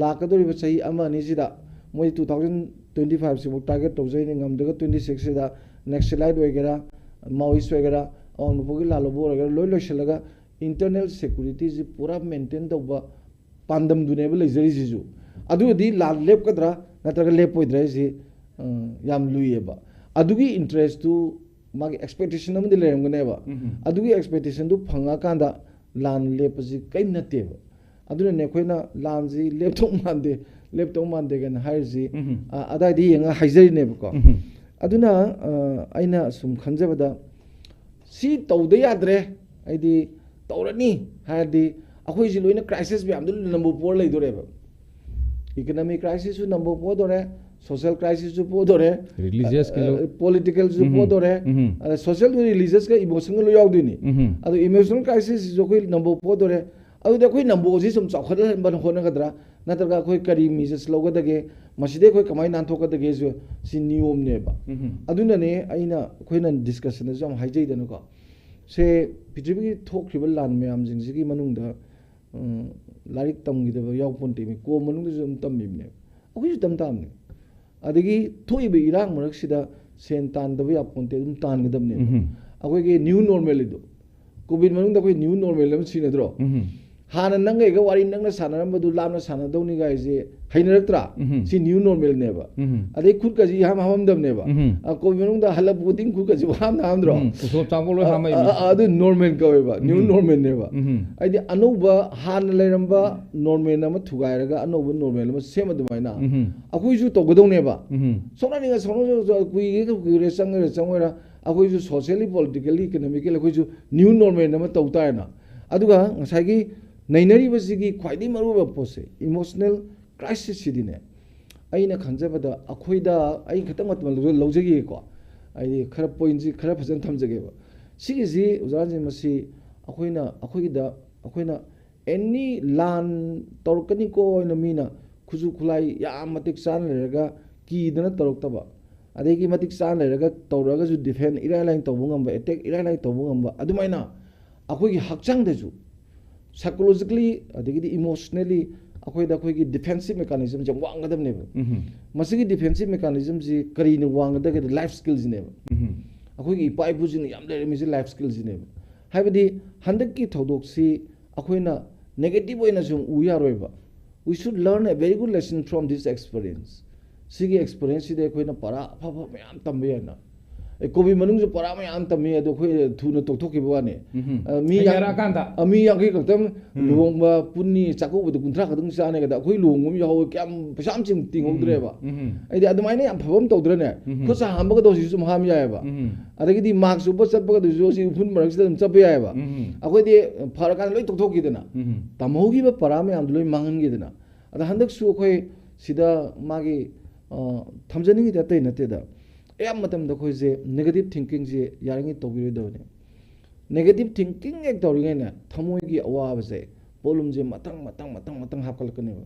ꯂꯥꯛꯀꯗꯧꯔꯤꯕ ꯆꯍꯤ ꯑꯃ ꯑꯅꯤꯁꯤꯗ ꯃꯣꯏ two thousand twenty five ꯁꯤꯐꯥꯎ target ꯇꯧꯖꯩꯅꯤ, ꯉꯝꯗ꯭ꯔꯒ twenty six ꯁꯤꯗ Naxalite ꯑꯣꯏꯒꯦꯔꯥ, Maoist ꯑꯣꯏꯒꯦꯔꯥ, ꯑꯋꯥꯡ ꯅꯣꯡꯄꯣꯛꯀꯤ ꯂꯥꯜꯂꯧꯕ ꯑꯣꯏꯒꯦꯔꯥ, ꯂꯣꯏ ꯂꯣꯏꯁꯤꯜꯂꯒ internal security ꯁꯤ ꯄꯨꯔꯥ maintain ꯇꯧꯕ ꯄꯥꯟꯗꯝꯗꯨꯅꯦꯕ ꯂꯩꯖꯔꯤꯁꯤꯁꯨ꯫ ꯑꯗꯨꯒꯗꯤ ꯂꯥꯟ ꯂꯦꯞꯀꯗ꯭ꯔꯥ ꯅꯠꯇ꯭ꯔꯒ ꯂꯦꯞꯄꯣꯏꯗ꯭ꯔꯥ ꯍꯥꯏꯁꯤ, ꯑ, ꯌꯥꯝ ꯂꯨꯏꯌꯦꯕ꯫ ꯑꯗꯨꯒꯤ interest ꯇꯨ, ꯃꯥꯒꯤ expectation ꯑꯃꯗꯤ ꯂꯩꯔꯝꯒꯅꯦꯕ꯫ ꯎꯝ. ꯑꯗꯨꯒꯤ expectation ꯗꯨ ꯐꯪꯉꯀꯥꯟꯗ ꯂꯥꯟ ꯂꯦꯞꯄꯁꯤ ꯀꯔꯤꯝ ꯅꯠꯇꯦꯕ꯫ ꯑꯗꯨꯅꯅꯦ ꯑꯩꯈꯣꯏꯅ ꯂꯥꯟꯁꯤ ꯂꯦꯞꯇꯧ ꯃꯥꯟꯗꯦ, ꯂꯦꯞꯇꯧ ꯃꯥꯟꯗꯦ ꯀꯥꯏꯅ ꯍꯥꯏꯔꯤꯁꯤ, ꯎꯝ. ꯑ, ꯑꯗꯥꯏꯗ ꯌꯦꯡꯉꯒ ꯍꯥꯏꯖꯔꯤꯅꯦꯕꯀꯣ꯫ ꯎꯝ. ꯑꯗꯨꯅ, ꯑ, ꯑꯩꯅ ꯁꯨꯝ ꯈꯟꯖꯕꯗ, ꯁꯤ ꯇꯧꯗ ꯌꯥꯗ꯭ꯔꯦ, ꯍꯥꯏꯗꯤ ꯇꯧꯔꯅꯤ ꯍꯥꯏꯔꯗꯤ, ꯑꯩꯈꯣꯏꯁꯤ ꯂꯣꯏꯅ crisis ꯃꯌꯥꯝꯗꯨ ꯅꯝꯕ ꯄꯣꯔ ꯂꯩꯗꯣꯔꯦꯕ꯫ Economic crisis ꯁꯨ ꯅꯝꯕ ꯄꯣꯗꯣꯔꯦ, social crisis ꯁꯨ ꯄꯣꯗꯣꯔꯦ, Religious ꯀꯤꯁꯨ. political ꯁꯨ ꯎꯝ. ꯄꯣꯗꯣꯔꯦ, ꯎꯝ. ꯑꯗ social ꯒ religious ꯒ emotion ꯒ ꯂꯣꯏ ꯌꯥꯎꯗꯣꯏꯅꯤ꯫ ꯎꯝ. ꯑꯗꯣ emotional crisis ꯁꯤꯁꯨ ꯑꯩꯈꯣꯏ ꯅꯝꯕ ꯄꯣꯗꯣꯔꯦ꯫ ꯑꯗꯨꯗꯤ ꯑꯩꯈꯣꯏ ꯅꯝꯕꯣꯁꯤ ꯁꯨꯝ ꯆꯥꯎꯈꯠꯍꯟꯕ ꯍꯣꯠꯅꯒꯗ꯭ꯔꯥ, ꯅꯠꯇ꯭ꯔꯒ ꯑꯩꯈꯣꯏ ꯀꯔꯤ message ꯂꯧꯒꯗꯒꯦ, ꯃꯁꯤꯗꯩ ꯑꯩꯈꯣꯏ ꯀꯃꯥꯏꯅ ꯅꯥꯟꯊꯣꯛꯀꯗꯒꯦꯁꯨ ꯁꯤ ꯅꯤꯌꯣꯝꯅꯦꯕ꯫ ꯎꯝ. ꯑꯗꯨꯅꯅꯦ ꯑꯩꯅ, ꯑꯩꯈꯣꯏꯅ discussion ꯗꯁꯨ ꯌꯥꯝ ꯍꯥꯏꯖꯩꯗꯅꯀꯣ꯫ ꯁꯦ, ꯄ꯭ꯔꯤꯊꯤꯕꯤꯒꯤ ꯊꯣꯛꯈ꯭ꯔꯤꯕ ꯂꯥꯟ ꯃꯌꯥꯝꯁꯤꯡꯁꯤꯒꯤ ꯃꯅꯨꯡꯗ, ꯎꯝ, ꯂꯥꯏꯔꯤꯛ ꯇꯝꯈꯤꯗꯕ ꯌꯥꯎꯄꯣꯟꯇꯦ, ꯃꯤ ꯀꯣꯝ ꯃꯅꯨꯡꯗꯁꯨ ꯑꯗꯨꯝ ꯇꯝꯃꯤꯕꯅꯦ, ꯑꯩꯈꯣꯏꯁꯨ ꯇꯝ ꯇꯥꯕꯅꯦ꯫ ꯑꯗꯒꯤ ꯊꯣꯛꯏꯕ ꯏꯔꯥꯡ ꯃꯔꯛꯁꯤꯗ ꯁꯦꯟ ꯇꯥꯟꯗꯕ ꯌꯥꯄꯣꯟꯇꯦ, ꯑꯗꯨꯝ ꯇꯥꯟꯒꯗꯕꯅꯦꯕ꯫ ꯎꯝ. ꯑꯩꯈꯣꯏꯒꯤ new normal ꯗꯣ, COVID ꯃꯅꯨꯡꯗ ꯑꯩꯈꯣꯏ new normal ꯑꯃ ꯁꯤꯖꯤꯟꯅꯗ꯭ꯔꯣ? ꯎꯝ. ꯍꯥꯟꯅ ꯅꯪꯒ ꯑꯩꯒ ꯋꯥꯔꯤ ꯅꯪꯅ ꯁꯥꯟꯅꯔꯝꯕꯗꯨ ꯂꯥꯞꯅ ꯁꯥꯟꯅꯗꯧꯅꯤ ꯒꯥꯏꯁꯦ ꯍꯩꯅꯔꯛꯇ꯭ꯔꯥ? ꯎꯝ. ꯁꯤ new normal ꯅꯦꯕ꯫ ꯎꯝ. ꯑꯗꯩ ꯈꯨꯠꯀꯁꯤ ꯏꯍꯥꯝ ꯍꯥꯝꯃꯝꯗꯕꯅꯦꯕ꯫ ꯎꯝ. ꯑ, COVID ꯃꯅꯨꯡꯗ ꯍꯜꯂꯛꯄ ꯈꯨꯗꯤꯡ ꯈꯨꯠꯀꯁꯤ ꯍꯥꯝꯅ ꯍꯥꯝꯗ꯭ꯔꯣ? ꯎꯝ. ꯎꯁꯣꯞ ꯆꯥꯕ ꯂꯣꯏ ꯑ, ꯍꯥꯝꯃꯛꯏꯅꯤ. ꯑ, ꯑ, ꯑꯗꯨ normal ꯀꯧꯋꯦꯕ, new ꯎꯝ. normal ꯅꯦꯕ꯫ ꯎꯝ. ꯍꯥꯏꯗꯤ ꯑꯅꯧꯕ ꯍꯥꯟꯅ ꯂꯩꯔꯝꯕ normal ꯑꯃ ꯊꯨꯒꯥꯏꯔꯒ ꯑꯅꯧꯕ normal ꯑꯃ ꯁꯦꯝ ꯑꯗꯨꯃꯥꯏꯅ ꯎꯝ. ꯑꯩꯈꯣꯏꯁꯨ ꯇꯧꯒꯗꯧꯅꯦꯕ꯫ ꯎꯝ. ꯁꯣꯛꯅꯅꯤꯡꯉ ꯁꯣꯛꯅ ꯀꯨꯏꯒꯦ ꯀꯨꯏꯔꯦ ꯆꯪꯉꯦꯔ ꯆꯪꯉꯣꯏꯔ ꯑꯩꯈꯣꯏꯁꯨ socially political economical ꯑꯩꯈꯣꯏꯁꯨ new normal ꯑꯃ ꯇꯧ ꯇꯥꯔꯦꯅ꯫ ꯑꯗꯨꯒ ꯉꯁꯥꯏꯒꯤ ꯅꯩꯅꯔꯤꯕꯁꯤꯒꯤ ꯈ꯭ꯋꯥꯏꯗꯒꯤ ꯃꯔꯨꯑꯣꯏꯕ ꯄꯣꯠꯁꯦ emotional crisis ꯁꯤꯗꯤꯅꯦ, ꯑꯩꯅ ꯈꯟꯖꯕꯗ ꯑꯩꯈꯣꯏꯗ, ꯑꯩ ꯈꯤꯇꯪ ꯃꯇꯝ ꯂꯧꯖ-, ꯂꯧꯖꯒꯦꯀꯣ꯫ ꯍꯥꯏꯗꯤ ꯈꯔ point ꯁꯤ ꯈꯔ ꯐꯖꯅ ꯊꯝꯖꯒꯦꯕ꯫ ꯁꯤꯒꯤꯁꯤ ꯑꯣꯖꯥꯁꯤꯡ ꯃꯁꯤ ꯑꯩꯈꯣꯏꯅ, ꯑꯩꯈꯣꯏꯒꯤꯗ ꯑꯩꯈꯣꯏꯅ any ꯂꯥꯟ ꯇꯧꯔꯛꯀꯅꯤꯀꯣ ꯍꯥꯏꯅ ꯃꯤꯅ ꯈꯨꯠꯁꯨ ꯈꯨꯠꯂꯥꯏ ꯌꯥꯝ ꯃꯇꯤꯛ ꯆꯥꯅ ꯂꯩꯔꯒ ꯀꯤꯗꯅ ꯇꯧꯔꯛꯇꯕ, ꯑꯗꯒꯤ ꯃꯇꯤꯛ ꯆꯥꯅ ꯂꯩꯔꯒ ꯇꯧꯔꯛꯑꯒꯁꯨ defend ꯏꯔꯥꯏ ꯂꯥꯏꯅ ꯇꯧꯕ ꯉꯝꯕ, attack ꯏꯔꯥꯏ ꯂꯥꯏꯅ ꯇꯧꯕ ꯉꯝꯕ, ꯑꯗꯨꯃꯥꯏꯅ ꯑꯩꯈꯣꯏꯒꯤ ꯍꯛꯆꯥꯡꯗꯁꯨ psychologically ꯑꯗꯒꯤꯗꯤ emotionally ꯑꯩꯈꯣꯏꯗ ꯑꯩꯈꯣꯏꯒꯤ defensive mechanism ꯁꯦ ꯌꯥꯝ ꯋꯥꯡꯒꯗꯕꯅꯦꯕ꯫ ꯎꯝ꯫ ꯃꯁꯤꯒꯤ defensive mechanism ꯁꯤ ꯀꯔꯤꯅ ꯋꯥꯡꯒꯗꯒꯦꯗ life skill ꯁꯤꯅꯦꯕ꯫ ꯎꯝ꯫ ꯑꯩꯈꯣꯏꯒꯤ ꯏꯄꯥ ꯏꯄꯨꯁꯤꯡꯅ ꯌꯥꯝ ꯂꯩꯔꯝꯃꯤꯁꯦ life skill ꯁꯤꯅꯦꯕ꯫ ꯍꯥꯏꯕꯗꯤ ꯍꯟꯗꯛꯀꯤ ꯊꯧꯗꯣꯛꯁꯤ ꯑꯩꯈꯣꯏꯅ negative ꯑꯣꯏꯅ ꯁꯨꯝ ꯎ ꯌꯥꯔꯣꯏꯕ꯫ We should learn a very good lesson from this experience. ꯁꯤꯒꯤ experience ꯁꯤꯗ ꯑꯩꯈꯣꯏꯅ ꯄꯔꯥ ꯑꯐꯕ ꯃꯌꯥꯝ ꯇꯝꯕ ꯌꯥꯏꯅ꯫ ꯑꯦ, ꯀꯣꯚꯤꯗ ꯃꯅꯨꯡꯁꯨ ꯄꯔꯥ ꯃꯌꯥꯝ ꯇꯝꯃꯤ, ꯑꯗꯣ ꯑꯩꯈꯣꯏ ꯊꯨꯅ ꯇꯣꯛꯊꯣꯛꯈꯤꯕ ꯋꯥꯅꯤ꯫ ꯎꯝ꯫ ꯑ, ꯃꯤ ꯌꯥ- ꯍꯩꯅꯔꯛꯑꯀꯥꯟꯗ꯫ ꯑ, ꯃꯤ ꯌꯥꯡꯈꯩ ꯈꯛꯇꯪ ꯎꯝ꯫ ꯂꯨꯍꯣꯡꯕ ꯄꯨꯟꯅꯤ, ꯆꯥꯛꯀꯧꯕꯗ ꯀꯨꯟꯊ꯭ꯔꯥ ꯈꯛꯇꯪ ꯆꯥꯅꯤ ꯀꯗ ꯑꯩꯈꯣꯏ ꯂꯨꯍꯣꯡꯕ ꯑꯃ ꯌꯥꯎꯍꯧꯋꯦ, ꯀꯌꯥꯝ ꯄꯩꯁꯥ ꯑꯃ ꯆꯤꯡ ꯇꯤꯡꯍꯧꯗ꯭ꯔꯦꯕ꯫ ꯎꯝ꯫ ꯑꯩꯗꯤ ꯑꯗꯨꯃꯥꯏꯅ ꯌꯥꯝ ꯐꯕ ꯑꯃ ꯇꯧꯗ꯭ꯔꯅꯦ꯫ ꯎꯝ꯫ ꯈꯨꯠ ꯁꯥ ꯍꯥꯝꯕꯒꯗꯧꯁꯤꯁꯨ ꯑꯗꯨꯝ ꯍꯥꯝ ꯌꯥꯏꯑꯕ꯫ ꯎꯝ꯫ ꯑꯗꯒꯤꯗꯤ mask ꯎꯞꯄ ꯆꯠꯄꯒꯗꯨꯁꯨ ꯁꯤ ꯎꯐꯨꯟ ꯃꯔꯛꯁꯤꯗ ꯑꯗꯨꯝ ꯆꯠꯄ ꯌꯥꯏꯑꯕ꯫ ꯎꯝ꯫ ꯑꯩꯈꯣꯏꯗꯤ ꯐꯔꯀꯥꯟꯗ ꯂꯣꯏ ꯇꯣꯛꯊꯣꯛꯈꯤꯗꯅ꯫ ꯎꯝ꯫ ꯇꯝꯍꯧꯈꯤꯕ ꯄꯔꯥ ꯃꯌꯥꯝꯗꯣ ꯂꯣꯏ ꯃꯥꯡꯍꯟꯈꯤꯗꯅ꯫ ꯑꯗ ꯍꯟꯗꯛꯁꯨ ꯑꯩꯈꯣꯏ ꯁꯤꯗ ꯃꯥꯒꯤ, ꯑ, ꯊꯝꯖꯅꯤꯡꯉꯤꯗꯤ ꯑꯇꯩ ꯅꯠꯇꯦꯗ, ꯑꯌꯥꯝꯕ ꯃꯇꯝꯗ ꯑꯩꯈꯣꯏꯁꯦ negative thinking ꯁꯦ ꯌꯥꯔꯤꯉꯩ ꯇꯧꯕꯤꯔꯣꯏꯗꯕꯅꯤ꯫ Negative thinking ꯍꯦꯛ ꯇꯧꯔꯤꯉꯩꯅꯦ, ꯊꯃꯣꯏꯒꯤ ꯑꯋꯥꯕꯁꯦ, ꯄꯣꯠꯂꯨꯝꯁꯦ ꯃꯊꯪ ꯃꯊꯪ ꯃꯊꯪ ꯃꯊꯪ ꯍꯥꯞꯀꯠꯂꯛꯀꯅꯦꯕ꯫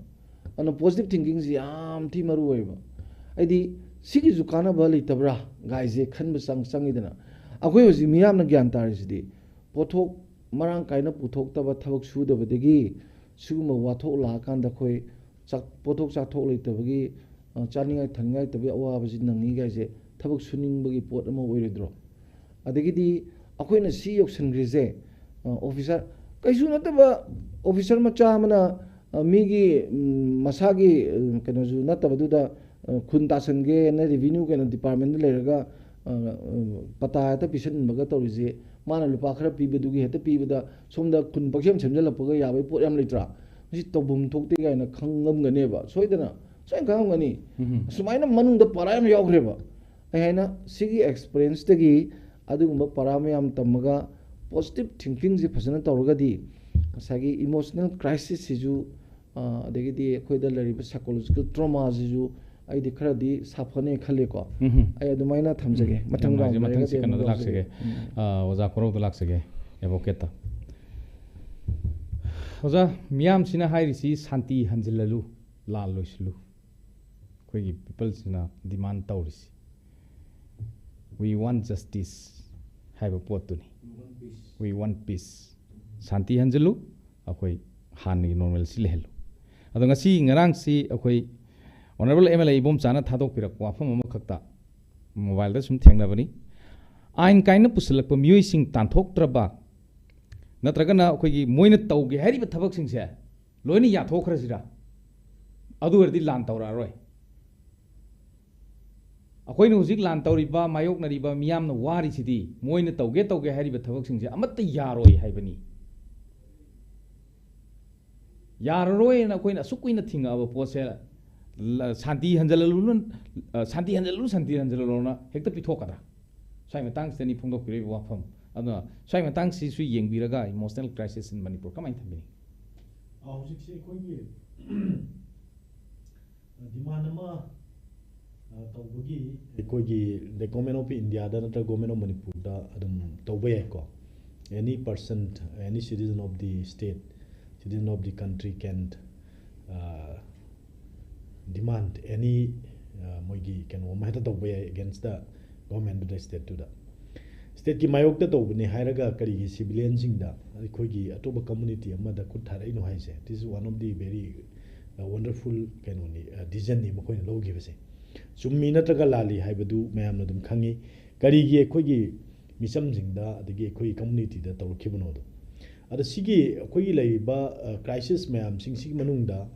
ꯑꯗꯨꯅ positive thinking ꯁꯤ ꯌꯥꯝ ꯊꯤ ꯃꯔꯨ ꯑꯣꯏꯌꯦꯕ꯫ ꯍꯥꯏꯗꯤ ꯁꯤꯒꯤꯁꯨ ꯀꯥꯟꯅꯕ ꯂꯩꯇꯕ꯭ꯔꯥ ꯒꯥꯏꯁꯦ ꯈꯟꯕ ꯆꯪ-, ꯆꯪꯉꯤꯗꯅ꯫ ꯑꯩꯈꯣꯏ ꯍꯧꯖꯤꯛ ꯃꯤꯌꯥꯝꯅ ꯒ꯭ꯌꯥꯟ ꯇꯥꯔꯤꯁꯤꯗꯤ ꯄꯣꯠꯊꯣꯛ ꯃꯔꯥꯡ ꯀꯥꯏꯅ ꯄꯨꯊꯣꯛꯇꯕ, ꯊꯕꯛ ꯁꯨꯗꯕꯗꯒꯤ ꯁꯤꯒꯨꯝꯕ ꯋꯥꯊꯣꯛ ꯂꯥꯛꯑꯀꯥꯟꯗ ꯑꯩꯈꯣꯏ ꯆꯥꯛ-, ꯄꯣꯠꯊꯣꯛ ꯆꯥꯊꯣꯛ ꯂꯩꯇꯕꯒꯤ, ꯑ, ꯆꯥꯅꯤꯡꯉꯥꯏ ꯊꯛꯅꯤꯡꯉꯥꯏ ꯂꯩꯇꯕꯒꯤ ꯑꯋꯥꯕꯁꯤ ꯅꯪꯉꯤ ꯀꯥꯏꯁꯦ ꯊꯕꯛ ꯁꯨꯅꯤꯡꯕꯒꯤ ꯄꯣꯠ ꯑꯃ ꯑꯣꯏꯔꯣꯏꯗ꯭ꯔꯣ? ꯑꯗꯒꯤꯗꯤ ꯑꯩꯈꯣꯏꯅ ꯁꯤ ꯌꯧꯁꯟꯈ꯭ꯔꯤꯁꯦ, ꯑ, officer, ꯀꯩꯁꯨ ꯅꯠꯇꯕ officer ꯃꯆꯥ ꯑꯃꯅ, ꯑ, ꯃꯤꯒꯤ, ꯎꯝ, ꯃꯁꯥꯒꯤ, ꯎꯝ, ꯀꯩꯅꯣꯁꯨ ꯅꯠꯇꯕꯗꯨꯗ, ꯑ, ꯈꯨꯟ ꯇꯥꯁꯟꯒꯦꯅ revenue ꯀꯩꯅꯣ department ꯇ ꯂꯩꯔꯒ, ꯑ, ꯑ, ꯄꯇꯥ ꯍꯦꯛꯇ ꯄꯤꯁꯟꯕꯒ ꯇꯧꯔꯤꯁꯦ, ꯃꯥꯅ ꯂꯨꯄꯥ ꯈꯔ ꯄꯤꯕꯗꯨꯒꯤ ꯍꯦꯛꯇ ꯄꯤꯕꯗ ꯁꯣꯝꯗ ꯈꯨꯟ ꯄꯛꯁꯦꯝ ꯁꯦꯝꯖꯤꯜꯂꯛꯄꯒ ꯌꯥꯕꯒꯤ ꯄꯣꯠ ꯌꯥꯝ ꯂꯩꯇ꯭ꯔꯥ? ꯃꯁꯤ ꯇꯧꯐꯝ ꯊꯣꯛꯇꯦ ꯀꯥꯏꯅ ꯈꯪꯉꯝꯒꯅꯦꯕ, ꯁꯣꯏꯗꯅ, ꯁꯣꯏꯗꯅ ꯈꯪꯉꯝꯒꯅꯤ꯫ ꯎꯝ꯫ ꯁꯨꯃꯥꯏꯅ ꯃꯅꯨꯡꯗ ꯄꯔꯥ ꯌꯥꯝ ꯌꯥꯎꯈ꯭ꯔꯦꯕ꯫ ꯑꯩ ꯍꯥꯏꯅ ꯁꯤꯒꯤ experience ꯇꯒꯤ ꯑꯗꯨꯒꯨꯝꯕ ꯄꯔꯥ ꯃꯌꯥꯝ ꯇꯝꯃꯒ positive thinking ꯁꯦ ꯐꯖꯅ ꯇꯧꯔꯒꯗꯤ ꯉꯁꯥꯏꯒꯤ emotional crisis ꯁꯤꯁꯨ, ꯑ, ꯑꯗꯒꯤꯗꯤ ꯑꯩꯈꯣꯏꯗ ꯂꯩꯔꯤꯕ psychological trauma ꯁꯤꯁꯨ ꯑꯩꯗꯤ ꯈꯔꯗꯤ ꯁꯥꯐꯅꯦ ꯈꯜꯂꯦꯀꯣ꯫ ꯎꯝ꯫ ꯑꯩ ꯑꯗꯨꯃꯥꯏꯅ ꯊꯝꯖꯒꯦ꯫ ꯎꯝ, ꯃꯊꯪ ꯌꯥꯝ round ꯅꯨꯡꯉꯥꯏꯖꯩ꯫ ꯃꯊꯪ ꯂꯩꯔꯒꯗꯤ ꯑꯃꯨꯛ ꯀꯩꯅꯣꯗ ꯂꯧꯖꯒꯦ꯫ ꯂꯥꯛꯆꯒꯦ꯫ ꯎꯝ꯫ ꯑ, ꯑꯣꯖꯥ ꯈꯣꯔꯧꯗ ꯂꯥꯛꯆꯒꯦ, advocate ꯇ꯫ ꯑꯣꯖꯥ, ꯃꯤꯌꯥꯝꯁꯤꯅ ꯍꯥꯏꯔꯤꯁꯤ ꯁꯥꯟꯇꯤ ꯍꯟꯖꯤꯜꯍꯜꯂꯨ, ꯂꯥꯜ ꯂꯣꯏꯁꯤꯜꯂꯨ꯫ ꯑꯩꯈꯣꯏꯒꯤ people ꯁꯤꯅ demand ꯇꯧꯔꯤꯁꯤ, "We want justice, ꯍꯥꯏꯕ ꯄꯣꯠꯇꯨꯅꯤ꯫ We want peace. ꯁꯥꯟꯇꯤ ꯍꯟꯖꯤꯜꯂꯨ, ꯑꯩꯈꯣꯏ ꯍꯥꯟꯅꯒꯤ normalcy ꯂꯩꯍꯜꯂꯨ꯫ ꯑꯗꯣ ꯉꯁꯤ ꯉꯔꯥꯡꯁꯤ ꯑꯩꯈꯣꯏ Honourable M L A ꯏꯕꯣꯝꯆꯥꯅ ꯊꯥꯗꯣꯛꯄꯤꯔꯛꯄ ꯋꯥꯐꯝ ꯑꯃꯈꯛꯇ mobileꯗ ꯁꯨꯝ ꯊꯦꯡꯅꯕꯅꯤ꯫ ꯑꯥꯏꯟ ꯀꯥꯏꯅ ꯄꯨꯁꯤꯜꯂꯛꯄ ꯃꯤꯑꯣꯏꯁꯤꯡ ꯇꯥꯟꯊꯣꯛꯇ꯭ꯔꯕ ꯅꯠꯇ꯭ꯔꯒꯅ ꯑꯩꯈꯣꯏꯒꯤ ꯃꯣꯏꯅ ꯇꯧꯒꯦ ꯍꯥꯏꯔꯤꯕ ꯊꯕꯛꯁꯤꯡꯁꯦ ꯂꯣꯏꯅ ꯌꯥꯊꯣꯛꯈ꯭ꯔꯁꯤꯔꯥ? ꯑꯗꯨ ꯑꯣꯏꯔꯗꯤ ꯂꯥꯟ ꯇꯧꯔꯛꯑꯔꯣꯏ꯫ ꯑꯩꯈꯣꯏꯅ ꯍꯧꯖꯤꯛ ꯂꯥꯟ ꯇꯧꯔꯤꯕ, ꯃꯥꯌꯣꯛꯅꯔꯤꯕ ꯃꯤꯌꯥꯝꯅ ꯋꯥꯔꯤꯁꯤꯗꯤ ꯃꯣꯏꯅ ꯇꯧꯒꯦ ꯇꯧꯒꯦ ꯍꯥꯏꯔꯤꯕ ꯊꯕꯛꯁꯤꯡꯁꯦ ꯑꯃꯠꯇ ꯌꯥꯔꯣꯏ ꯍꯥꯏꯕꯅꯤ꯫ ꯌꯥꯔꯔꯣꯏꯅ ꯑꯩꯈꯣꯏꯅ ꯑꯁꯨꯛ ꯀꯨꯏꯅ ꯊꯤꯡꯉꯛꯑꯕ ꯄꯣꯠꯁꯦ, ꯂ-, ꯁꯥꯟꯇꯤ ꯍꯟꯖꯜꯍꯜꯂꯨ, ꯑ, ꯁꯥꯟꯇꯤ ꯍꯟꯖꯜꯍꯜꯂꯨ, ꯁꯥꯟꯇꯤ ꯍꯟꯖꯜꯍꯜꯂꯨꯅ ꯍꯦꯛꯇ ꯄꯤꯊꯣꯛꯀꯗ꯭ꯔꯥ? ꯁ꯭ꯋꯥꯏ ꯃꯇꯥꯡꯁꯤꯗꯅꯤ ꯐꯣꯡꯗꯣꯛꯄꯤꯔꯛꯏꯕ ꯋꯥꯐꯝ꯫ ꯑꯗꯨꯅ ꯁ꯭ꯋꯥꯏ ꯃꯇꯥꯡꯁꯤꯁꯨ ꯌꯦꯡꯕꯤꯔꯒ emotional crisis in Manipur ꯀꯃꯥꯏꯅ ꯊꯝꯕꯤꯅꯤ? ꯑ, ꯍꯧꯖꯤꯛꯁꯦ ꯑꯩꯈꯣꯏꯒꯤ demand ꯑꯃ, ꯑ, ꯇꯧꯕꯒꯤ ꯑꯩꯈꯣꯏꯒꯤ the Government of Indiaꯗ ꯅꯠꯇ꯭ꯔꯒ Government of Manipurꯗ ꯑꯗꯨꯝ ꯇꯧꯕ ꯌꯥꯏꯀꯣ꯫ Any person, any citizen of the state, citizen of the country can, uh, demand any, uh, ꯃꯣꯏꯒꯤ ꯀꯩꯅꯣ ꯑꯃ ꯍꯦꯛꯇ ꯇꯧꯕ ꯌꯥꯏ against the government of the stateꯇꯨꯗ꯫ Stateꯀꯤ ꯃꯥꯌꯣꯛꯇ ꯇꯧꯕꯅꯤ ꯍꯥꯏꯔꯒ ꯀꯔꯤꯒꯤ civilianꯁꯤꯡꯗ, ꯑꯩꯈꯣꯏꯒꯤ ꯑꯇꯣꯞꯄ community ꯑꯃꯗ ꯈꯨꯠ ꯊꯥꯔꯛꯏꯅꯣ ꯍꯥꯏꯁꯦ? This is one of the very, uh, wonderful ꯀꯩꯅꯣꯅꯤ, uh, decisionꯅꯤ ꯃꯈꯣꯏꯅ ꯂꯧꯈꯤꯕꯁꯦ꯫ ꯆꯨꯝꯃꯤ ꯅꯠꯇ꯭ꯔꯒ ꯂꯥꯜꯂꯤ ꯍꯥꯏꯕꯗꯨ ꯃꯌꯥꯝꯅ ꯑꯗꯨꯝ ꯈꯪꯉꯤ꯫ ꯀꯔꯤꯒꯤ ꯑꯩꯈꯣꯏꯒꯤ ꯃꯤꯆꯝꯁꯤꯡꯗ ꯑꯗꯒꯤ ꯑꯩꯈꯣꯏꯒꯤ communityꯗ ꯇꯧꯔꯛꯈꯤꯕꯅꯣꯗꯣ? ꯑꯗ ꯁꯤꯒꯤ ꯑꯩꯈꯣꯏꯒꯤ ꯂꯩꯔꯤꯕ, ꯑ, crisis ꯃꯌꯥꯝꯁꯤꯡꯁꯤꯒꯤ ꯃꯅꯨꯡꯗ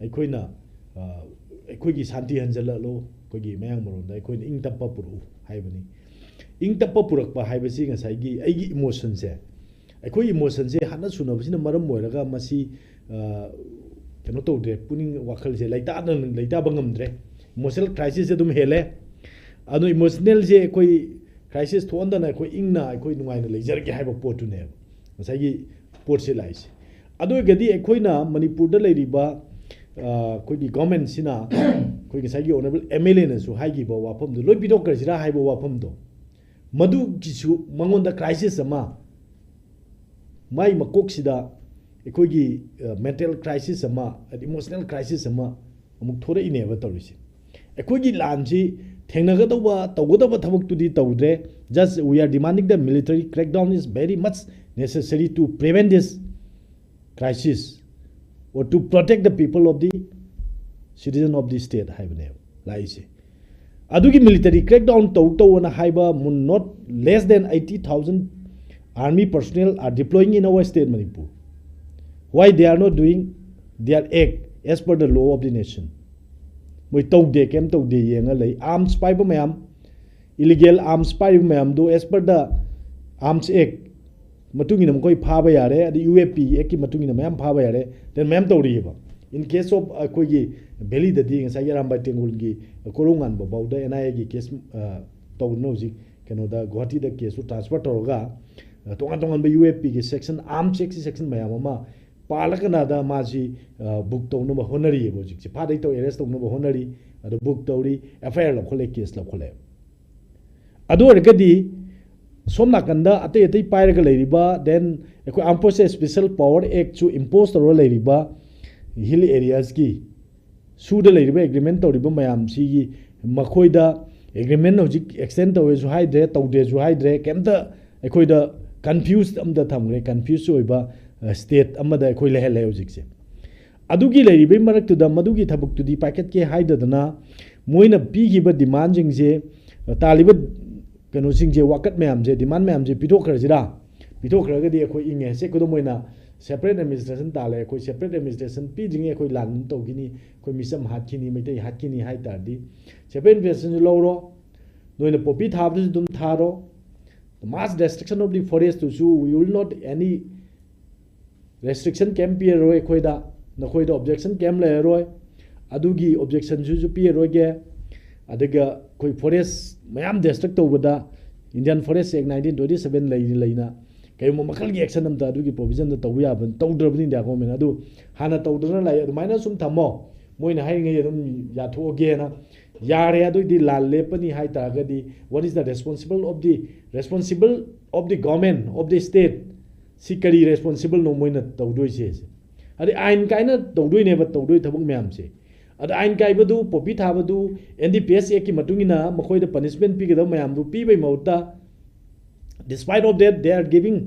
ꯑꯩꯈꯣꯏꯅ, ꯑ, ꯑꯩꯈꯣꯏꯒꯤ ꯁꯥꯟꯇꯤ ꯍꯟꯖꯜꯂꯛꯂꯣ, ꯑꯩꯈꯣꯏꯒꯤ ꯃꯌꯥꯡ ꯃꯔꯣꯟꯗ ꯑꯩꯈꯣꯏꯅ ꯏꯪ ꯇꯞꯄ ꯄꯨꯔꯛꯎ ꯍꯥꯏꯕꯅꯤ꯫ ꯏꯪ ꯇꯞꯄ ꯄꯨꯔꯛꯄ ꯍꯥꯏꯕꯁꯤ ꯉꯁꯥꯏꯒꯤ ꯑꯩꯒꯤ emotionꯁꯦ, ꯑꯩꯈꯣꯏ emotionꯁꯦ ꯍꯥꯠꯅ ꯁꯨꯅꯕꯁꯤꯅ ꯃꯔꯝ ꯑꯣꯏꯔꯒ ꯃꯁꯤ, ꯑ, ꯀꯩꯅꯣ ꯇꯧꯗ꯭ꯔꯦ, ꯄꯨꯛꯅꯤꯡ ꯋꯥꯈꯜꯁꯦ ꯂꯩꯇꯥꯗꯅ, ꯂꯩꯇꯥꯕ ꯉꯝꯗ꯭ꯔꯦ꯫ Emotional crisis ꯑꯗꯨꯝ ꯍꯦꯜꯂꯦ꯫ ꯑꯗꯣ emotionalꯁꯦ ꯑꯩꯈꯣꯏ crisis ꯊꯣꯛꯍꯟꯗꯅ ꯑꯩꯈꯣꯏ ꯏꯪꯅ ꯑꯩꯈꯣꯏ ꯅꯨꯡꯉꯥꯏꯅ ꯂꯩꯖꯔꯒꯦ ꯍꯥꯏꯕ ꯄꯣꯠꯇꯨꯅꯦꯕ ꯉꯁꯥꯏꯒꯤ ꯄꯣꯠꯁꯦ ꯂꯥꯛꯏꯁꯦ꯫ ꯑꯗꯨ ꯑꯣꯏꯔꯒꯗꯤ ꯑꯩꯈꯣꯏꯅ ꯃꯅꯤꯄꯨꯔꯗ ꯂꯩꯔꯤꯕ, ꯑ, ꯑꯩꯈꯣꯏꯒꯤ governmentꯁꯤꯅ ꯑꯩꯈꯣꯏ ꯉꯁꯥꯏꯒꯤ Honourable M L Aꯅꯁꯨ ꯍꯥꯏꯈꯤꯕ ꯋꯥꯐꯝꯗꯣ ꯂꯣꯏ ꯄꯤꯊꯣꯛꯈ꯭ꯔꯁꯤꯔꯥ ꯍꯥꯏꯕ ꯋꯥꯐꯝꯗꯣ, ꯃꯗꯨꯒꯤꯁꯨ ꯃꯉꯣꯟꯗ crisis ꯑꯃ, ꯃꯥꯏ ꯃꯀꯣꯛꯁꯤꯗ ꯑꯩꯈꯣꯏꯒꯤ, ꯑ, mental crisis ꯑꯃ, emotional crisis ꯑꯃ ꯑꯃꯨꯛ ꯊꯣꯔꯛꯏꯅꯦꯕ ꯇꯧꯔꯤꯁꯦ꯫ ꯑꯩꯈꯣꯏꯒꯤ ꯂꯥꯟꯁꯤ ꯊꯦꯡꯅꯒꯗꯧꯕ, ꯇꯧꯒꯗꯕ ꯊꯕꯛꯇꯨꯗꯤ ꯇꯧꯗ꯭ꯔꯦ꯫ Just we are demanding the military crackdown is very much necessary to prevent this crisis or to protect the people of the citizen of the state ꯍꯥꯏꯕꯅꯦꯕ ꯂꯥꯛꯏꯁꯦ꯫ ꯑꯗꯨꯒꯤ military crackdown ꯇꯧ ꯇꯧꯑꯅ ꯍꯥꯏꯕ not less than eighty thousand army personnel are deploying in our state Manipur. Why they are not doing their act as per the law of the nation? ꯃꯣꯏ ꯇꯧꯗꯦ, ꯀꯩꯝ ꯇꯧꯗꯦ ꯌꯦꯡꯉ ꯂꯩ꯫ Arms ꯄꯥꯏꯕ ꯃꯌꯥꯝ, illegal arms ꯄꯥꯏꯔꯤꯕ ꯃꯌꯥꯝꯗꯨ as per the Arms Act ꯃꯇꯨꯡ ꯏꯟꯅ ꯃꯈꯣꯏ ꯐꯥꯕ ꯌꯥꯔꯦ, ꯑꯗꯩ U A P Act ꯀꯤ ꯃꯇꯨꯡ ꯏꯟꯅ ꯃꯌꯥꯝ ꯐꯥꯕ ꯌꯥꯔꯦ, then ꯃꯌꯥꯝ ꯇꯧꯔꯤꯑꯕ꯫ In case of ꯑꯩꯈꯣꯏꯒꯤ valley ꯗꯗꯤ ꯉꯁꯥꯏꯒꯤ ꯑꯔꯥꯝꯕꯥꯏ ꯇꯦꯡꯒꯣꯜꯒꯤ ꯀꯣꯔꯧꯉꯥꯟꯕ ꯐꯥꯎꯗ N I A ꯒꯤ case, ꯑ, ꯇꯧꯗꯅ ꯍꯧꯖꯤꯛ ꯀꯩꯅꯣꯗ ꯒꯨꯋꯥꯍꯥꯇꯤꯗ case ꯇꯨ transfer ꯇꯧꯔꯒ, ꯑ, ꯇꯣꯉꯥꯟ ꯇꯣꯉꯥꯟꯕ U A P ꯒꯤ section, Arms Act ꯀꯤ section ꯃꯌꯥꯝ ꯑꯃ ꯄꯥꯜꯂꯀꯥꯟꯗ ꯃꯥꯁꯤ, ꯑ, book ꯇꯧꯅꯕ ꯍꯣꯠꯅꯔꯤꯑꯕ ꯍꯧꯖꯤꯛꯁꯦ꯫ ꯐꯥꯗꯩ ꯇꯧ, arrest ꯇꯧꯅꯕ ꯍꯣꯠꯅꯔꯤ, ꯑꯗꯣ book ꯇꯧꯔꯤ, F I R ꯂꯧꯈꯠꯂꯦ, case ꯂꯧꯈꯠꯂꯦ꯫ ꯑꯗꯨ ꯑꯣꯏꯔꯒꯗꯤ ꯁꯣꯝ ꯅꯥꯀꯟꯗ ꯑꯇꯩ ꯑꯇꯩ ꯄꯥꯏꯔꯒ ꯂꯩꯔꯤꯕ, then ꯑꯩꯈꯣꯏ Armed Forces Special Power Act ꯁꯨ impose ꯇꯧꯔꯒ ꯂꯩꯔꯤꯕ hill areas ꯀꯤ ꯁꯨꯗ ꯂꯩꯔꯤꯕ agreement ꯇꯧꯔꯤꯕ ꯃꯌꯥꯝꯁꯤꯒꯤ ꯃꯈꯣꯏꯗ agreement ꯍꯧꯖꯤꯛ extend ꯇꯧꯋꯦꯁꯨ ꯍꯥꯏꯗ꯭ꯔꯦ, ꯇꯧꯗꯦꯁꯨ ꯍꯥꯏꯗ꯭ꯔꯦ, ꯀꯩꯝꯇ ꯑꯩꯈꯣꯏꯗ confused ꯑꯝꯗ ꯊꯝꯈ꯭ꯔꯦ, confused ꯑꯣꯏꯕ, ꯑ, state ꯑꯃꯗ ꯑꯩꯈꯣꯏ ꯂꯩꯍꯜꯂꯦ ꯍꯧꯖꯤꯛꯁꯦ꯫ ꯑꯗꯨꯒꯤ ꯂꯩꯔꯤꯕꯩ ꯃꯔꯛꯇꯨꯗ ꯃꯗꯨꯒꯤ ꯊꯕꯛꯇꯨꯗꯤ ꯄꯥꯏꯈꯠꯀꯦ ꯍꯥꯏꯗꯗꯅ ꯃꯣꯏꯅ ꯄꯤꯈꯤꯕ demandꯁꯤꯡꯁꯦ, ꯑ, ꯇꯥꯜꯂꯤꯕ ꯀꯩꯅꯣꯁꯤꯡꯁꯦ, ꯋꯥꯀꯠ ꯃꯌꯥꯝꯁꯦ, demand ꯃꯌꯥꯝꯁꯦ ꯄꯤꯊꯣꯛꯈ꯭ꯔꯁꯤꯔꯥ? ꯄꯤꯊꯣꯛꯈ꯭ꯔꯒꯗꯤ ꯑꯩꯈꯣꯏ ꯏꯪꯉꯦ꯫ ꯁꯦ, ꯈꯨꯗꯝ ꯑꯣꯏꯅ separate administration ꯇꯥꯜꯂꯦ꯫ ꯑꯩꯈꯣꯏ separate administration ꯄꯤꯗ꯭ꯔꯤꯉꯩ ꯑꯩꯈꯣꯏ ꯂꯥꯟ ꯑꯗꯨꯝ ꯇꯧꯈꯤꯅꯤ, ꯑꯩꯈꯣꯏ ꯃꯤꯆꯝ ꯍꯥꯠꯈꯤꯅꯤ, ꯃꯩꯇꯩ ꯍꯥꯠꯈꯤꯅꯤ ꯍꯥꯏ ꯇꯥꯔꯗꯤ separate administration ꯁꯨ ꯂꯧꯔꯣ, ꯅꯣꯏꯅ poppy ꯊꯥꯕꯗꯨꯁꯨ ꯑꯗꯨꯝ ꯊꯥꯔꯣ, mass destruction of the forest ꯇꯨꯁꯨ we will not any restriction ꯀꯩꯝ ꯄꯤꯔꯔꯣꯏ ꯑꯩꯈꯣꯏꯗ, ꯅꯈꯣꯏꯗ objection ꯀꯩꯝ ꯂꯩꯔꯔꯣꯏ, ꯑꯗꯨꯒꯤ objection ꯁꯨꯁꯨ ꯄꯤꯔꯔꯣꯏꯒꯦ꯫ ꯑꯗꯨꯒ ꯑꯩꯈꯣꯏ forest ꯃꯌꯥꯝ destruct ꯇꯧꯕꯗ Indian Forest Act nineteen twenty seven ꯂꯩꯅ ꯂꯩꯅ ꯀꯔꯤꯒꯨꯝꯕ ꯃꯈꯜꯒꯤ action ꯑꯝꯇ ꯑꯗꯨꯒꯤ provision ꯗ ꯇꯧꯕ ꯌꯥꯕ ꯇꯧꯗ꯭ꯔꯕꯅꯤ India government꯫ ꯑꯗꯨ ꯍꯥꯟꯅ ꯇꯧꯗꯅ ꯂꯥꯛꯑꯦ, ꯑꯗꯨꯃꯥꯏꯅ ꯁꯨꯝ ꯊꯝꯃꯣ, ꯃꯣꯏꯅ ꯍꯥꯏꯔꯤꯉꯩ ꯑꯗꯨꯝ ꯌꯥꯊꯣꯛꯑꯒꯦꯅ꯫ ꯌꯥꯔꯦ, ꯑꯗꯨꯏꯗꯤ ꯂꯥꯟ ꯂꯦꯞꯄꯅꯤ ꯍꯥꯏ ꯇꯥꯔꯒꯗꯤ what is the responsible of the, responsible of the government of the state? ꯁꯤ ꯀꯔꯤ responsible ꯅꯣ ꯃꯣꯏꯅ ꯇꯧꯗꯣꯏꯁꯦ? ꯑꯗꯩ ꯑꯥꯏꯟ ꯀꯥꯏꯅ ꯇꯧꯗꯣꯏꯅꯦꯕ, ꯇꯧꯗꯣꯏ ꯊꯕꯛ ꯃꯌꯥꯝꯁꯦ꯫ ꯑꯗ ꯑꯥꯏꯟ ꯀꯥꯏꯕꯗꯨ, poppy ꯊꯥꯕꯗꯨ, N D P S Act ꯀꯤ ꯃꯇꯨꯡ ꯏꯟꯅ ꯃꯈꯣꯏꯗ punishment ꯄꯤꯒꯗꯕ ꯃꯌꯥꯝꯗꯨ ꯄꯤꯕꯒꯤ ꯃꯍꯨꯠꯇ, despite of that, they are giving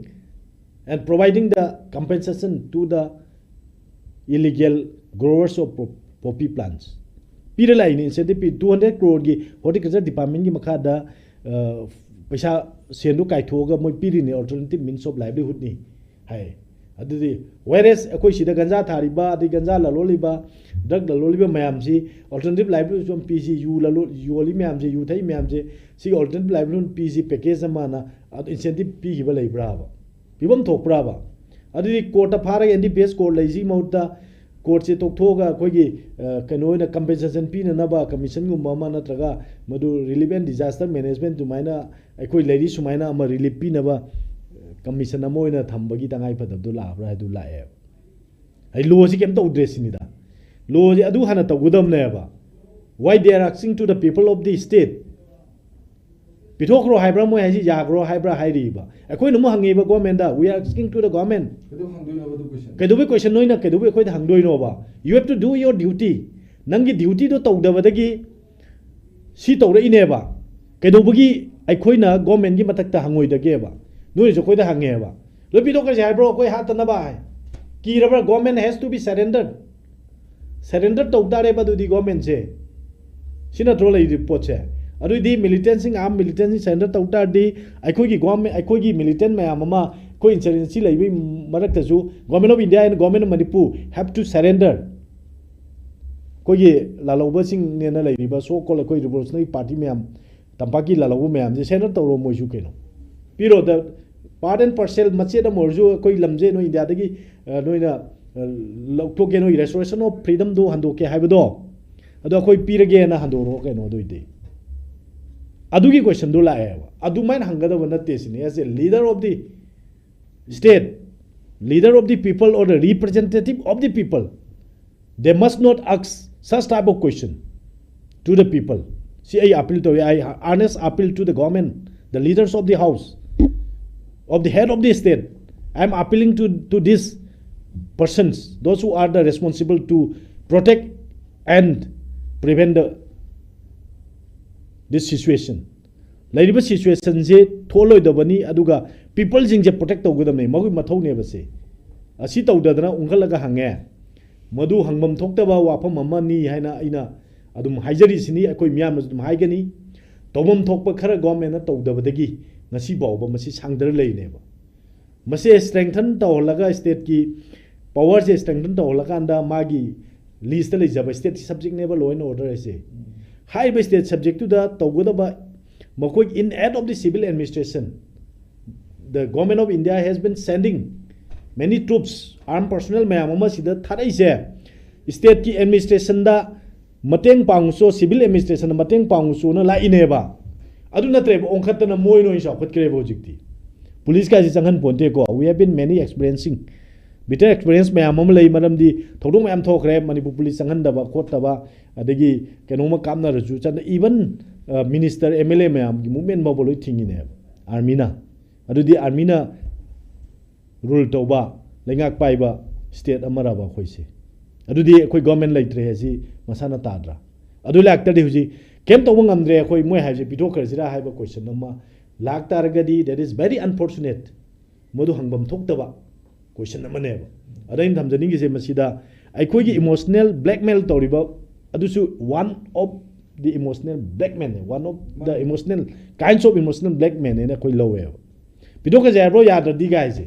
and providing the compensation to the illegal growers of po- poppy plants. ꯄꯤꯔ ꯂꯥꯛꯏꯅꯤ incentive ꯄꯤ, two hundred crore ꯒꯤ horticulture department ꯀꯤ ꯃꯈꯥꯗ, ꯑ, ꯄꯩꯁꯥ, ꯁꯦꯟꯗꯨ ꯀꯥꯏꯊꯣꯛꯑꯒ ꯃꯣꯏ ꯄꯤꯔꯤꯅꯤ, alternative means of livelihood ꯅꯤ ꯍꯥꯏ꯫ ꯑꯗꯨꯗꯤ whereas ꯑꯩꯈꯣꯏ ꯁꯤꯗ ꯒꯟꯖꯥ ꯊꯥꯔꯤꯕ, ꯑꯗꯩ ꯒꯟꯖꯥ ꯂꯂꯣꯜꯂꯤꯕ, drug ꯂꯂꯣꯜꯂꯤꯕ ꯃꯌꯥꯝꯁꯤ alternative livelihood ꯄꯤꯁꯤ, ꯌꯨ ꯂꯂꯣ-, ꯌꯣꯜꯂꯤ ꯃꯌꯥꯝꯁꯤ, ꯌꯨ ꯊꯛꯏ ꯃꯌꯥꯝꯁꯤ, ꯁꯤꯒꯤ alternative livelihood ꯄꯤꯁꯤ package ꯑꯃꯅ ꯑꯗꯨ incentive ꯄꯤꯈꯤꯕ ꯂꯩꯕ꯭ꯔꯥꯕ? ꯄꯤꯐꯝ ꯊꯣꯛꯄ꯭ꯔꯥꯕ? ꯑꯗꯨꯗꯤ court ꯇ ꯐꯥꯔꯒ N D P S court ꯂꯩꯁꯤꯒꯤ ꯃꯍꯨꯠꯇ court ꯁꯦ ꯇꯣꯛꯊꯣꯛꯑꯒ ꯑꯩꯈꯣꯏꯒꯤ, ꯑ, ꯀꯩꯅꯣ ꯑꯣꯏꯅ compensation ꯄꯤꯅꯅꯕ commission ꯒꯨꯝꯕ ꯑꯃ ꯅꯠꯇ꯭ꯔꯒ ꯃꯗꯨ relief and disaster management ꯑꯗꯨꯃꯥꯏꯅ ꯑꯩꯈꯣꯏ ꯂꯩꯔꯤ ꯁꯨꯃꯥꯏꯅ ꯑꯃ relief ꯄꯤꯅꯕ, ꯑ, commission ꯑꯃ ꯑꯣꯏꯅ ꯊꯝꯕꯒꯤ ꯇꯉꯥꯏ ꯐꯗꯕꯗꯨ ꯂꯥꯛꯑꯕ꯭ꯔꯥ ꯍꯥꯏꯗꯨ ꯂꯥꯛꯑꯦꯕ꯫ ꯑꯩ law ꯁꯤ ꯀꯩꯝ ꯇꯧꯗ꯭ꯔꯦ ꯁꯤꯅꯤꯗ꯫ Law ꯁꯤ ꯑꯗꯨ ꯍꯥꯟꯅ ꯇꯧꯒꯗꯕꯅꯦꯕ꯫ Why they are asking to the people of the state? ꯄꯤꯊꯣꯛꯈ꯭ꯔꯣ ꯍꯥꯏꯕ꯭ꯔꯥ ꯃꯣꯏ ꯍꯥꯏꯁꯤ, ꯌꯥꯈ꯭ꯔꯣ ꯍꯥꯏꯕ꯭ꯔꯥ ꯍꯥꯏꯔꯤꯕ? ꯑꯩꯈꯣꯏꯅ ꯑꯃꯨꯛ ꯍꯪꯉꯤꯕ government the, we are asking to the government. ꯀꯩꯗꯧ ꯍꯪꯗꯣꯏꯅꯣꯕ ꯑꯗꯨ question? ꯀꯩꯗꯧꯕꯩ question ꯅꯣꯏꯅ ꯀꯩꯗꯧꯕꯩ ꯑꯩꯈꯣꯏꯗ ꯍꯪꯗꯣꯏꯅꯣꯕ? You have to do your duty. ꯅꯪꯒꯤ duty ꯗꯣ ꯇꯧꯗꯕꯗꯒꯤ ꯁꯤ ꯇꯧꯔꯛꯏꯅꯦꯕ꯫ ꯀꯩꯗꯧꯕꯒꯤ ꯑꯩꯈꯣꯏꯅ government ꯀꯤ ꯃꯊꯛꯇ ꯍꯪꯉꯣꯏꯗꯒꯦꯕ? ꯅꯣꯏꯅꯁꯨ ꯑꯩꯈꯣꯏꯗ ꯍꯪꯉꯦꯕ꯫ ꯂꯣꯏ ꯄꯤꯊꯣꯛꯈ꯭ꯔꯁꯦ ꯍꯥꯏꯕ꯭ꯔꯣ ꯑꯩꯈꯣꯏ ꯍꯥꯠꯇꯅꯕ ꯍꯥꯏ? ꯀꯤꯔꯕ꯭ꯔꯥ? Government has to be surrendered. Surrender ꯇꯧ ꯇꯥꯔꯦꯕ ꯑꯗꯨꯗꯤ government ꯁꯦ꯫ ꯁꯤ ꯅꯠꯇ꯭ꯔꯣ ꯂꯩꯔꯤꯕ ꯄꯣꯠꯁꯦ? ꯑꯗꯨꯏꯗꯤ militant ꯁꯤꯡ, armed militant ꯁꯤꯡ surrender ꯇꯧ ꯇꯥꯔꯗꯤ ꯑꯩꯈꯣꯏꯒꯤ government, ꯑꯩꯈꯣꯏꯒꯤ militant ꯃꯌꯥꯝ ꯑꯃ, ꯑꯩꯈꯣꯏ insurgency ꯂꯩꯕꯒꯤ ꯃꯔꯛꯇꯁꯨ Government of India and Government of Manipur have to surrender. ꯑꯩꯈꯣꯏꯒꯤ ꯂꯥꯜꯍꯧꯕꯁꯤꯡꯅꯦꯅ ꯂꯩꯔꯤꯕ so called ꯑꯩꯈꯣꯏ revolutionary party ꯃꯌꯥꯝ, ꯇꯝꯄꯥꯛꯀꯤ ꯂꯥꯜꯍꯧꯕ ꯃꯌꯥꯝꯁꯦ surrender ꯇꯧꯔꯣ ꯃꯣꯏꯁꯨ ꯀꯩꯅꯣ꯫ ꯄꯤꯔꯣ, the part and parcel ꯃꯆꯦꯠ ꯑꯃ ꯑꯣꯏꯔꯁꯨ ꯑꯩꯈꯣꯏ ꯂꯝꯁꯦ ꯅꯣꯏ ꯏꯟꯗꯤꯌꯥꯗꯒꯤ, ꯑ, ꯅꯣꯏꯅ, ꯑ, ꯂꯧꯊꯣꯛꯀꯦ, ꯅꯣꯏ restoration of freedom ꯗꯣ ꯍꯟꯗꯣꯛꯀꯦ ꯍꯥꯏꯕꯗꯣ, ꯑꯗꯣ ꯑꯩꯈꯣꯏ ꯄꯤꯔꯒꯦꯅ ꯍꯟꯗꯣꯔꯛꯑꯣ ꯀꯩꯅꯣ ꯑꯗꯨꯏꯗꯤ꯫ ꯑꯗꯨꯒꯤ question ꯗꯣ ꯂꯥꯛꯑꯦꯕ꯫ ꯑꯗꯨꯃꯥꯏꯅ ꯍꯪꯒꯗꯕ ꯅꯠꯇꯦ ꯁꯤꯅꯤ꯫ As a leader of the state, leader of the people or the representative of the people, they must not ask such type of question to the people. See, I appeal to, I earnest appeal to the government, the leaders of the house, of the head of the state. I am appealing to, to these persons, those who are the responsible to protect and prevent the this situation. ꯂꯩꯔꯤꯕ ꯁꯤꯆꯨꯋꯦꯁꯟꯁꯦ ꯊꯣꯛꯍꯜꯂꯣꯏꯗꯕꯅꯤ, ꯑꯗꯨꯒ ꯄꯤꯄꯜꯁꯤꯡꯁꯦ ꯄ꯭ꯔꯣꯇꯦꯛ ꯇꯧꯒꯗꯕꯅꯤ, ꯃꯈꯣꯏ ꯃꯊꯧꯅꯦꯕ ꯁꯤ꯫ ꯑꯁꯤ ꯇꯧꯗꯗꯅ ꯎꯪꯈꯠꯂꯒ ꯍꯪꯉꯦ꯫ ꯃꯗꯨ ꯍꯪꯐꯝ ꯊꯣꯛꯇꯕ ꯋꯥꯐꯝ ꯑꯃꯅꯤ ꯍꯥꯏꯅ ꯑꯩꯅ ꯑꯗꯨꯝ ꯍꯥꯏꯖꯔꯤꯁꯤꯅꯤ꯫ ꯑꯩꯈꯣꯏ ꯃꯤꯌꯥꯝꯅꯁꯨ ꯑꯗꯨꯝ ꯍꯥꯏꯒꯅꯤ꯫ ꯇꯧꯐꯝ ꯊꯣꯛꯄ ꯈꯔ ꯒꯣꯔꯃꯦꯟꯅ ꯇꯧꯗꯕꯗꯒꯤ ꯉꯁꯤ ꯐꯥꯎꯕ ꯃꯁꯤ ꯁꯥꯡꯗꯔ ꯂꯩꯔꯤꯅꯦꯕ꯫ ꯃꯁꯦ ꯁ꯭ꯇ꯭ꯔꯦꯡꯊꯟ ꯇꯧꯍꯜꯂꯒ, ꯁ꯭ꯇꯦꯠꯀꯤ ꯄꯋꯥꯔꯁꯦ ꯁ꯭ꯇ꯭ꯔꯦꯡꯊꯟ ꯇꯧꯍꯜꯂꯀꯥꯟꯗ, ꯃꯥꯒꯤ ꯂꯤꯁꯇ ꯂꯩꯖꯕ ꯁ꯭ꯇꯦꯠ ꯁꯕꯖꯦꯛꯅꯦꯕ law and order ꯍꯥꯏꯁꯦ꯫ ꯍꯥꯏꯔꯤꯕ ꯁ꯭ꯇꯦꯠ ꯁꯕꯖꯦꯛꯇꯨꯗ ꯇꯧꯒꯗꯕ, ꯃꯈꯣꯏ, in aid of the civil administration, the government of India has been sending many troops, armed personnel ꯃꯌꯥꯝ ꯑꯃ ꯁꯤꯗ ꯊꯥꯔꯛꯏꯁꯦ, ꯁ꯭ꯇꯦꯠꯀꯤ ꯑꯦꯗꯃꯤꯅꯤꯁꯇ꯭ꯔꯦꯁꯟꯗ ꯃꯇꯦꯡ ꯄꯥꯡꯉꯨꯆꯣ, ꯁꯤꯚꯤꯜ ꯑꯦꯗꯃꯤꯅꯤꯁꯇ꯭ꯔꯦꯁꯟꯗ ꯃꯇꯦꯡ ꯄꯥꯡꯉꯨꯆꯣꯅ ꯂꯥꯛꯏꯅꯦꯕ꯫ ꯑꯗꯨ ꯅꯠꯇ꯭ꯔꯦꯕ, ꯑꯣꯟꯈꯠꯇꯅ ꯃꯣꯏꯅ ꯑꯣꯏꯅ ꯆꯥꯎꯈꯠꯈ꯭ꯔꯦꯕ ꯍꯧꯖꯤꯛꯇꯤ꯫ ꯄꯨꯂꯤꯁꯀꯥꯁꯤ ꯆꯪꯍꯟ ꯄꯣꯟꯇꯦꯀꯣ꯫ We have been many experiencing, bitter experience ꯃꯌꯥꯝ ꯑꯃ ꯂꯩ, ꯃꯔꯝꯗꯤ ꯊꯧꯗꯣꯛ ꯃꯌꯥꯝ ꯊꯣꯛꯈ꯭ꯔꯦ, ꯃꯅꯤꯄꯨꯔ ꯄꯨꯂꯤꯁ ꯆꯪꯍꯟꯗꯕ ꯈꯣꯠꯇꯕ, ꯑꯗꯒꯤ ꯀꯩꯅꯣꯝꯃ ꯀꯥꯞꯅꯔꯁꯨ ꯆꯠꯅ, even minister, M L A ꯃꯌꯥꯝꯒꯤ movement ꯐꯥꯎꯕ ꯂꯣꯏ ꯊꯤꯡꯉꯤꯅꯦꯕ ꯑꯥꯔꯃꯤꯅ꯫ ꯑꯗꯨꯗꯤ ꯑꯥꯔꯃꯤꯅ ꯔꯨꯜ ꯇꯧꯕ, ꯂꯩꯉꯥꯛ ꯄꯥꯏꯕ ꯁ꯭ꯇꯦꯠ ꯑꯃꯔꯕ ꯑꯩꯈꯣꯏꯁꯦ? ꯑꯗꯨꯗꯤ ꯑꯩꯈꯣꯏ ꯒꯣꯔꯃꯦꯟ ꯂꯩꯇ꯭ꯔꯦ ꯍꯥꯏꯁꯤ ꯃꯁꯥꯅ ꯇꯥꯗ꯭ꯔꯥ? ꯑꯗꯨ ꯂꯥꯛꯇ꯭ꯔꯗꯤ ꯍꯧꯖꯤꯛ ꯀꯩꯝ ꯇꯧꯕ ꯉꯝꯗ꯭ꯔꯦ, ꯑꯩꯈꯣꯏ ꯃꯣꯏ ꯍꯥꯏꯕꯁꯦ ꯄꯤꯊꯣꯛꯈ꯭ꯔꯁꯤꯔꯥ ꯍꯥꯏꯕ ꯀꯣꯏꯁꯟ ꯑꯃ ꯂꯥꯛꯇꯥꯔꯒꯗꯤ, that is very unfortunate꯫ ꯃꯗꯨ ꯍꯪꯐꯝ ꯊꯣꯛꯇꯕ ꯀꯣꯏꯁꯟ ꯑꯃꯅꯦꯕ꯫ ꯑꯗ ꯑꯩꯅ ꯊꯝꯖꯅꯤꯡꯉꯤꯁꯦ ꯃꯁꯤꯗ, ꯑꯩꯈꯣꯏꯒꯤ ꯏꯃꯣꯁꯅꯦꯜ ꯕ꯭ꯂꯦꯛꯃꯦꯜ ꯇꯧꯔꯤꯕ ꯑꯗꯨꯁꯨ one of the emotional blackmail ꯅꯦ, one of the emotional kinds of emotional blackmail ꯅꯦꯅ ꯑꯩꯈꯣꯏ ꯂꯧꯋꯦꯕ꯫ ꯄꯤꯊꯣꯛꯈ꯭ꯔꯁꯦ ꯍꯥꯏꯕ꯭ꯔꯣ ꯌꯥꯗ꯭ꯔꯗꯤ ꯀꯥꯏꯁꯦ?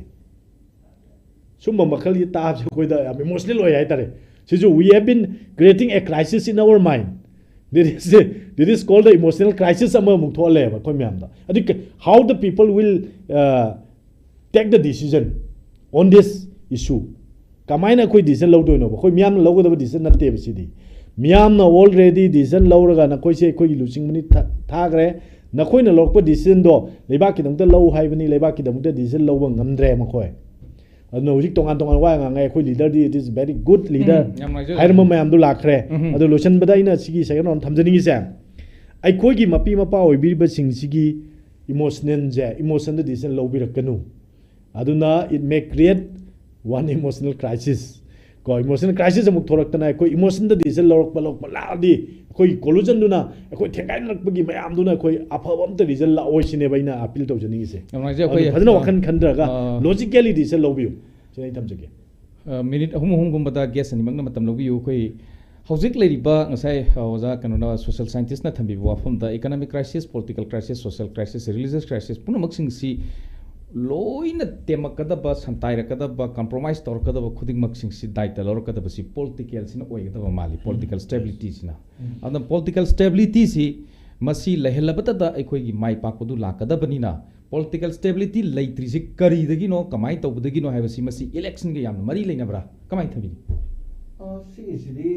ꯁꯨꯝꯕ ꯃꯈꯜꯒꯤ ꯇꯥꯕꯁꯦ ꯑꯩꯈꯣꯏꯗ ꯌꯥꯝ ꯏꯃꯣꯁꯅꯦꯜ ꯑꯣꯏ ꯍꯥꯏꯇꯥꯔꯦ꯫ ꯁꯤꯁꯨ, we have been creating a crisis in our mind, that is, that is called the emotional crisis ꯑꯃꯃꯨꯛ ꯊꯣꯛꯍꯜꯂꯦꯕ ꯑꯩꯈꯣꯏ ꯃꯌꯥꯝꯗ꯫ ꯑꯗꯨ how the people will take the decision on this issue? ꯀꯃꯥꯏꯅ ꯑꯩꯈꯣꯏ ꯗꯤꯁꯤꯖꯟ ꯂꯧꯗꯣꯏꯅꯣꯕ? ꯑꯩꯈꯣꯏ ꯃꯤꯌꯥꯝꯅ ꯂꯧꯒꯗꯕ ꯗꯤꯁꯤꯖꯟ ꯅꯠꯇꯦꯕ ꯁꯤꯗꯤ꯫ ꯃꯤꯌꯥꯝꯅ already ꯗꯤꯁꯤꯖꯟ ꯂꯧꯔꯒ ꯅꯈꯣꯏꯁꯦ ꯑꯩꯈꯣꯏꯒꯤ ꯂꯨꯆꯤꯡꯕꯅꯤ ꯊꯥꯈ꯭ꯔꯦ, ꯅꯈꯣꯏꯅ ꯂꯧꯔꯛꯄ ꯗꯤꯁꯤꯖꯟꯗꯣ ꯂꯩꯕꯥꯛꯀꯤꯗꯃꯛꯇ ꯂꯧ ꯍꯥꯏꯕꯅꯤ, ꯂꯩꯕꯥꯛꯀꯤꯗꯃꯛꯇ ꯗꯤꯁꯤꯖꯟ ꯂꯧꯕ ꯉꯝꯗ꯭ꯔꯦ ꯃꯈꯣꯏ꯫ ꯑꯗꯨꯅ ꯍꯧꯖꯤꯛ ꯇꯣꯉꯥꯟ ꯇꯣꯉꯥꯟ ꯋꯥ ꯉꯥꯡꯉꯦ꯫ ꯑꯩꯈꯣꯏ ꯂꯤꯗꯔꯗꯤ it is very good leader ꯎꯝ, ꯌꯥꯝ ꯅꯨꯡꯉꯥꯏꯖꯔꯦ꯫ ꯍꯥꯏꯔꯝꯕ ꯃꯌꯥꯝꯗꯣ ꯂꯥꯛꯈ꯭ꯔꯦ꯫ ꯎꯝ꯫ ꯑꯗꯣ ꯂꯣꯏꯁꯤꯟꯕꯗ ꯑꯩꯅ ꯁꯤꯒꯤ second round ꯊꯝꯖꯅꯤꯡꯉꯤꯁꯦ, ꯑꯩꯈꯣꯏꯒꯤ ꯃꯄꯤ ꯃꯄꯥ ꯑꯣꯏꯕꯤꯔꯤꯕꯁꯤꯡꯁꯤꯒꯤ ꯏꯃꯣꯁꯅꯦꯜꯁꯦ, ꯏꯃꯣꯁꯟꯗ ꯗꯤꯁꯤꯖꯟ ꯂꯧꯕꯤꯔꯛꯀꯅꯨ꯫ ꯑꯗꯨꯅ it may create one emotional crisis꯫ ꯀꯣ, ꯏꯃꯣꯁꯅꯦꯜ ꯀ꯭ꯔꯥꯏꯁꯤꯁ ꯑꯃꯨꯛ ꯊꯣꯔꯛꯇꯅ ꯑꯩꯈꯣꯏ ꯏꯃꯣꯁꯟꯗ ꯗꯤꯁꯤꯖꯟ ꯂꯧꯔꯛꯄ ꯂꯧꯔꯛꯄ ꯂꯥꯛꯑꯗꯤ, ꯑꯩꯈꯣꯏ ꯀꯣꯂꯨꯖꯟꯗꯨꯅ, ꯑꯩꯈꯣꯏ ꯊꯦꯡꯒꯥꯏꯅꯔꯛꯄꯒꯤ ꯃꯌꯥꯝꯗꯨꯅ ꯑꯩꯈꯣꯏ ꯑꯐꯕ ꯑꯝꯇ ꯔꯤꯖꯜ ꯂꯥꯛꯑꯣꯏ ꯁꯤꯅꯦꯕ ꯑꯩꯅ ꯑꯄꯤꯜ ꯇꯧꯖꯅꯤꯡꯉꯤꯁꯦ꯫ ꯌꯥꯝ ꯅꯨꯡꯉꯥꯏꯖꯩ꯫ ꯑꯩꯈꯣꯏ, ꯑꯗꯨ ꯐꯖꯅ ꯑ, ꯋꯥꯈꯜ ꯈꯟꯊꯔꯒ ꯑ, ꯂꯣꯖꯤꯀꯦꯜꯂꯤ ꯗꯤꯁꯤꯖꯟ ꯂꯧꯕꯤꯌꯨ꯫ ꯁꯤꯅ ꯑꯩ ꯊꯝꯖꯒꯦ꯫ ꯑ, ꯃꯤꯅꯤꯠ ꯑꯍꯨꯝ ꯑꯍꯨꯝꯒꯨꯝꯕꯗ ꯒꯦꯁ ꯑꯅꯤꯃꯛꯅ ꯃꯇꯝ ꯂꯧꯕꯤꯌꯨ꯫ ꯑꯩꯈꯣꯏ ꯍꯧꯖꯤꯛ ꯂꯩꯔꯤꯕ ꯉꯁꯥꯏ, ꯑ, ꯑꯣꯖꯥ ꯀꯩꯅꯣꯅ, ꯁꯣꯁꯤꯌꯦꯜ ꯁꯥꯏꯟꯇꯤꯁꯅ ꯊꯝꯕꯤꯕ ꯋꯥꯐꯝꯗ, economic crisis, political crisis, social crisis, religious crisis ꯄꯨꯝꯅꯃꯛꯁꯤꯡꯁꯤ ꯂꯣꯏꯅ ꯇꯦꯝꯃꯛꯀꯗꯕ, ꯁꯟꯇꯥꯏꯔꯛꯀꯗꯕ, ꯀꯝꯄ꯭ꯔꯣꯃꯥꯏꯁ ꯇꯧꯔꯛꯀꯗꯕ ꯈꯨꯗꯤꯡꯃꯛꯁꯤꯡꯁꯤ ꯗꯥꯏꯇ ꯂꯧꯔꯛꯀꯗꯕꯁꯤ ꯄꯣꯂꯤꯇꯤꯀꯦꯜꯁꯤꯅ ꯑꯣꯏꯒꯗꯕ ꯃꯥꯜꯂꯤ, ꯄꯣꯂꯤꯇꯤꯀꯦꯜ ꯁ꯭ꯇꯦꯕꯤꯂꯤꯇꯤꯁꯤꯅ꯫ ꯎꯝ꯫ ꯑꯗꯨꯅ ꯄꯣꯂꯤꯇꯤꯀꯦꯜ ꯁ꯭ꯇꯦꯕꯤꯂꯤꯇꯤꯁꯤ ꯃꯁꯤ ꯂꯩꯍꯜꯂꯕꯇꯗ ꯑꯩꯈꯣꯏꯒꯤ ꯃꯥꯏ ꯄꯥꯛꯄꯗꯨ ꯂꯥꯛꯀꯗꯕꯅꯤꯅ, ꯄꯣꯂꯤꯇꯤꯀꯦꯜ ꯁ꯭ꯇꯦꯕꯤꯂꯤꯇꯤ ꯂꯩꯇ꯭ꯔꯤꯁꯤ ꯀꯔꯤꯗꯒꯤꯅꯣ, ꯀꯃꯥꯏꯅ ꯇꯧꯕꯗꯒꯤꯅꯣ ꯍꯥꯏꯕꯁꯤ, ꯃꯁꯤ ꯏꯂꯦꯛꯁꯟꯒ ꯌꯥꯝꯅ ꯃꯔꯤ ꯂꯩꯅꯕ꯭ꯔꯥ? ꯀꯃꯥꯏꯅ ꯊꯝꯕꯤꯅꯤ? ꯑ, ꯁꯤꯒꯤꯁꯤꯗꯤ,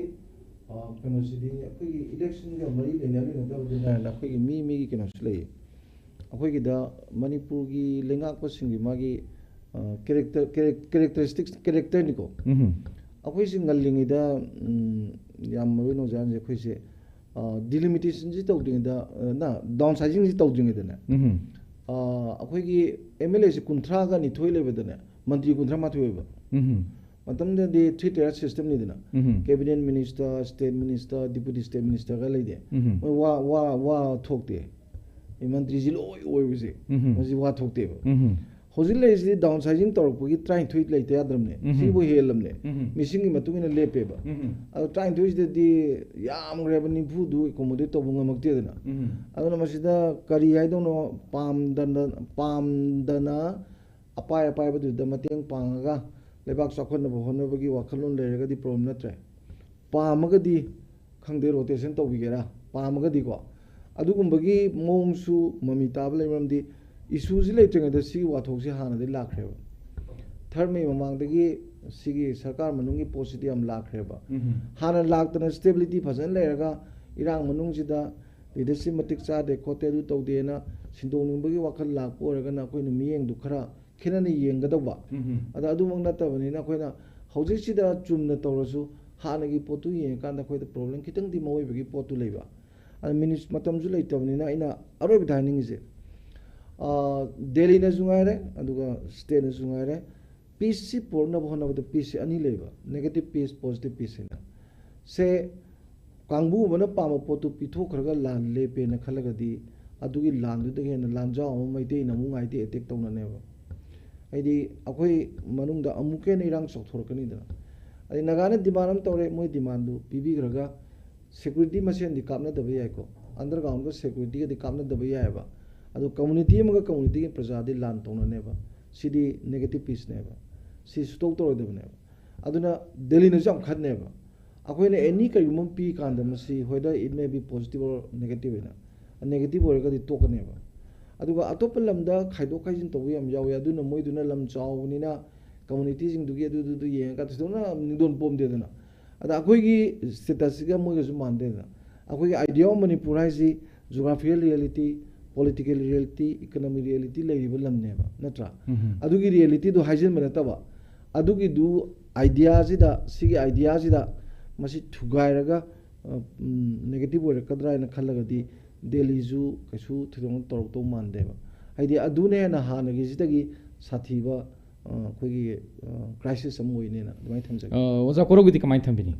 ꯑ, ꯀꯩꯅꯣꯁꯤꯗꯤ ꯑꯩꯈꯣꯏꯒꯤ ꯏꯂꯦꯛꯁꯟꯒ ꯃꯔꯤ ꯂꯩꯅꯕ ꯂꯩꯅꯗꯕꯗꯨꯅ ꯑꯩꯈꯣꯏꯒꯤ ꯃꯤ ꯃꯤꯒꯤ ꯀꯩꯅꯣꯁꯨ ꯂꯩꯌꯦ꯫ ꯑꯩꯈꯣꯏꯒꯤꯗ ꯃꯅꯤꯄꯨꯔꯒꯤ ꯂꯩꯉꯥꯛꯄꯁꯤꯡꯒꯤ ꯃꯥꯒꯤ, ꯑ, ꯀꯦꯔꯦꯛꯇꯔ, ꯀꯦꯔꯦꯛ-, ꯀꯦꯔꯦꯛꯇꯔꯤꯁꯇꯤꯛꯁ, ꯀꯦꯔꯦꯛꯇꯔꯅꯤꯀꯣ꯫ ꯎꯝꯍꯨꯝ꯫ ꯑꯩꯈꯣꯏꯁꯤ ꯉꯜꯂꯤꯉꯩꯗ, ꯎꯝ, ꯌꯥꯝ ꯃꯔꯨ ꯑꯣꯏꯅ ꯑꯣꯖꯥꯁꯤꯡꯁꯦ ꯑꯩꯈꯣꯏꯁꯦ, ꯑ, ꯗꯤꯂꯤꯃꯤꯇꯦꯁꯟꯁꯤ ꯇꯧꯗ꯭ꯔꯤꯉꯩꯗ, ꯑ, ꯅ, ꯗꯥꯎꯟ ꯁꯥꯏꯖꯤꯡꯁꯤ ꯇꯧꯗ꯭ꯔꯤꯉꯩꯗꯅꯦ, ꯎꯝꯍꯨꯝ꯫ ꯑ, ꯑꯩꯈꯣꯏꯒꯤ ꯑꯦꯝ ꯑꯦꯜ ꯑꯦꯁꯤ ꯀꯨꯟꯊ꯭ꯔꯥꯒ ꯅꯤꯊꯣꯏ ꯂꯩꯕꯗꯅꯦ, ꯃꯟꯇ꯭ꯔꯤ ꯀꯨꯟꯊ꯭ꯔꯥ ꯃꯥꯊꯣꯏ ꯑꯣꯏꯕ꯫ ꯎꯝꯍꯨꯝ꯫ ꯃꯇꯝꯗꯨꯗꯗꯤ ꯊ꯭ꯔꯤ ꯇꯤꯌꯔ ꯁꯤꯁꯇꯦꯝꯅꯤꯗꯅ, ꯎꯝꯍꯨꯝ꯫ Cabinet minister, state minister, deputy state ꯃꯤꯅꯤꯁꯇꯔꯒ ꯂꯩꯗꯦ꯫ ꯎꯝꯍꯨꯝ꯫ ꯃꯣꯏ ꯋꯥ, ꯋꯥ, ꯋꯥ ꯊꯣꯛꯇꯦ꯫ ꯑꯩ ꯃꯟꯇ꯭ꯔꯤꯁꯤ ꯂꯣꯏ ꯑꯣꯏꯕꯁꯦ, ꯎꯝꯍꯨꯝ꯫ ꯃꯁꯤ ꯋꯥ ꯊꯣꯛꯇꯦꯕ꯫ ꯎꯝꯍꯨꯝ꯫ ꯍꯧꯖꯤꯛ ꯂꯩꯔꯤꯁꯤꯗꯤ ꯗꯥꯎꯟ ꯁꯥꯏꯖꯤꯡ ꯇꯧꯔꯛꯄꯒꯤ ꯇꯔꯥꯅꯤꯊꯣꯏ ꯂꯩꯇ ꯌꯥꯗ꯭ꯔꯕꯅꯦ꯫ ꯎꯝꯍꯨꯝ꯫ ꯁꯤꯕꯨ ꯍꯦꯜꯂꯕꯅꯦ꯫ ꯎꯝꯍꯨꯝ꯫ ꯃꯤꯁꯤꯡꯒꯤ ꯃꯇꯨꯡ ꯏꯟꯅ ꯂꯦꯞꯄꯦꯕ꯫ ꯎꯝꯍꯨꯝ꯫ ꯑꯗꯣ ꯇꯔꯥꯅꯤꯊꯣꯏꯁꯤꯗꯗꯤ ꯌꯥꯝꯈ꯭ꯔꯦꯕ, ꯅꯤꯐꯨꯗꯨ ꯑꯦꯀꯣꯃꯣꯗꯦꯠ ꯇꯧꯕ ꯉꯝꯃꯛꯇꯦꯗꯅ꯫ ꯎꯝꯍꯨꯝ꯫ ꯑꯗꯨꯅ ꯃꯁꯤꯗ ꯀꯔꯤ ꯍꯥꯏꯗꯧꯅꯣ, ꯄꯥꯝꯗꯅ, ꯄꯥꯝꯗꯅ ꯑꯄꯥꯏ ꯑꯄꯥꯏꯕꯗꯨꯗ ꯃꯇꯦꯡ ꯄꯥꯡꯉꯒ ꯂꯩꯕꯥꯛ ꯆꯥꯎꯈꯠꯅꯕ ꯍꯣꯠꯅꯕꯒꯤ ꯋꯥꯈꯜꯂꯣꯟ ꯂꯩꯔꯒꯗꯤ ꯄ꯭ꯔꯣꯕ꯭ꯂꯦꯝ ꯅꯠꯇ꯭ꯔꯦ꯫ ꯄꯥꯝꯃꯒꯗꯤ, ꯈꯪꯗꯦ, ꯔꯣꯇꯦꯁꯟ ꯇꯧꯕꯤꯒꯦꯔꯥ, ꯄꯥꯝꯃꯒꯗꯤꯀꯣ, ꯑꯗꯨꯒꯨꯝꯕꯒꯤ ꯃꯑꯣꯡꯁꯨ ꯃꯃꯤ ꯇꯥꯕ ꯂꯩ꯫ ꯃꯔꯝꯗꯤ ꯏꯁꯨꯁꯤ ꯂꯩꯇ꯭ꯔꯤꯉꯩꯗ ꯁꯤꯒꯤ ꯋꯥꯊꯣꯛꯁꯤ ꯍꯥꯟꯅꯗꯤ ꯂꯥꯛꯈ꯭ꯔꯦꯕ꯫ ꯊꯥꯔꯠ ꯃꯦ ꯃꯃꯥꯡꯗꯒꯤ ꯁꯤꯒꯤ ꯁꯔꯀꯥꯔ ꯃꯅꯨꯡꯒꯤ ꯄꯣꯠꯁꯤꯗꯤ ꯌꯥꯝ ꯂꯥꯛꯈ꯭ꯔꯦꯕ꯫ ꯎꯝꯍꯨꯝ꯫ ꯍꯥꯟꯅ ꯂꯥꯛꯇꯅ ꯁ꯭ꯇꯦꯕꯤꯂꯤꯇꯤ ꯐꯖꯅ ꯂꯩꯔꯒ ꯏꯔꯥꯡ ꯃꯅꯨꯡꯁꯤꯗ ꯂꯤꯗꯔꯁꯤꯞ ꯃꯇꯤꯛ ꯆꯥꯗꯦ ꯈꯣꯠꯇꯦ, ꯑꯗꯨ ꯇꯧꯗꯦꯅ ꯁꯤꯟꯗꯣꯛꯅꯤꯡꯕꯒꯤ ꯋꯥꯈꯜ ꯂꯥꯛꯄ ꯑꯣꯏꯔꯒꯅ ꯑꯩꯈꯣꯏꯅ ꯃꯤꯠꯌꯦꯡꯗꯨ ꯈꯔ ꯈꯦꯠꯅꯅ ꯌꯦꯡꯒꯗꯧꯕ꯫ ꯎꯝꯍꯨꯝ꯫ ꯑꯗ ꯑꯗꯨꯃꯛ ꯅꯠꯇꯕꯅꯤꯅ ꯑꯩꯈꯣꯏꯅ ꯍꯧꯖꯤꯛꯁꯤꯗ ꯆꯨꯝꯅ ꯇꯧꯔꯁꯨ ꯍꯥꯟꯅꯒꯤ ꯄꯣꯠꯇꯨ ꯌꯦꯡꯉꯀꯥꯟꯗ ꯑꯩꯈꯣꯏꯗ ꯄ꯭ꯔꯣꯕ꯭ꯂꯦꯝ ꯈꯤꯇꯪꯗꯤ ꯃꯑꯣꯏꯕꯒꯤ ꯄꯣꯠꯇꯨ ꯂꯩꯕ꯫ ꯑꯗ ꯃꯤꯅꯤꯠ ꯃꯇꯝꯁꯨ ꯂꯩꯇꯕꯅꯤꯅ ꯑꯩꯅ ꯑꯔꯣꯏꯕꯗ ꯍꯥꯏꯅꯤꯡꯉꯤꯁꯦ, ꯑ, ꯗꯦꯜꯂꯤꯅꯁꯨ ꯉꯥꯏꯔꯦ, ꯑꯗꯨꯒ ꯁ꯭ꯇꯦꯠꯅꯁꯨ ꯉꯥꯏꯔꯦ, ꯄꯤꯁꯁꯤ ꯄꯨꯔꯛꯅꯕ ꯍꯣꯠꯅꯕꯗ ꯄꯤꯁꯁꯤ ꯑꯅꯤ ꯂꯩꯕ, negative peace, positive peace ꯍꯥꯏꯅ꯫ ꯁꯦ, ꯀꯥꯡꯕꯨ ꯑꯃꯅ ꯄꯥꯝꯕ ꯄꯣꯠꯇꯨ ꯄꯤꯊꯣꯛꯈ꯭ꯔꯒ ꯂꯥꯟ ꯂꯦꯞꯄꯦꯅ ꯈꯜꯂꯒꯗꯤ, ꯑꯗꯨꯒꯤ ꯂꯥꯟꯗꯨꯗꯒꯤ ꯍꯦꯟꯅ ꯂꯥꯟꯖꯥꯎ ꯑꯃ ꯃꯩꯇꯩꯅ ꯑꯃꯨꯛ ꯉꯥꯏꯗꯦ ꯑꯦꯇꯦꯛ ꯇꯧꯅꯅꯦꯕ꯫ ꯍꯥꯏꯗꯤ ꯑꯩꯈꯣꯏ ꯃꯅꯨꯡꯗ ꯑꯃꯨꯛꯀ ꯍꯦꯟꯅ ꯏꯔꯥꯡ ꯆꯥꯎꯊꯣꯔꯛꯀꯅꯤꯗꯅ꯫ ꯑꯗꯩ ꯅꯥꯒꯥꯅ ꯗꯤꯃꯥꯟ ꯑꯃ ꯇꯧꯔꯦ, ꯃꯣꯏ ꯗꯤꯃꯥꯟꯗꯨ ꯄꯤꯕꯤꯈ꯭ꯔꯒ, ꯁꯦꯀ꯭ꯌꯨꯔꯤꯇꯤ ꯃꯁꯦꯟꯗꯤ ꯀꯥꯞꯅꯗꯕ ꯌꯥꯏꯀꯣ, ꯑꯟꯗꯔꯒ꯭ꯔꯥꯎꯟꯒ ꯁꯦꯀ꯭ꯌꯨꯔꯤꯇꯤꯒꯗꯤ ꯀꯥꯞꯅꯗꯕ ꯌꯥꯏꯑꯕ꯫ ꯑꯗꯣ ꯀꯝꯃꯨꯅꯤꯇꯤ ꯑꯃꯒ ꯀꯝꯃꯨꯅꯤꯇꯤꯒꯤ ꯄ꯭ꯔꯖꯥꯗꯤ ꯂꯥꯟ ꯇꯧꯅꯅꯦꯕ꯫ ꯁꯤꯗꯤ negative peaceꯅꯦꯕ꯫ ꯁꯤ ꯁꯨꯇꯧ ꯇꯧꯔꯣꯏꯗꯕꯅꯦꯕ꯫ ꯑꯗꯨꯅ ꯗꯦꯜꯂꯤꯅꯁꯨ ꯌꯥꯝ ꯈꯟꯅꯦꯕ꯫ ꯑꯩꯈꯣꯏꯅ ꯑꯦꯅꯤ ꯀꯔꯤꯒꯨꯝꯕ ꯑꯃ ꯄꯤ ꯀꯥꯟꯗ ꯃꯁꯤ whether it may be positive or negative ꯍꯥꯏꯅ, negative ꯑꯣꯏꯔꯒꯗꯤ ꯇꯣꯛꯀꯅꯦꯕ꯫ ꯑꯗꯨꯒ ꯑꯇꯣꯞꯄ ꯂꯝꯗ ꯈꯥꯏꯗꯣꯛ ꯈꯥꯏꯖꯤꯟ ꯇꯧꯕ ꯌꯥꯝ ꯌꯥꯎꯋꯦ꯫ ꯑꯗꯨꯅ ꯃꯣꯏꯗꯨꯅ ꯂꯝ ꯆꯥꯎꯕꯅꯤꯅ ꯀꯝꯃꯨꯅꯤꯇꯤꯁꯤꯡꯗꯨꯒꯤ ꯑꯗꯨꯗꯨꯗꯨ ꯌꯦꯡꯉꯒ ꯊꯣꯏꯗꯣꯛꯅ ꯅꯤꯡꯗꯣꯟ ꯄꯣꯝꯗꯦꯗꯅ꯫ ꯑꯗ ꯑꯩꯈꯣꯏꯒꯤ statusꯁꯤꯒ ꯃꯣꯏꯒꯁꯨ ꯃꯥꯟꯗꯦꯗꯅ꯫ ꯑꯩꯈꯣꯏꯒꯤ idea of ꯃꯅꯤꯄꯨꯔ ꯍꯥꯏꯁꯤ geographical reality, political reality, economic reality ꯂꯩꯔꯤꯕ ꯂꯝꯅꯦꯕ, ꯅꯠꯇ꯭ꯔꯥ? ꯎꯝ꯫ ꯑꯗꯨꯒꯤ realityꯗꯣ ꯍꯥꯏꯖꯤꯟꯕ ꯅꯠꯇꯕ, ꯑꯗꯨꯒꯤꯗꯨ ideaꯁꯤꯗ, ꯁꯤꯒꯤ ideaꯁꯤꯗ ꯃꯁꯤ ꯊꯨꯒꯥꯏꯔꯒ, ꯑ, ꯎꯝ, negative ꯑꯣꯏꯔꯛꯀꯗ꯭ꯔꯥ ꯍꯥꯏꯅ ꯈꯜꯂꯒꯗꯤ ꯗꯦꯜꯂꯤꯁꯨ ꯀꯩꯁꯨ ꯊꯣꯏꯗꯣꯛꯅ ꯇꯧꯔꯛꯇꯧ ꯃꯥꯟꯗꯦꯕ꯫ ꯍꯥꯏꯗꯤ ꯑꯗꯨꯅ ꯍꯦꯟꯅ ꯍꯥꯟꯅꯒꯤꯁꯤꯗꯒꯤ ꯁꯥꯊꯤꯕ, ꯑ, ꯑꯩꯈꯣꯏꯒꯤ, ꯑ, crisis ꯑꯃ ꯑꯣꯏꯅꯦꯅ ꯑꯗꯨꯃꯥꯏꯅ ꯊꯝꯖꯒꯦ꯫ ꯑ, ꯑꯣꯖꯥ ꯀꯣꯔꯧꯒꯤꯗꯤ ꯀꯃꯥꯏꯅ ꯊꯝꯕꯤꯅꯤ?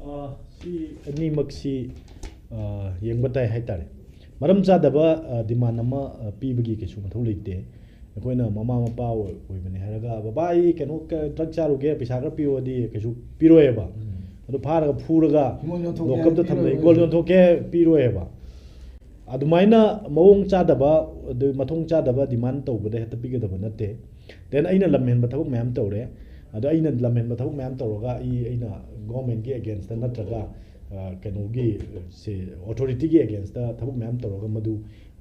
ꯑ, ꯁꯤ ꯑꯅꯤꯃꯛꯁꯤ, ꯑ, ꯌꯦꯡꯕ ꯇꯥꯏ ꯍꯥꯏꯇꯥꯔꯦ꯫ ꯃꯔꯝ ꯆꯥꯗꯕ, ꯑ, demand ꯑꯃ, ꯑ, ꯄꯤꯕꯒꯤ ꯀꯩꯁꯨ ꯃꯊꯧ ꯂꯩꯇꯦ꯫ ꯑꯩꯈꯣꯏꯅ ꯃꯃꯥ ꯃꯄꯥ ꯑꯣꯏ-, ꯑꯣꯏꯕꯅꯦ ꯍꯥꯏꯔꯒ, "ꯕꯕꯥ, ꯑꯩ ꯀꯩꯅꯣ ꯀ-, drug ꯆꯥꯔꯨꯒꯦ, ꯄꯩꯁꯥ ꯈꯔ ꯄꯤꯌꯣꯗꯤ" ꯀꯩꯁꯨ ꯄꯤꯔꯣꯏꯕ꯫ ꯎꯝ꯫ ꯑꯗꯨ ꯐꯥꯔꯒ ꯐꯨꯔꯒ ꯍꯤꯡꯒꯣꯜ ꯌꯣꯟꯊꯣꯛꯀꯦ ꯂꯣꯀꯞꯇ ꯊꯝꯕ, ꯄꯤꯔꯣꯏ꯫ ꯍꯤꯡꯒꯣꯜ ꯌꯣꯟꯊꯣꯛꯀꯦ ꯄꯤꯔꯣꯏꯕ꯫ ꯑꯗꯨꯃꯥꯏꯅ ꯃꯑꯣꯡ ꯆꯥꯗꯕ, ꯑꯗꯨ ꯃꯊꯣꯡ ꯆꯥꯗꯕ demand ꯇꯧꯕꯗ ꯍꯦꯛꯇ ꯄꯤꯒꯗꯕ ꯅꯠꯇꯦ꯫ Then ꯑꯩꯅ ꯂꯝꯍꯦꯟꯕ ꯊꯕꯛ ꯃꯌꯥꯝ ꯇꯧꯔꯦ꯫ ꯑꯗꯣ ꯑꯩꯅ ꯂꯝꯍꯦꯟꯕ ꯊꯕꯛ ꯃꯌꯥꯝ ꯇꯧꯔꯒ ꯑꯩ, ꯑꯩꯅ governmentꯀꯤ againstꯇ ꯅꯠꯇ꯭ꯔꯒ, ꯑ, ꯀꯩꯅꯣꯒꯤ, ꯁꯦ, authorityꯒꯤ againstꯇ ꯊꯕꯛ ꯃꯌꯥꯝ ꯇꯧꯔꯒ ꯃꯗꯨ,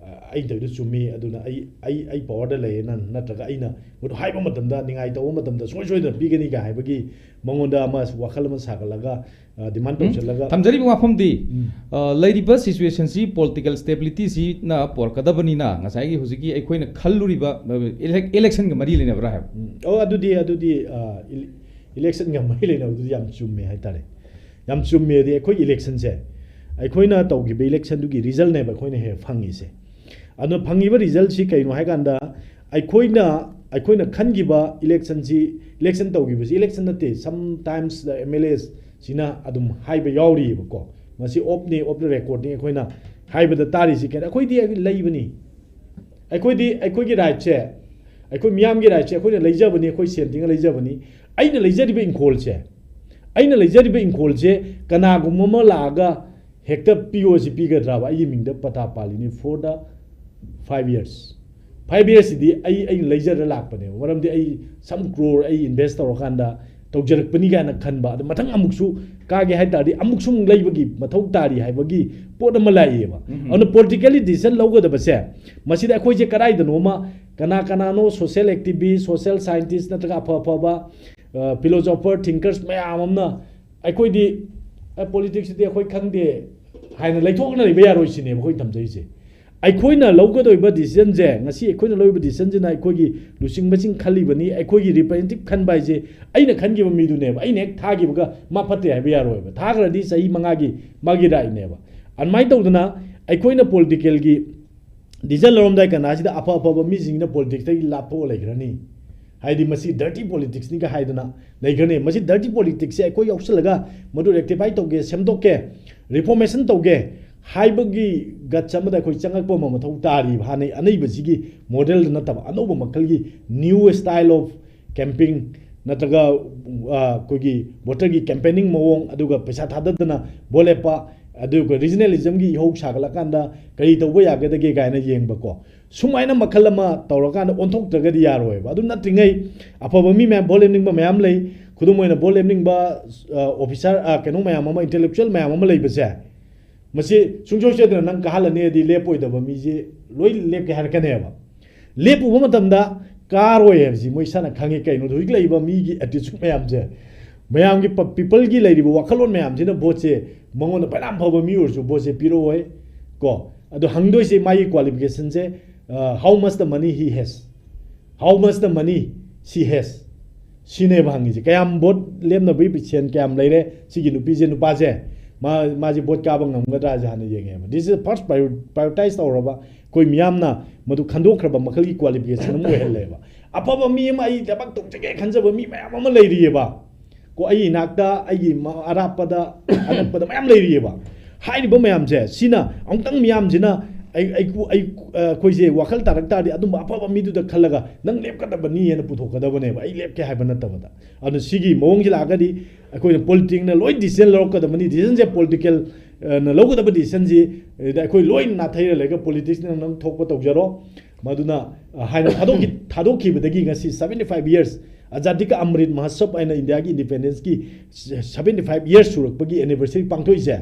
ꯑ, ꯑꯩꯅ ꯇꯧꯔꯤꯗꯨ ꯆꯨꯝꯃꯤ, ꯑꯗꯨꯅ ꯑꯩ, ꯑꯩ, ꯑꯩ powerꯗ ꯂꯩꯌꯦꯅ ꯅꯠꯇ꯭ꯔꯒ ꯑꯩꯅ ꯃꯗꯨ ꯍꯥꯏꯕ ꯃꯇꯝꯗ, ꯅꯤꯡꯉꯥꯏ ꯇꯧꯕ ꯃꯇꯝꯗ ꯁꯨꯡꯁꯣꯏ ꯁꯣꯏꯗꯅ ꯄꯤꯒꯅꯤ ꯀꯥꯏ ꯍꯥꯏꯕꯒꯤ ꯃꯉꯣꯟꯗ ꯑꯃ ꯋꯥꯈꯜ ꯑꯃ ꯁꯥꯒꯠꯂꯒ, ꯑ, demand ꯎꯝ? ꯇꯧꯁꯤꯜꯂꯒ ꯊꯝꯖꯔꯤꯕ ꯋꯥꯐꯝꯗꯤ, ꯎꯝ꯫ ꯑ, ꯂꯩꯔꯤꯕ situationꯁꯤ, political stabilityꯁꯤꯅ ꯄꯣꯔꯛꯀꯗꯕꯅꯤꯅ, ꯉꯁꯥꯏꯒꯤ ꯍꯧꯖꯤꯛꯀꯤ ꯑꯩꯈꯣꯏꯅ ꯈꯜꯂꯨꯔꯤꯕ, ꯑ, elec-, electionꯒ ꯃꯔꯤ ꯂꯩꯅꯕ꯭ꯔꯥ ꯍꯥꯏꯕ? ꯎꯝ꯫ ꯑꯣ, ꯑꯗꯨꯗꯤ, ꯑꯗꯨꯗꯤ, ꯑ, ele-, electionꯒ ꯃꯔꯤ ꯂꯩꯅꯕꯗꯨꯗꯤ ꯌꯥꯝ ꯆꯨꯝꯃꯦ ꯍꯥꯏꯇꯥꯔꯦ꯫ ꯌꯥꯝ ꯆꯨꯝꯃꯦꯗꯤ, ꯑꯩꯈꯣꯏ electionꯁꯦ, ꯑꯩꯈꯣꯏꯅ ꯇꯧꯈꯤꯕ electionꯗꯨꯒꯤ resultꯅꯦꯕ ꯑꯩꯈꯣꯏꯅ ꯍꯦꯛ ꯐꯪꯉꯤꯁꯦ꯫ ꯑꯗꯨꯅ ꯐꯪꯉꯤꯕ resultꯁꯤ ꯀꯩꯅꯣ ꯍꯥꯏꯀꯥꯟꯗ, ꯑꯩꯈꯣꯏꯅ ꯑꯩꯈꯣꯏꯅ ꯈꯟꯈꯤꯕ ꯏꯂꯦꯛꯁꯟꯁꯤ, ꯏꯂꯦꯛꯁꯟ ꯇꯧꯈꯤꯕꯁꯤ, ꯏꯂꯦꯛꯁꯟ ꯅꯠꯇꯦ, sometimes the M L As ꯁꯤꯅ ꯑꯗꯨꯝ ꯍꯥꯏꯕ ꯌꯥꯎꯔꯤꯑꯕꯀꯣ꯫ ꯃꯁꯤ off ꯅꯤ, off the record ꯅꯤ, ꯑꯩꯈꯣꯏꯅ ꯍꯥꯏꯕꯗ ꯇꯥꯔꯤꯁꯤ ꯀꯩꯅꯣ, ꯑꯩꯈꯣꯏꯗꯤ ꯂꯩꯕꯅꯤ꯫ ꯑꯩꯈꯣꯏꯗꯤ ꯑꯩꯈꯣꯏꯒꯤ right ꯁꯦ, ꯑꯩꯈꯣꯏ ꯃꯤꯌꯥꯝꯒꯤ right ꯁꯦ ꯑꯩꯈꯣꯏꯅ ꯂꯩꯖꯕꯅꯤ, ꯑꯩꯈꯣꯏ ꯁꯦꯟ ꯇꯤꯡꯉ ꯂꯩꯖꯕꯅꯤ꯫ ꯑꯩꯅ ꯂꯩꯖꯔꯤꯕ ꯏꯪꯈꯣꯜꯁꯦ, ꯑꯩꯅ ꯂꯩꯖꯔꯤꯕ ꯏꯪꯈꯣꯜꯁꯦ ꯀꯅꯥꯒꯨꯝꯕ ꯑꯃ ꯂꯥꯛꯑꯒ ꯍꯦꯛꯇ ꯄꯤꯌꯣ ꯁꯤ ꯄꯤꯒꯗ꯭ꯔꯕ? ꯑꯩꯒꯤ ꯃꯤꯡꯗ ꯄꯇꯥ ꯄꯥꯜꯂꯤꯅꯤ for the five years꯫ Five years ꯁꯤꯗꯤ ꯑꯩ, ꯑꯩꯅ ꯂꯩꯖꯔ ꯂꯥꯛꯄꯅꯦꯕ꯫ ꯃꯔꯝꯗꯤ ꯑꯩ some crore ꯑꯩ invest ꯇꯧꯔꯀꯥꯟꯗ ꯇꯧꯖꯔꯛꯄꯅꯤ ꯀꯥꯏꯅ ꯈꯟꯕ꯫ ꯑꯗꯣ ꯃꯊꯪ ꯑꯃꯨꯛꯁꯨ ꯀꯥꯒꯦ ꯍꯥꯏ ꯇꯥꯔꯗꯤ ꯑꯃꯨꯛꯁꯨ ꯑꯃꯨꯛ ꯂꯩꯕꯒꯤ ꯃꯊꯧ ꯇꯥꯔꯤ ꯍꯥꯏꯕꯒꯤ ꯄꯣꯠ ꯑꯃ ꯂꯥꯛꯏꯌꯦꯕ꯫ ꯎꯝ꯫ ꯑꯗꯨꯅ politically decision ꯂꯧꯒꯗꯕꯁꯦ, ꯃꯁꯤꯗ ꯑꯩꯈꯣꯏꯁꯦ ꯀꯗꯥꯏꯗꯅꯣꯃ ꯀꯅꯥ ꯀꯅꯥꯅꯣ social activist, social scientist ꯅꯠꯇ꯭ꯔꯒ ꯑꯐ ꯑꯐꯕ, ꯑ, philosopher, thinkers ꯃꯌꯥꯝ ꯑꯃꯅ ꯑꯩꯈꯣꯏꯗꯤ, "ꯑ, politics ꯁꯤꯗꯤ ꯑꯩꯈꯣꯏ ꯈꯪꯗꯦ" ꯍꯥꯏꯅ ꯂꯩꯊꯣꯛꯅ ꯂꯩꯕ ꯌꯥꯔꯣꯏ ꯁꯤꯅꯦꯕ ꯑꯩꯈꯣꯏ ꯊꯝꯖꯔꯤꯁꯦ꯫ ꯑꯩꯈꯣꯏꯅ ꯂꯧꯒꯗꯧꯔꯤꯕ decision ꯁꯦ, ꯉꯁꯤ ꯑꯩꯈꯣꯏꯅ ꯂꯧꯔꯤꯕ decision ꯁꯤꯅ ꯑꯩꯈꯣꯏꯒꯤ ꯂꯨꯆꯤꯡꯕꯁꯤꯡ ꯈꯜꯂꯤꯕꯅꯤ, ꯑꯩꯈꯣꯏꯒꯤ representative ꯈꯟꯕ ꯍꯥꯏꯁꯦ ꯑꯩꯅ ꯈꯟꯈꯤꯕ ꯃꯤꯗꯨꯅꯦꯕ꯫ ꯑꯩꯅ ꯍꯦꯛ ꯊꯥꯈꯤꯕꯒ ꯃꯥ ꯐꯠꯇꯦ ꯍꯥꯏꯕ ꯌꯥꯔꯣꯏꯕ꯫ ꯊꯥꯈ꯭ꯔꯗꯤ ꯆꯍꯤ ꯃꯉꯥꯒꯤ ꯃꯥꯒꯤ right ꯅꯦꯕ꯫ ꯑꯗꯨꯃꯥꯏꯅ ꯇꯧꯗꯅ ꯑꯩꯈꯣꯏꯅ political ꯒꯤ decision ꯂꯧꯔꯝꯗꯥꯏ ꯀꯅꯥꯁꯤꯗ ꯑꯐ ꯑꯐꯕ ꯃꯤꯁꯤꯡꯁꯤꯅ politics ꯇꯒꯤ ꯂꯥꯞꯊꯣꯛꯑ ꯂꯩꯈ꯭ꯔꯅꯤ꯫ ꯍꯥꯏꯗꯤ ꯃꯁꯤ dirty politics ꯅꯤꯒ ꯍꯥꯏꯗꯅ ꯂꯩꯈ꯭ꯔꯅꯤ꯫ ꯃꯁꯤ dirty politics ꯁꯦ ꯑꯩꯈꯣꯏ ꯌꯥꯎꯁꯜꯂꯒ ꯃꯗꯨ rectify ꯇꯧꯒꯦ, ꯁꯦꯝꯗꯣꯛꯀꯦ, reformation ꯇꯧꯒꯦ ꯍꯥꯏꯕꯒꯤ guts ꯑꯃꯗ ꯑꯩꯈꯣꯏ ꯆꯪꯉꯛꯄ ꯑꯃ ꯃꯊꯧ ꯇꯥꯔꯤꯕ꯫ ꯍꯥꯟꯅꯩ ꯑꯅꯩꯕꯁꯤꯒꯤ model ꯗ ꯅꯠꯇꯕ ꯑꯅꯧꯕ ꯃꯈꯜꯒꯤ new style of campaign ꯅꯠꯇ꯭ꯔꯒ, ꯑ, ꯑꯩꯈꯣꯏꯒꯤ voter ꯒꯤ campaigning ꯃꯑꯣꯡ, ꯑꯗꯨꯒ ꯄꯩꯁꯥ ꯊꯥꯗꯗꯅ vote ꯂꯦꯞꯄ, ꯑꯗꯨꯒ regionalism ꯒꯤ ꯏꯍꯧ ꯁꯥꯒꯠꯂꯀꯥꯟꯗ ꯀꯔꯤ ꯇꯧꯕ ꯌꯥꯒꯗꯒꯦ ꯀꯥꯏꯅ ꯌꯦꯡꯕꯀꯣ꯫ ꯁꯨꯃꯥꯏꯅ ꯃꯈꯜ ꯑꯃ ꯇꯧꯔꯀꯥꯟꯗ ꯑꯣꯟꯊꯣꯛꯇ꯭ꯔꯒꯗꯤ ꯌꯥꯔꯣꯏꯕ꯫ ꯑꯗꯨ ꯅꯠꯇ꯭ꯔꯤꯉꯩ ꯑꯐꯕ ꯃꯤ ꯃꯌꯥꯝ vote ꯂꯦꯞꯅꯤꯡꯕ ꯃꯌꯥꯝ ꯂꯩ꯫ ꯈꯨꯗꯝ ꯑꯣꯏꯅ vote ꯂꯦꯞꯅꯤꯡꯕ, ꯑ, officer, ꯑ, ꯀꯩꯅꯣ ꯃꯌꯥꯝ ꯑꯃ, intellectual ꯃꯌꯥꯝ ꯑꯃ ꯂꯩꯕꯁꯦ, ꯃꯁꯤ ꯁꯨꯡꯁꯣꯏ ꯁꯣꯏꯗꯅ ꯅꯪ ꯀꯥꯍꯜꯂꯅꯤ ꯍꯥꯏꯗꯤ ꯂꯦꯞꯄꯣꯏꯗꯕ ꯃꯤꯁꯦ ꯂꯣꯏ ꯂꯦꯞꯀꯦ ꯍꯥꯏꯔꯛꯀꯅꯦꯕ꯫ ꯂꯦꯞꯄꯨꯕ ꯃꯇꯝꯗ ꯀꯥꯔꯣꯏ ꯍꯥꯏꯕꯁꯤ ꯃꯣꯏ ꯏꯁꯥꯅ ꯈꯪꯉꯤ꯫ ꯀꯩꯅꯣꯗ ꯍꯧꯖꯤꯛ ꯂꯩꯔꯤꯕ ꯃꯤꯒꯤ attitude ꯃꯌꯥꯝꯁꯦ, ꯃꯌꯥꯝꯒꯤ ꯄ-, people ꯒꯤ ꯂꯩꯔꯤꯕ ꯋꯥꯈꯜꯂꯣꯟ ꯃꯌꯥꯝꯁꯤꯅ vote ꯁꯦ ꯃꯉꯣꯟꯗ ꯐꯅꯌꯥꯝ ꯐꯕ ꯃꯤ ꯑꯣꯏꯔꯁꯨ vote ꯁꯦ ꯄꯤꯔꯛꯑꯣꯏ ꯀꯣ꯫ ꯑꯗꯣ ꯍꯪꯗꯣꯏꯁꯦ ꯃꯥꯒꯤ qualification ꯁꯦ, ꯑ, how much the money he has, how much the money she has, ꯁꯤꯅꯦꯕ ꯍꯪꯉꯤꯁꯦ꯫ ꯀꯌꯥꯝ vote ꯂꯦꯝꯅꯕꯒꯤ ꯁꯦꯟ ꯀꯌꯥꯝ ꯂꯩꯔꯦ, ꯁꯤꯒꯤ ꯅꯨꯄꯤꯁꯦ, ꯅꯨꯄꯥꯁꯦ, ꯃꯥ, ꯃꯥꯁꯦ vote ꯀꯥꯕ ꯉꯝꯒꯗ꯭ꯔꯥ ꯍꯥꯏꯁꯦ ꯍꯥꯟꯅ ꯌꯦꯡꯉꯦꯕ꯫ This is first prior-, prioritize ꯇꯧꯔꯕ ꯑꯩꯈꯣꯏ ꯃꯤꯌꯥꯝꯅ ꯃꯗꯨ ꯈꯟꯗꯣꯛꯈ꯭ꯔꯕ ꯃꯈꯜꯒꯤ qualification ꯑꯃ ꯑꯣꯏꯍꯜꯂꯦꯕ꯫ ꯑꯐꯕ ꯃꯤ ꯑꯃ ꯑꯩ ꯊꯕꯛ ꯇꯧꯖꯒꯦ ꯈꯟꯖꯕ ꯃꯤ ꯃꯌꯥꯝ ꯑꯃ ꯂꯩꯔꯤꯑꯕ꯫ ꯀꯣ, ꯑꯩꯒꯤ ꯏꯅꯥꯛꯇ, ꯑꯩꯒꯤ ꯃ-, ꯑꯔꯥꯞꯄꯗ, ꯑꯅꯛꯄꯗ ꯃꯌꯥꯝ ꯂꯩꯔꯤꯑꯕ꯫ ꯍꯥꯏꯔꯤꯕ ꯃꯌꯥꯝꯁꯦ, ꯁꯤꯅ ꯑꯃꯨꯛꯇꯪ ꯃꯤꯌꯥꯝꯁꯤꯅ ꯑꯩ, ꯑꯩ, ꯑꯩ, ꯑꯩꯈꯣꯏꯁꯦ ꯋꯥꯈꯜ ꯇꯥꯔꯛ ꯇꯥꯔꯗꯤ, ꯑꯗꯨꯝꯕ ꯑꯐꯕ ꯃꯤꯗꯨꯗ ꯈꯜꯂꯒ ꯅꯪ ꯂꯦꯞꯀꯗꯕꯅꯤ ꯍꯥꯏꯅ ꯄꯨꯊꯣꯛꯀꯗꯕꯅꯦꯕ, ꯑꯩ ꯂꯦꯞꯀꯦ ꯍꯥꯏꯕ ꯅꯠꯇꯕꯗ꯫ ꯑꯗꯨꯅ ꯁꯤꯒꯤ ꯃꯑꯣꯡꯁꯤ ꯂꯥꯛꯑꯒꯗꯤ ꯑꯩꯈꯣꯏꯅ ꯄꯣꯂꯤꯇꯤꯛꯅ ꯂꯣꯏ ꯗꯤꯁꯤꯖꯟ ꯂꯧꯔꯛꯀꯗꯕꯅꯤ꯫ ꯗꯤꯁꯤꯖꯟꯁꯦ ꯄꯣꯂꯤꯇꯤꯀꯦꯜ, ꯑ, ꯅ ꯂꯧꯒꯗꯕ ꯗꯤꯁꯤꯖꯟꯁꯤ, ꯑꯗ ꯑꯩꯈꯣꯏ ꯂꯣꯏ ꯅꯥꯊꯩꯔ ꯂꯩꯔꯒ ꯄꯣꯂꯤꯇꯤꯛꯁꯅ ꯅꯪ ꯊꯣꯛꯄ ꯇꯧꯖꯔꯣ꯫ ꯃꯗꯨꯅ, ꯑ, ꯍꯥꯏꯅ ꯊꯥꯗꯣꯛꯈꯤ-, ꯊꯥꯗꯣꯛꯈꯤꯕꯗꯒꯤ ꯉꯁꯤ seventy five years, ꯑꯖꯥꯗꯤ ꯀꯥ ꯑꯃ꯭ꯔꯤꯠ ꯃꯍꯣꯠꯁꯕ ꯍꯥꯏꯅ ꯏꯟꯗꯤꯌꯥꯒꯤ ꯏꯟꯗꯤꯄꯦꯟꯗꯦꯟꯁꯀꯤ seventy five years ꯁꯨꯔꯛꯄꯒꯤ ꯑꯦꯅꯤꯚꯔꯁꯔꯤ ꯄꯥꯡꯊꯣꯛꯏꯁꯦ,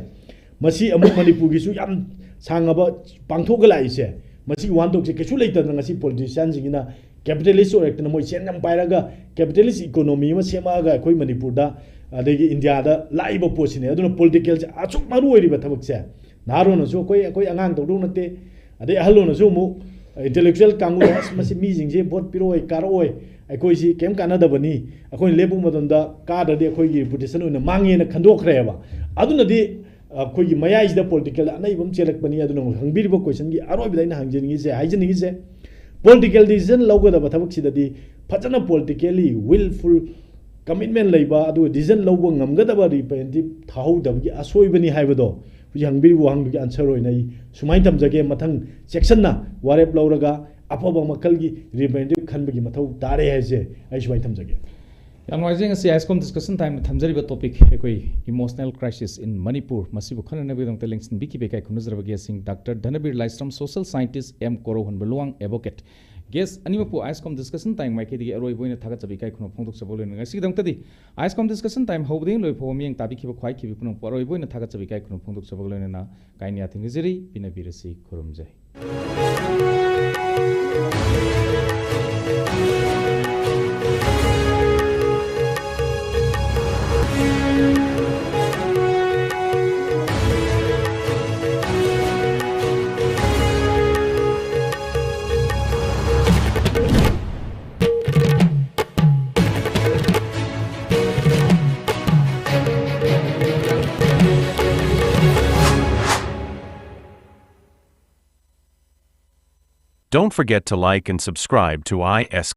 ꯃꯁꯤ ꯑꯃꯨꯛ ꯃꯅꯤꯄꯨꯔꯒꯤꯁꯨ ꯌꯥꯝ ꯁꯥꯡꯉꯕ ꯄꯥꯡꯊꯣꯛꯑꯒ ꯂꯥꯛꯏꯁꯦ, ꯃꯁꯤꯒꯤ ꯋꯥꯍꯟꯊꯣꯛꯁꯦ ꯀꯩꯁꯨ ꯂꯩꯇꯗꯅ ꯉꯁꯤ ꯄꯣꯂꯤꯇꯤꯁꯤꯌꯥꯟꯁꯤꯡꯁꯤꯅ ꯀꯦꯄꯤꯇꯦꯂꯤꯁ ꯑꯣꯏꯔꯛꯇꯅ ꯃꯣꯏ ꯁꯦꯟ ꯌꯥꯝ ꯄꯥꯏꯔꯒ ꯀꯦꯄꯤꯇꯦꯂꯤꯁ ꯏꯀꯣꯅꯣꯃꯤ ꯑꯃ ꯁꯦꯝꯃꯛꯑꯒ ꯑꯩꯈꯣꯏ ꯃꯅꯤꯄꯨꯔꯗ ꯑꯗꯒꯤ ꯏꯟꯗꯤꯌꯥꯗ ꯂꯥꯛꯏꯕ ꯄꯣꯠꯁꯤꯅꯦ꯫ ꯑꯗꯨꯅ ꯄꯣꯂꯤꯇꯤꯀꯦꯜꯁꯦ ꯑꯁꯨꯛ ꯃꯔꯨ ꯑꯣꯏꯔꯤꯕ ꯊꯕꯛꯁꯦ, ꯅꯍꯥꯔꯣꯟꯅꯁꯨ ꯑꯩꯈꯣꯏ, ꯑꯩꯈꯣꯏ ꯑꯉꯥꯡ ꯇꯧꯗꯧ ꯅꯠꯇꯦ, ꯑꯗꯩ ꯑꯍꯜꯂꯣꯟꯅꯁꯨ ꯑꯃꯨꯛ ꯏꯟꯇꯦꯂꯦꯛꯆꯨꯋꯦꯜ ꯀꯥꯡꯕꯨꯗ "ꯑꯁ, ꯃꯁꯤ ꯃꯤꯁꯤꯡꯁꯦ ꯚꯣꯠ ꯄꯤꯔꯛꯑꯣꯏ, ꯀꯥꯔꯛꯑꯣꯏ, ꯑꯩꯈꯣꯏꯁꯤ ꯀꯩꯝ ꯀꯥꯟꯅꯗꯕꯅꯤ, ꯑꯩꯈꯣꯏꯅ ꯂꯦꯞꯄ ꯃꯇꯝꯗ ꯀꯥꯗ꯭ꯔꯗꯤ ꯑꯩꯈꯣꯏꯒꯤ ꯔꯤꯄꯨꯇꯦꯁꯟ ꯑꯣꯏꯅ ꯃꯥꯡꯉꯦꯅ" ꯈꯟꯗꯣꯛꯈ꯭ꯔꯦꯕ꯫ ꯑꯗꯨꯅꯗꯤ ꯑꯩꯈꯣꯏꯒꯤ ꯃꯌꯥꯏꯁꯤꯗ ꯄꯣꯂꯤꯇꯤꯀꯦꯜ ꯑꯅꯩꯕ ꯑꯃ ꯆꯦꯜꯂꯛꯄꯅꯤ꯫ ꯑꯗꯨꯅ ꯍꯪꯕꯤꯔꯤꯕ ꯀꯣꯏꯁꯟꯒꯤ ꯑꯔꯣꯏꯕꯗ ꯑꯩꯅ ꯍꯪꯖꯅꯤꯡꯉꯤꯁꯦ, ꯍꯥꯏꯖꯅꯤꯡꯉꯤꯁꯦ, ꯄꯣꯂꯤꯇꯤꯀꯦꯜ ꯗꯤꯁꯤꯖꯟ ꯂꯧꯒꯗꯕ ꯊꯕꯛꯁꯤꯗꯗꯤ ꯐꯖꯅ ꯄꯣꯂꯤꯇꯤꯀꯦꯜꯂꯤ ꯋꯤꯜꯐꯨꯜ ꯀꯃꯤꯠꯃꯦꯟ ꯂꯩꯕ, ꯑꯗꯨꯒ ꯗꯤꯁꯤꯖꯟ ꯂꯧꯕ ꯉꯝꯒꯗꯕ ꯔꯤꯄ꯭ꯔꯖꯦꯟꯇꯦꯇꯤꯚ ꯊꯥꯍꯧꯗꯕꯒꯤ ꯑꯁꯣꯏꯕꯅꯤ ꯍꯥꯏꯕꯗꯣ ꯍꯧꯖꯤꯛ ꯍꯪꯕꯤꯔꯤꯕ ꯋꯥꯍꯪꯗꯨꯒꯤ ꯑꯟꯁꯔ ꯑꯣꯏꯅ ꯑꯩ ꯁꯨꯃꯥꯏꯅ ꯊꯝꯖꯒꯦ꯫ ꯃꯊꯪ ꯆꯦꯛꯁꯤꯟꯅ ꯋꯥꯔꯦꯞ ꯂꯧꯔꯒ ꯑꯐꯕ ꯃꯈꯜꯒꯤ ꯔꯤꯄ꯭ꯔꯖꯦꯟꯇꯦꯇꯤꯚ ꯈꯟꯕꯒꯤ ꯃꯊꯧ ꯇꯥꯔꯦ ꯍꯥꯏꯁꯦ ꯑꯩ ꯁꯨꯃꯥꯏꯅ ꯊꯝꯖꯒꯦ꯫ ꯌꯥꯝ ꯅꯨꯡꯉꯥꯏꯖꯩ, ꯉꯁꯤ ꯑꯥꯏꯁꯀꯣꯝ ꯗꯤꯁꯀꯁꯟ ꯇꯥꯏꯝꯗ ꯊꯝꯖꯔꯤꯕ ꯇꯣꯄꯤꯛ ꯑꯩꯈꯣꯏ ꯏꯃꯣꯁꯅꯦꯜ ꯀ꯭ꯔꯥꯏꯁꯤꯁ ꯏꯟ ꯃꯅꯤꯄꯨꯔ, ꯃꯁꯤꯕꯨ ꯈꯟꯅꯅꯕꯒꯤꯗꯃꯛꯇ ꯂꯦꯡꯁꯤꯟꯕꯤꯈꯤꯕ ꯏꯀꯥꯏ ꯈꯨꯝꯅꯖꯔꯕ ꯒꯦꯁꯁꯤꯡ doctor Dhanabir Laishram, social scientist, M Korouhanba Luwang, advocate. Guest ꯑꯅꯤꯃꯛꯄꯨ ꯑꯥꯏꯁꯀꯣꯝ ꯗꯤꯁꯀꯁꯟ ꯇꯥꯏꯝ ꯃꯥꯏꯀꯩꯗꯒꯤ ꯑꯔꯣꯏꯕ ꯑꯣꯏꯅ ꯊꯥꯒꯠꯆꯕ ꯏꯀꯥꯏ ꯈꯨꯝꯅꯕ ꯐꯣꯡꯗꯣꯛꯆꯕ ꯂꯣꯏꯅꯅ ꯉꯁꯤꯒꯤꯗꯃꯛꯇꯗꯤ ꯑꯥꯏꯁꯀꯣꯝ ꯗꯤꯁꯀꯁꯟ ꯇꯥꯏꯝ ꯍꯧꯕꯗꯒꯤ ꯂꯣꯏꯐꯥꯎꯕ ꯃꯤꯠꯌꯦꯡ ꯇꯥꯕꯤꯈꯤꯕ ꯈ꯭ꯋꯥꯏꯈꯤꯕ ꯄꯨꯝꯅꯃꯛꯄꯨ ꯑꯔꯣꯏꯕ ꯑꯣꯏꯅ ꯊꯥꯒꯠꯆꯕ ꯏꯀꯥꯏ ꯈꯨꯝꯅꯕ ꯐꯣꯡꯗꯣꯛꯆꯕꯒ ꯂꯣꯏꯅꯅ ꯀꯥꯏꯅ ꯌꯥꯊꯪ ꯅꯤꯖꯔꯤ꯫ ꯄꯤꯅꯕꯤꯔꯁꯤ, ꯈꯨꯔꯨꯝꯖꯩ꯫ Don't forget to like and subscribe to I S